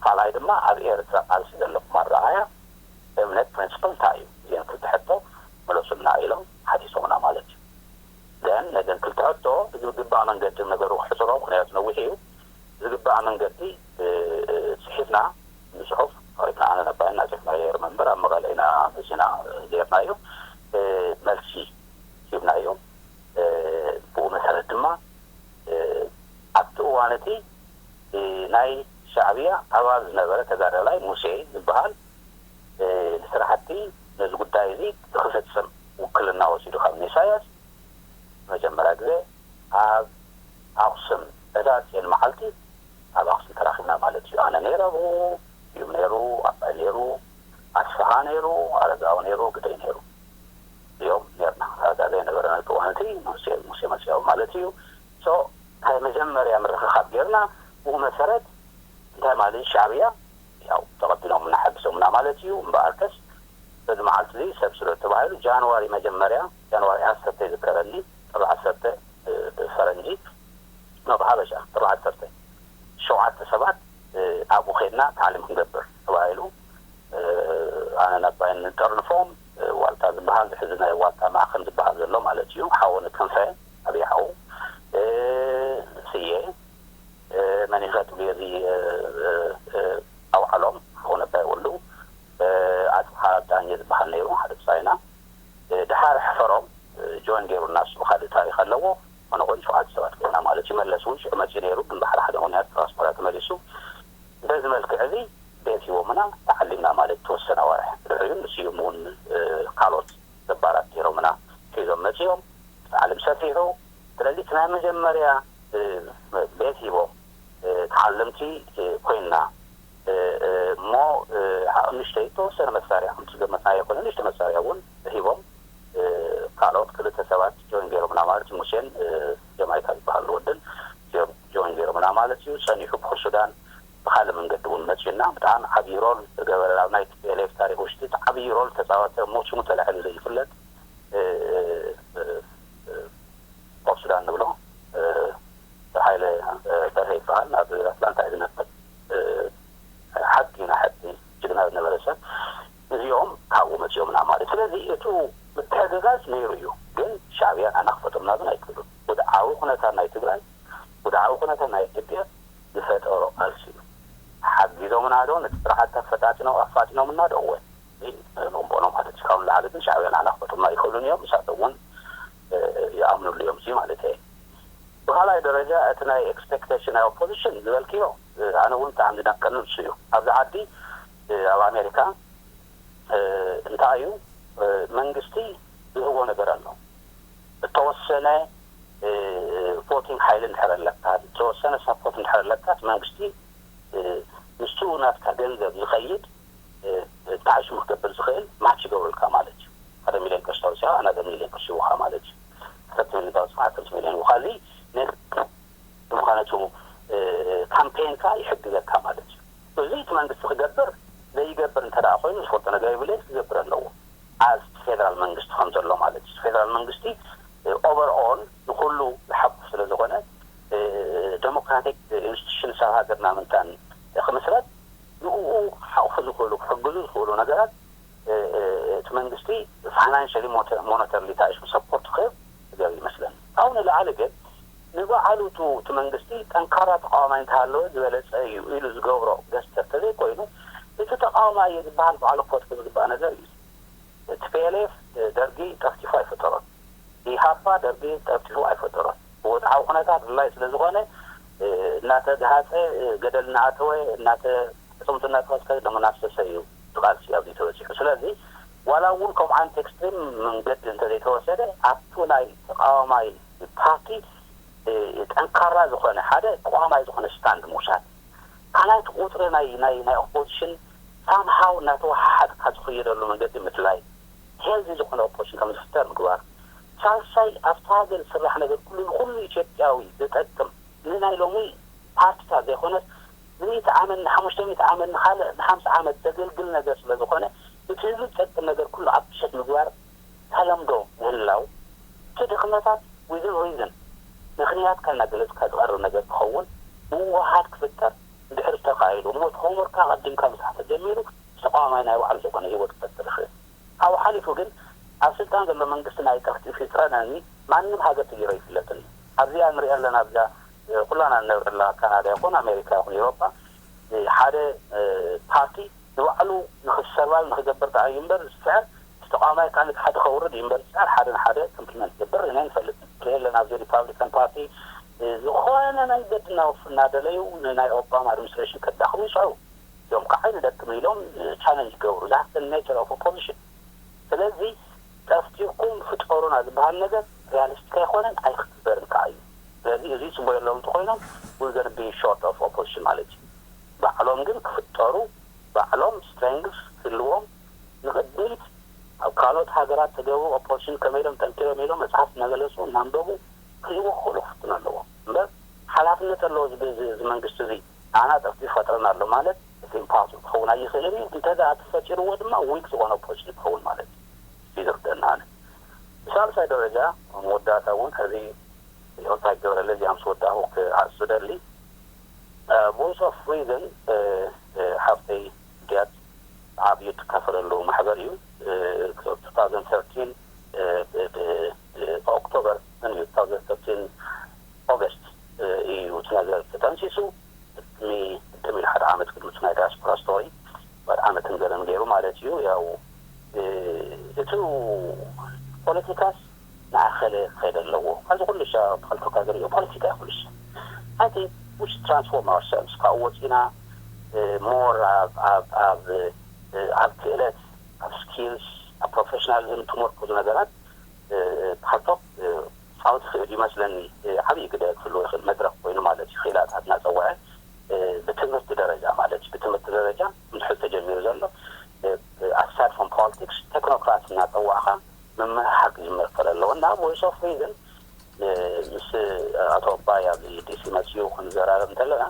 ካልኣይ ድማ ኣብ ኤርትራ ቃልሲ ዘለኩም ኣረኣእያ፣ እምነት፣ ፕሪንስፕል እንታይ እዩ? እዚአን ክልተ ሕቶ መለሱልና ኢሎም ሓቲሶምና ማለት እዩ። ግን ነዘን ክልተ ሕቶ ብዝግባእ መንገዲ ነገሩ ክሕፅሮ፣ ምክንያቱ ነዊሕ እዩ። ዝግባእ መንገዲ ጽሒፍና ንጽሑፍ ኣሪፍና ኣነ ነባይና ጽሕፍና የርመ እምበር ኣብ መቐለ ኢና መሲና ዜርናዮ። መልሲ ሂብናዮ። ብኡ መሰረት ድማ ኣብቲ እዋን እቲ ናይ ሻዕብያ ኣባል ዝነበረ ተጋዳላይ ሙሴ ዝበሃል ንስራሕቲ ነዚ ጉዳይ እዚ ንክፍፅም ውክልና ወሲዱ ካብ ኢሳያስ መጀመርያ ግዜ ኣብ ኣክሱም ዕዳ ፅዮን መዓልቲ ኣብ ኣክሱም ተራኺብና ማለት እዩ። ኣነ ነይረ ኣብኡ፣ እዩም ነይሩ፣ ኣባይ ነይሩ፣ ኣስፍሃ ነይሩ፣ ኣረጋዊ ነይሩ፣ ግደይ ነይሩ። እዮም ነርና። ዳርጋ ዘይነበረ ነቲ እዋን እቲ ሙሴ ሙሴ መፅኦም ማለት እዩ። ሶ ናይ መጀመርያ ምርኽኻብ ጌርና። ብኡ መሰረት እንታይ ማለት እዩ? ሻዕብያ ያው ተቐቢሎም እና ሓጊዞምና ማለት እዩ። እምበኣርከስ በዚ መዓልቲ እዚ ሰብ ስለ ተባሂሉ ጃንዋሪ መጀመርያ ጃንዋሪ ዓሰርተ ይዝከረኒ፣ ጥሪ ዓሰርተ ፈረንጂ፣ ኖ ብሓበሻ ጥሪ ዓሰርተ ሸውዓተ ሰባት ኣብኡ ኸይድና ታዕሊም ክንገብር ተባሂሉ። ኣነ ናባይን ጠርንፎም ዋልታ ዝበሃል ዝሕዚ ናይ ዋልታ ማዕኸን ዝበሃል ዘሎ ማለት እዩ። ሓወነ ክንፈ ኣብይ ሓው ስየ መኒኸ ትብሉ እዚ ኣውዓሎም ሓወነ ባይ ወልዱ ኣፅሓ ዳኘ ዝበሃል ነይሩ ሓደ ብሳይና ድሓር ሕፈሮም ጆን ገይሩና እሱ ካልእ ታሪክ ኣለዎ። ኮነ ኮይኑ ሸውዓተ ሰባት ኮይና ማለት እዩ። መለስ እውን ሽዑ መፅኡ ነይሩ ግን ባሕሪ ሓደ ምክንያት ዲያስፖራ ተመሊሱ በዚ መልክዕ እዚ ቤት ሂቦምና ተዓሊምና ማለት ተወሰነ ኣዋርሕ ድሕሪኡ ንስዩም እውን ካልኦት ገባራት ገይሮምና ሒዞም መፂኦም። ተዓሊም ሰፊሑ ስለዚ እቲ ናይ መጀመርያ ቤት ሂቦም ተዓለምቲ ኮይንና እሞ ንእሽተይ ተወሰነ መሳርያ ከምቲ ዝገመትናዮ ኮነ ንእሽተ መሳርያ እውን ሂቦም ካልኦት ክልተ ሰባት ጆይን ገይሮምና ማለት እዩ። ሙሴን ጀማይካ ዝበሃሉ ወድን እዮም ጆይን ገይሮምና ማለት እዩ። ፀኒሑ ብኩል ሱዳን ብካልእ መንገዲ እውን መፅዩና ብጣዕሚ ዓብዪ ሮል ዝገበረ ኣብ ናይ ቲፒኤልኤፍ ታሪክ ውሽጢ ዓብዪ ሮል ተፃወተ። ሞት ሽሙ ተላዒሉ ዘይፍለጥ ኮብ ሱዳን ንብሎ ሃይለ በርሀ ይበሃል። ኣብ ኣትላንታ እዩ ዝነበር። ሓቂ ናይ ሓቂ ጅግና ዝነበረ ሰብ እዚኦም ካብኡ መፅኦምና ማለት እዩ። ስለዚ እቱ ምትሕግጋዝ ነይሩ እዩ። ግን ሻዕብያ ናና ክፈጥሩና ግን ኣይክእሉን። ወድዓዊ ኩነታት ናይ ትግራይ፣ ወድዓዊ ኩነታት ናይ ኢትዮጵያ ዝፈጠሮ ቃልሲ እዩ። ሓጊዞምና ዶ ነቲ ስርዓት ኣፈጣጢኖም ኣፋጢኖምና ዶ? እወ። ንቕበሎ ማለት እዩ። ካብኡ ንላዕሊ ግን ሻዕብያ ናና ክፈጥሩና ኣይክእሉን እዮም። ንሳቶም እውን ይኣምኑሉ እዮም እዚ ማለት እየ። ብካልኣይ ደረጃ እቲ ናይ ኤክስፔክቴሽን ናይ ኦፖዚሽን ዝበልክዮ ኣነ እውን ብጣዕሚ ዝደንቀኒ ንሱ እዩ። ኣብዚ ዓዲ ኣብ ኣሜሪካ እንታይ እዩ መንግስቲ ዝህቦ ነገር ኣሎ። እተወሰነ ቮቲንግ ሓይሊ እንድሕር ኣለካ፣ እተወሰነ ሳፖርት እንድሕር ኣለካ እቲ መንግስቲ ምስቱ ናትካ ገንዘብ ዝኸይድ እንታይ ሽሙ ክገብር ዝኽእል ማች ይገብሩልካ ማለት እዩ። ሓደ ሚሊዮን ቅርሺ ተወሲኻ ሓደ ሚሊዮን ቅርሺ ይውካ ማለት እዩ። ዓሰርተ ሚሊዮን ተወሲኻ ዓሰርተ ሚሊዮን ይውካ። እዚ ንምዃነቱ ካምፔንካ ይሕግዘካ ማለት እዩ። እዚ እቲ መንግስቲ ክገብር ዘይገብር እንተ ደኣ ኮይኑ ዝፈልጦ ነገር የብለይ ክገብር ኣለዎ። ኣዝ ፌደራል መንግስቲ ከም ዘሎ ማለት እዩ። ፌደራል መንግስቲ ኦቨር ኦል ንኩሉ ዝሓቁፍ ስለ ዝኾነ ዴሞክራቲክ ኢንስቲቱሽንስ ኣብ ሃገርና ምንታን ክምስረት ንኡ ክሓቑፉ ዝኽእሉ ክሕግዙ ዝኽእሉ ነገራት እቲ መንግስቲ ፋይናንሽሊ ሞነተርሊ ታይሽ ሰፖርት ክህብ ዝገብ ይመስለኒ። ካብኡ ንላዕሊ ግን ንባዕሉ እቲ መንግስቲ ጠንካራ ተቃዋማይ እንተሃለወ ዝበለፀ እዩ ኢሉ ዝገብሮ ገስተር ተዘይኮይኑ እቲ ተቃዋማይ እዩ ዝበሃል ባዕሉ ክፈትሑ ዝግባእ ነገር እዩ። ቲፒኤልኤፍ ደርጊ ጠፍጢፉ ኣይፈጠሮን። ኢሃፓ ደርጊ ጠፍጢፉ ኣይፈጠሮን። ብወድዓዊ ኩነታት ድላይ ስለ ዝኾነ እናተግሃፀ ገደል እናኣተወ እናተፅምቱ እናተኸስከ ደሙ እናፍሰሰ እዩ ቃልሲ ኣብዚ ተበፂሑ። ስለዚ ዋላ እውን ከምኡ ዓይነት ኤክስትሪም መንገዲ እንተዘይተወሰደ ኣብቱ ናይ ተቃዋማይ ፓርቲ ጠንካራ ዝኾነ ሓደ ቀዋማይ ዝኾነ ስታንድ ምውሳድ፣ ካልኣይ እቲ ቁፅሪ ናይ ናይ ናይ ኦፖዚሽን ሳምሃው እናተወሓሓጥካ ዝኸየደሉ መንገዲ ምድላይ፣ ሄልዚ ዝኾነ ኦፖዚሽን ከም ዝፍጠር ምግባር፣ ሳልሳይ ኣብቲ ሃገር ዝስራሕ ነገር ኩሉ ንኩሉ ኢትዮጵያዊ ዝጠቅም ንናይ ሎሚ ፓርቲታት ዘይኮነስ ንሚእቲ ዓመት፣ ንሓሙሽተ ሚእቲ ዓመት፣ ንኻልእ ንሓምሳ ዓመት ዘገልግል ነገር ስለ ዝኾነ፣ እቲ ህዝቢ ዝጠቅም ነገር ኩሉ ኣብ ብሸት ምግባር ተለምዶ ምህላው፣ እቲ ድኽመታት within reason፣ ምኽንያትካ እናገለጽካ ዝቐርብ ነገር ክኸውን፣ ምውህሃድ ክፍጠር እንድሕር ዝተኻኢሉ እሞ፣ እቲ ሆምወርክካ ኣቐዲምካ ምስራሕ ተጀሚሩ፣ ተቋማይ ናይ ባዕሉ ዝኾነ ህይወት ክፈጥር ይኽእል። ካብኡ ሓሊፉ ግን፣ ኣብ ስልጣን ዘሎ መንግስቲ ናይ ጠፍጢፍ ይጥረነኒ፣ ማንም ሃገር ተገይሩ ኣይፍለጥን። ኣብዚኣ ንሪኣ ኣለና፣ ኣብዛ ኩላና ንነብረላ ካናዳ ይኹን ኣሜሪካ ይኹን ኤውሮጳ፣ ሓደ ፓርቲ ንባዕሉ ንኽሰርቫይቭ ንኽገብር ደኣ እዩ እምበር ዝስዕር፣ እቲ ተቃዋማይ ከዓ ነቲ ሓደ ከውርድ እዩ እምበር ዝስዕር፣ ሓደ ንሓደ ኮምፕሊመንት ዝገብር ርኢና ኣይንፈልጥን። ንርኢ ኣለና ኣብዚ ሪፓብሊካን ፓርቲ ዝኾነ መንገዲ እናወፉ እናደለዩ ንናይ ኦባማ ኣድሚኒስትሬሽን ከዳኽሙ ይስዕሩ። እዮም ከዓ ንደክም ኢሎም ቻለንጅ ይገብሩ። That's the nature of opposition። ስለዚ ጠፍጢርኩም ፍጠሩና ዝበሃል ነገር ሪያሊስቲክ ኣይኮነን ኣይክግበርን ከዓ እዩ። ስለዚ እዚ ፅቡቅ የለዎም እንተኮይኖም we're gonna be short of opposition ማለት እዩ። ባዕሎም ግን ክፍጠሩ፣ ባዕሎም ስትሬንግስ ክህልዎም፣ ንቅድሚት ኣብ ካልኦት ሃገራት ተገብሩ ኦፖዚሽን ከመይ ኢሎም ጠንኪሮም ኢሎም መፅሓፍ እናገለፁ እናንበቡ ክህልዎ ክኽእሉ ክፍትኑ ኣለዎም እምበር ሓላፍነት ኣለዎ እዚ እዚ- እዚ መንግስቲ እዚ ንዓና ጠፍጢ ይፈጥረና ኣሎ ማለት እቲ ኢምፓስብል ክኸውን ኣይኽእልን እዩ። እንተ ደኣ ተፈጢርዎ ድማ ዊክ ዝኾነ ኦፖዚሽን ክኸውን ማለት እዩ። እዩ ዝርደና ኣነ። ብሳልሳይ ደረጃ መወዳእታ እውን ሕዚ ይቕርታ ይገበረለይ እዚኣ ምስ ወዳእኹ ክዓጽ ዝደሊ ቮይስ ኦፍ ሪዝን ሓፍተይ ድያት ዓብዩ ትካፈለሉ ማሕበር እዩ። two thousand thirteen ኦክቶበር እዩ two thousand thirteen ኦገስት እዩ እቲ ነገር ተጠንሲሱ። ቅድሚ ቅድሚ ኢሉ ሓደ ዓመት ቅድሚ እቲ ናይ ዳያስፖራ ስቶሪ ዓመትን ገለን ገይሩ ማለት እዩ። ያው እቲ ፖለቲካስ ንኣኸለ ክኸይድ ኣለዎ። ኣብዚ ኩሉ ሻ ተኸልከካ ዝሪኦ ፖለቲካ እዩ ኩሉ ሻ። I think we should transform ourselves። ካብኡ ወፂና ሞር ኣብ ኣብ ኣብ ኣብ ክእለት፣ ኣብ ስኪልስ፣ ኣብ ፕሮፌሽናሊዝም ትመርኮዙ ነገራት ተኸልቶ ክፃወት ይኽእል ይመስለኒ። ዓብዪ ግደ ክህልዎ ይኽእል መድረክ ኮይኑ ማለት እዩ። ክኢላታት እናፀወዐ ብትምህርቲ ደረጃ ማለት እዩ። ብትምህርቲ ደረጃ ምድሕር ተጀሚሩ ዘሎ ኣሳድ ፎም ፖለቲክስ ቴክኖክራት እናፀዋዕካ ምምሕሓር ክጅመር ክኽእል ኣለዎ እና ቮይስ ኦፍ ሪዝን ምስ ኣቶ ኣባይ ኣብዚ ዲሲ መፅኡ ክንዘራረብ እንተለና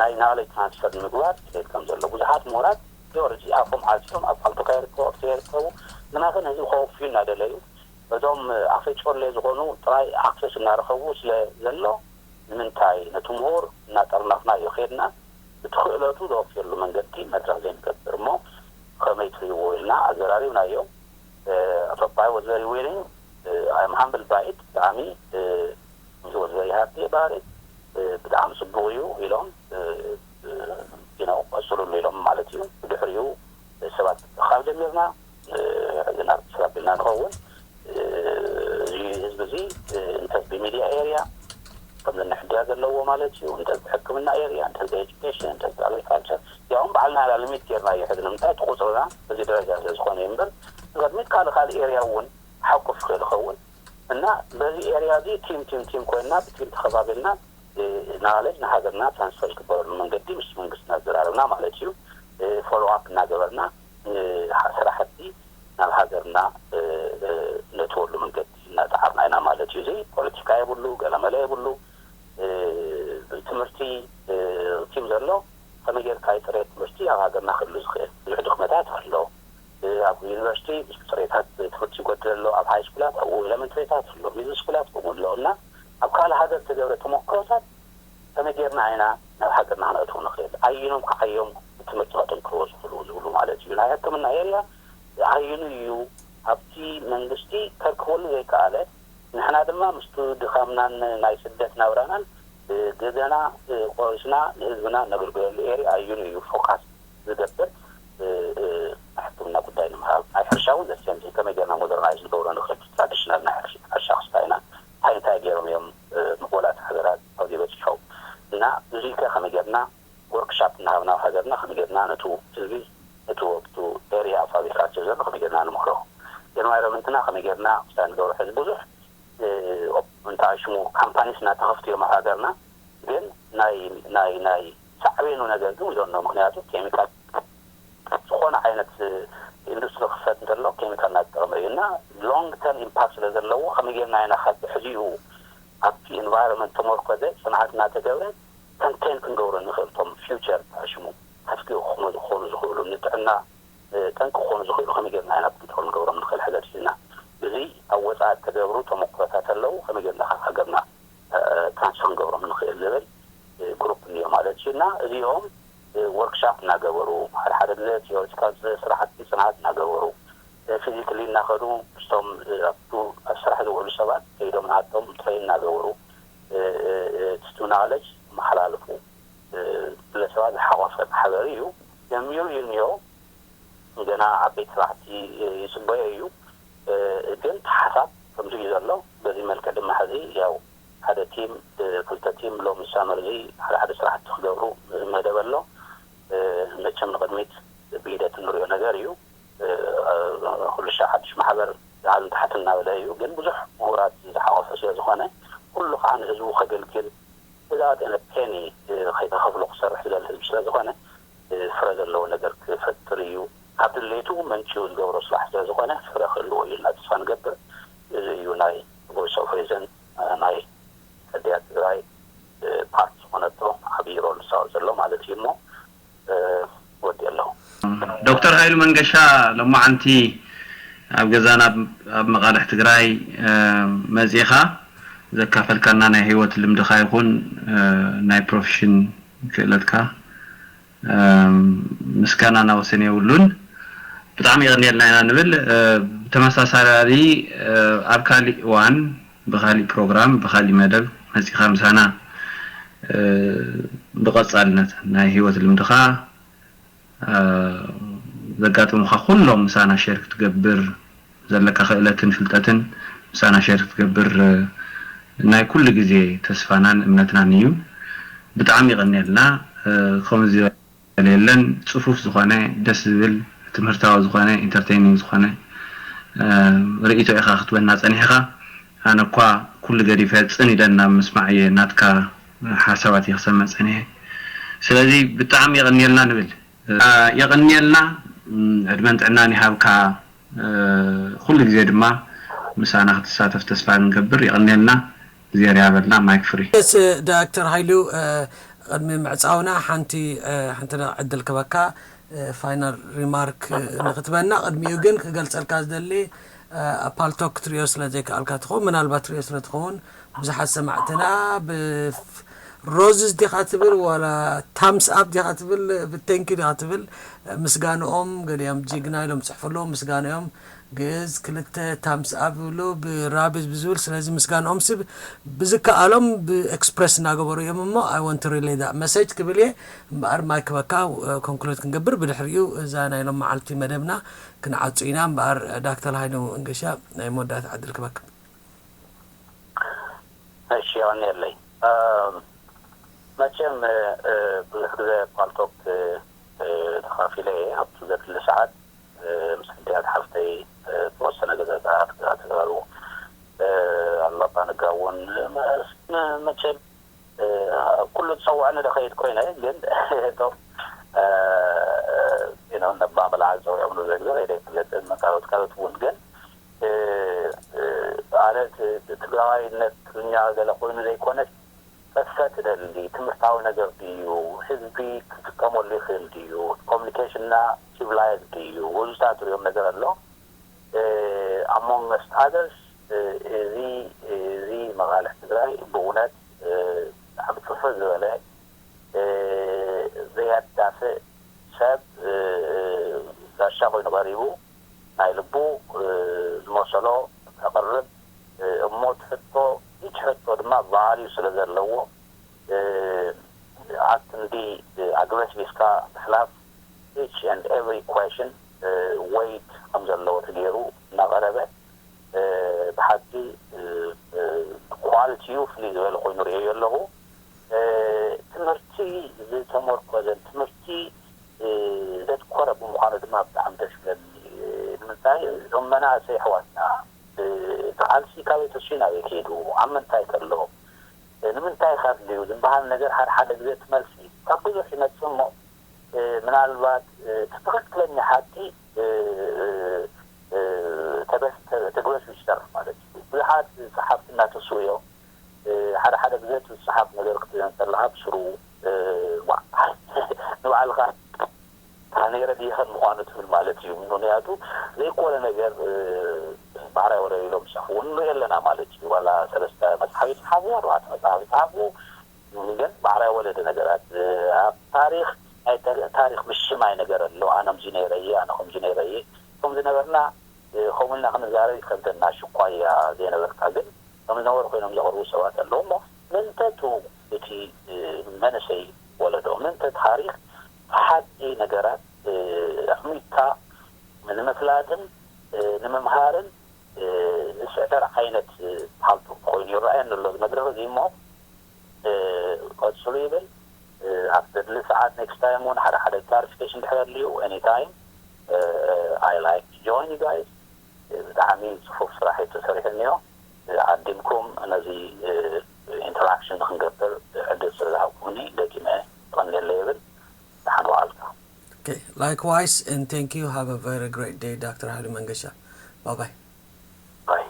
ናይ ናውሌጅ ትራንስፈር ንምግባር ድሌት ከም ዘሎ ብዙሓት ምሁራት ቴዎሎጂ ኣፎም ዓፂዮም ኣብ ፋልቶካ ይርከቡ ኣብቲ ይርከቡ ግናኸን ህዝቢ ከወፍዩ እናደለዩ እዞም ኣፈይ ጮሌ ዝኾኑ ጥራይ ኣክሰስ እናረኸቡ ስለ ዘሎ ንምንታይ ነቲ ምሁር እናጠርነፍና እዩ ከድና እቲ ክእለቱ ዘወፍየሉ መንገዲ መድረክ ዘይንገብር እሞ ከመይ ትሪእዎ ኢልና ኣዘራሪብናዮ። ኣቶ ኣባይ was very willing. I'm humbled by it ብጣዕሚ he was very happy about it. ብጣዕሚ ፅቡቅ እዩ ኢሎም you know ቀፅሉሉ ኢሎም ማለት እዩ። ብድሕሪኡ ሰባት ካብ ጀሚርና ሕዚ ናብ ሰብ ኣቢልና ንኸውን እዚ ህዝቢ እዚ እንተስ ብሚድያ ኤርያ ከም ዘንሕድያ ዘለዎ ማለት እዩ። እንተስ ብሕክምና ኤርያ እንተስ ብኤጁኬሽን እንተስ ብኣግሪካልቸር ያውን ባዕልና ኢና ሊሚት ጌርናዮ ሕዚ ንምንታይ እቲ ቁፅርና በዚ ደረጃ ስለ ዝኾነ እዩ እምበር ንቅድሚት ካልእ ካልእ ኤርያ እውን ሓቁፍ ይኽእል ይኸውን እና በዚ ኤርያ እዚ ቲም ቲም ቲም ኮይንና ብቲም ተኸፋፊልና ናሌጅ ንሃገርና ትራንስፈር ዝግበረሉ መንገዲ ምስ መንግስትና ዝዘራረብና ማለት እዩ። ፎሎ ኣፕ እናገበርና ስራሕቲ ናብ ሃገርና ነእትወሉ መንገዲ እናፀዓርና ኢና ማለት እዩ። እዚ ፖለቲካ የብሉ፣ ገለመለ የብሉ። ትምህርቲ ቲም ዘሎ ከመይ ጌርካ እዩ ፅሬት ትምህርቲ ኣብ ሃገርና ክህሉ ዝኽእል? ብዙሕ ድኽመታት ኣሎ። ኣብ ዩኒቨርሲቲ ብዙሕ ፅሬታት ትምህርቲ ይጎድል ኣሎ። ኣብ ሃይ ስኩላት ኣብኡ ኤለመንትሪታት ኣሎ፣ ሚድል ስኩላት ከምኡ ኣሎ እና ኣብ ካልእ ሃገር ተገብረ ተሞክሮታት ከመይ ጌርና ኢና ናብ ሃገርና ክነእትዎ ንኽእል? ኣየኖም ከዓዮም ትምህርቲ ከጥንክርዎ ዝኽእሉ ዝብሉ ማለት እዩ። ናይ ሕክምና ኤርያ ኣየኑ እዩ ኣብቲ መንግስቲ ከርክበሉ ዘይከኣለ ንሕና ድማ ምስቱ ድኻምናን ናይ ስደት ናብራናን ግዘና ቆሪስና ንህዝብና ነገልግለሉ ኤርያ ኣየኑ እዩ ፎካስ ዝገብር ሕክምና ጉዳይ ንምሃብ ናይ ሕርሻ እውን ዘሰም ከመይ ጌርና ሞደርናይዝ ንገብሮ ንኽእል ትራዲሽናል ናይ ሕርሻ ክስታ ኢና እንታይ እንታይ ገይሮም እዮም ምዕቦላት ሃገራት ኣብዚ በፂሖም እና እዙይ ከ ከመይ ጌርና ወርክሻፕ እናሃብና ኣብ ሃገርና ከመይ ጌርና ነቱ ህዝቢ እቲ ወቅቱ ኤርያ ኦፍ ኣግሪካልቸር ዘሎ ከመይ ጌርና ንምክሮ ኤንቫይሮንመንትና ከመይ ጌርና ክስታ ንገብሮ ሕዚ ብዙሕ እንታይ ሽሙ ካምፓኒስ እናተኸፍቱ እዮም ኣብ ሃገርና ግን ናይ ናይ ናይ ሳዕቤኑ ነገር ግን ይዞኖ ምክንያቱ ኬሚካል ዝኾነ ዓይነት ኢንዱስትሪ ክፈት እንተሎ ኬሚካል እናተጠቀመ እዩ እና ሎንግ ተርም ኢምፓክት ስለ ዘለዎ ከመይ ጌርና ኢና ካብ ሕዚኡ ኣብቲ ኢንቫይሮንመንት ተመርኮዘ ፅንዓት እናተገብረ ኮንቴን ክንገብሮ ንኽእል። እቶም ፊውቸር ተኣሽሙ ኣስጊኡ ክኾኑ ዝኽእሉ፣ ንጥዕና ጠንቂ ክኾኑ ዝኽእሉ ከመይ ጌርና ኢና ኮንትሮል ንገብሮም ንኽእል? ሕዘር ሲና እዚ ኣብ ወፃኢ ተገብሩ ተመክሮታት ኣለዉ፣ ከመይ ጌርና ካብ ሃገርና ትራንስፈር ንገብሮም ንኽእል ዝብል ግሩፕ እኒኦ ማለት እዩ። እና እዚኦም ወርክሻፕ እናገበሩ፣ ሓደ ሓደ ግዜ ቲዮሪቲካል ስራሕቲ ፅንዓት እናገበሩ፣ ፊዚክሊ እናኸዱ ምስቶም ኣብቱ ኣብ ስራሕ ዝውዕሉ ሰባት ከይዶም ንኣቶም ትሬን እናገበሩ ትስቱ ናለጅ መሓላልፉ ግለሰባት ዝሓቆፈ ማሕበር እዩ። ጀሚሩ እዩ እኒኦ። ገና ዓበይቲ ስራሕቲ ይፅበዮ እዩ። ግን ሓሳብ ከምዚ እዩ ዘሎ። በዚ መልክዕ ድማ ሕዚ ያው ሓደ ቲም፣ ክልተ ቲም ሎሚ ሳመር እዚ ሓደ ሓደ ስራሕቲ ክገብሩ መደብ ኣሎ። መቸም ንቕድሚት ብሂደት እንሪኦ ነገር እዩ። ኩሉ ሻዕ ሓድሽ ማሕበር ላዕልን ታሕትን እናበለ እዩ። ግን ብዙሕ ምሁራት ዝሓቆፈ ስለ ዝኾነ ኩሉ ከዓ ንህዝቡ ከገልግል without any penny ከይተኸፍሎ ክሰርሕ ዝደሊ ህዝቢ ስለ ዝኾነ ፍረ ዘለዎ ነገር ክፈጥር እዩ። ካብ ድሌቱ መንጭው ዝገብሮ ስራሕ ስለ ዝኾነ ፍረ ክህልዎ እዩ ኢልና ተስፋ ንገብር። እዚ እዩ ናይ ቮይስ ኦፍ ሪዘን ናይ ቀዲያ ትግራይ ፓርት ዝኾነቶ ዓብዪ ሮል ዝፃወት ዘሎ ማለት እዩ እሞ ወዲ ኣለኹ። ዶክተር ሃይሉ መንገሻ፣ ሎማዓንቲ ኣብ ገዛና ኣብ መቓልሕ ትግራይ መፂኻ ዘካፈልካና ናይ ህይወት ልምድኻ ይኹን ናይ ፕሮፌሽን ክእለትካ ምስጋናና ወሰን የብሉን። ብጣዕሚ የቐንየልና ኢና ንብል። ብተመሳሳሊ ኣብ ካሊእ እዋን ብኻሊእ ፕሮግራም ብኻሊእ መደብ መፂኻ ምሳና ብቐፃልነት ናይ ህይወት ልምድኻ ዘጋጥሙኻ ኩሎም ምሳና ሸር ክትገብር ዘለካ ክእለትን ፍልጠትን ምሳና ሸር ክትገብር ናይ ኩሉ ግዜ ተስፋናን እምነትናን እዩ። ብጣዕሚ ይቐንየልና። ከምዚ ዝበለ የለን። ፅፉፍ ዝኾነ ደስ ዝብል ትምህርታዊ ዝኾነ ኢንተርቴይኒንግ ዝኾነ ርእይቶ ኢኻ ክትበና ፀኒሕኻ። ኣነ እኳ ኩሉ ገዲፈ ፅን ኢለ ናብ ምስማዕ እየ ናትካ ሓሳባት እየ ክሰምዕ ፀኒሐ። ስለዚ ብጣዕሚ የቐንየልና ንብል። የቐንየልና። ዕድመን ጥዕናን ይሃብካ። ኩሉ ግዜ ድማ ምሳና ክትሳተፍ ተስፋ ንገብር። የቐንየልና። እግዚኣብሔር ይሃበልና። ማይክ ፍሪ። ዳክተር ሃይሉ ቅድሚ ምዕፃውና ሓንቲ ሓንቲ ዕድል ክበካ ፋይናል ሪማርክ ንክትበና ቅድሚኡ ግን ክገልፀልካ ዝደሊ ፓልቶክ ክትሪኦ ስለ ዘይከኣልካ ትኸውን ምናልባት ትሪኦ ስለ ትኸውን ብዙሓት ሰማዕትና ብ ሮዝስ ዲኻ ትብል ዋላ ታምስ ኣፕ ዲኻ ትብል ብቴንኪ ዲኻ ትብል ምስጋንኦም ገሊኦም ጅግና ኢሎም ዝፅሕፉ ኣለዉ ምስጋንኦም ግእዝ ክልተ ታምስ ኣፕ ይብሉ ብራቢዝ ብዝብል ስለዚ ምስጋንኦም ስብ ብዝከኣሎም ብኤክስፕረስ እናገበሩ እዮም እሞ I want to relay that message ክብል እየ እምበኣር ማይክ ክበካ ኮንክሉድ ክንገብር ብድሕሪኡ እዛ ናይ ሎም መዓልቲ መደብና ክንዓፁ ኢና እምበኣር ዳክተር ሃይሉ እንገሻ ናይ መወዳእታ ዕድል ክበካ እሺ የቐንየለይ መቸም ብዙሕ ግዜ ፓልቶክ ተኻፊለ እየ ኣብቲ ዘድሊ ሰዓት ምስ ሕድያት ሓፍተይ ተወሰነ ገዛታት ተጋሩ ኣለባ ነጋ እውን መቸም ኩሉ ዝፀውዐኒ ዶ ከይድ ኮይነ ግን እቶም ነባ መላዓል ፀዊዖምሉ ዘግዘ ከይደ ይፍለጥ ካልኦት ካልኦት እውን ግን ማለት ትግራዋይነት ትግርኛ ገለ ኮይኑ ዘይኮነስ ተስፈ ትደሊ ትምህርታዊ ነገር ድዩ ህዝቢ ክጥቀመሉ ይኽእል ድዩ ኮሚኒኬሽንና ሲቪላይዝ ድዩ ወዙታት ትሪኦም ነገር ኣሎ amongst others እዚ እዚ መቃልሕ ትግራይ ብእውነት ብጣዕሚ ፅፍፍ ዝበለ ዘየዳፍእ ሰብ ጋሻ ኮይኑ ቀሪቡ ናይ ልቡ ዝመሰሎ ከቕርብ እሞ ትሕቶ each ሕቶ ድማ ቫልዩ ስለ ዘለዎ ኣክንዲ ኣግረሲቭ ኢልካ ምሕላፍ each and every question weight ከም ዘለዎ ተገይሩ እናቐረበ ብሓቂ ኳሊቲኡ ፍልይ ዝበለ ኮይኑ ርእየዮ ኣለኹ። ትምህርቲ ዝተመርኮዘን ትምህርቲ ዘትኮረ ብምዃኑ ድማ ብጣዕሚ ደስ ይብለኒ። ንምንታይ እዞም መናእሰይ ኣሕዋትና እቲ ቃልሲ ካበይ ተስዩ ናበይ ከይዱ ኣብ ምንታይ ከሎ ንምንታይ ከድልዩ ዝበሃል ነገር ሓደ ሓደ ግዜ እቲ መልሲ ካብ ብዙሕ ይመፅእ እሞ ምናልባት እቲ ትኽክለኛ ሓቂ ተግበስብሽ ይሰርሕ ማለት እዩ። ብዙሓት ፀሓፍቲ እናተስኡ እዮም። ሓደ ሓደ ግዜ እቲ ዝጸሓፍ ነገር ክትሪኦ እንተለኻ ብስሩ ንባዕልኻ ነይረ ድየ ከም ምዃኑ ትብል ማለት እዩ። ምኽንያቱ ዘይኮነ ነገር ባዕራይ ወረ ኢሎም ዝጽሕፉ እውን ንርኢ ኣለና ማለት እዩ። ዋላ ሰለስተ መጽሓፍ ይጽሓፉ፣ ኣርባዕተ መጽሓፍ ይጽሓፉ፣ ግን ባዕራይ ወለደ ነገራት ኣብ ታሪኽ ናይ ታሪኽ ብሽም ኣይነገረሎ። ኣነ ከምዚ ነይረ እየ፣ ኣነ ከምዚ ነይረ እየ፣ ከምዚ ነበርና፣ ከምኡ ኢልና ክንዛረብ ይከብደና። ሽኳያ ዘይነበርካ ግን ከም ዝነበሩ ኮይኖም ዘቕርቡ ሰባት ኣለዉ እሞ፣ ምእንተቱ እቲ መንእሰይ ወለዶ ምእንተ ታሪኽ ሓቂ ነገራት ኣሕሚድካ ንምፍላጥን ንምምሃርን ዝስዕር ዓይነት ሓልቱ ኮይኑ ይረኣየኒ ኣሎ እዚ መድረኽ እዚ እሞ፣ ቀጽሉ ይብል። ኣብ ዘድሊ ሰዓት ኔክስት ታይም እውን ሓደ ሓደ ክላሪፊኬሽን ድሕር ኣድልዩ ኤኒ ታይም። I like to join you guys። ብጣዕሚ ጽፉፍ ስራሕ እዩ ተሰሪሑ እኒኦ። ዓዲምኩም ነዚ ኢንተራክሽን ንክንገብር ዕድል ስለ ዝሃብኩምኒ ደጊመ የቐንየለይ ይብል። ደሓን ዋዕልካ። Okay, likewise, and thank you. Have a very great day, Doctor Haile Mangasha. Bye bye. Bye.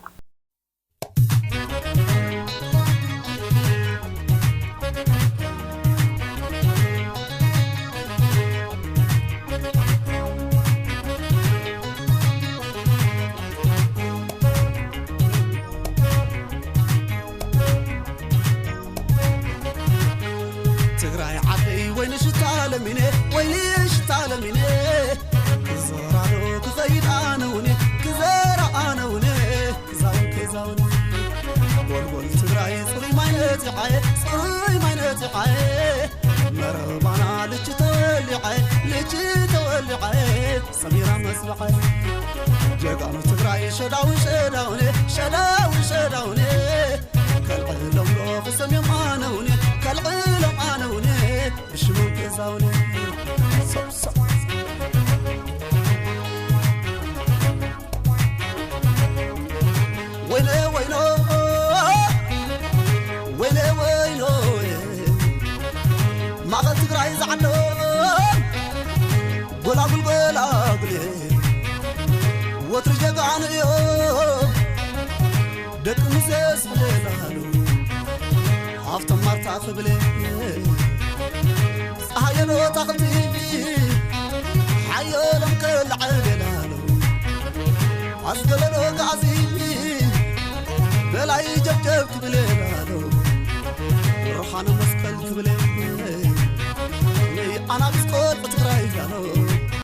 ትግራይ ዓደይ ወይኒ ሽታ ለሚነ፣ ወይኒ ሽታ ለሚነ፣ ክዞራዶ ክኸይድ ኣነ እውን እየ፣ ክዘራ ኣነ እውን እየ። ክዛውን ክዛውን ጎልጎል ትግራይ ጽሩይ ማይ ነቲሓየ፣ ጽሩይ ማይ ነቲሓየ። መረባና ልቺ ተወሊዓየ፣ ልቺ ተወሊዓየ። ሰሚራ መስበዓየ ጀጋኑ ትግራይ ሸዳውን ሸዳውነ፣ ሸዳውን ሸዳውነ። ከልዕሎም ዶ ክሰምዮም ኣነውነ፣ ከልዕሎም ኣነውነ። ብሽሞም ክዛውነ ሰብ ሰብ ወይነ ወይኖ፣ ወይነ ወይኖ፣ ማእኸል ትግራይ ዝዓሎ ጎላጉል ጎላጉል፣ ወትሪ ጀጋኑ እዮም ደቂ ሙሴ ዝብለላሉ፣ ሃፍቶም ማርታ ክብለ፣ ፀሃየሎ ኣታኽልቲ ሓየሎም ክልዓል ገላሉ፣ ኣዝገለሎ ጋዚ በላይ ጀብጀብ ክብል ላሉ፣ ብርሃነ መስቀል ክብል ንኣናብስ ቆልዑ ትግራይ ላሉ።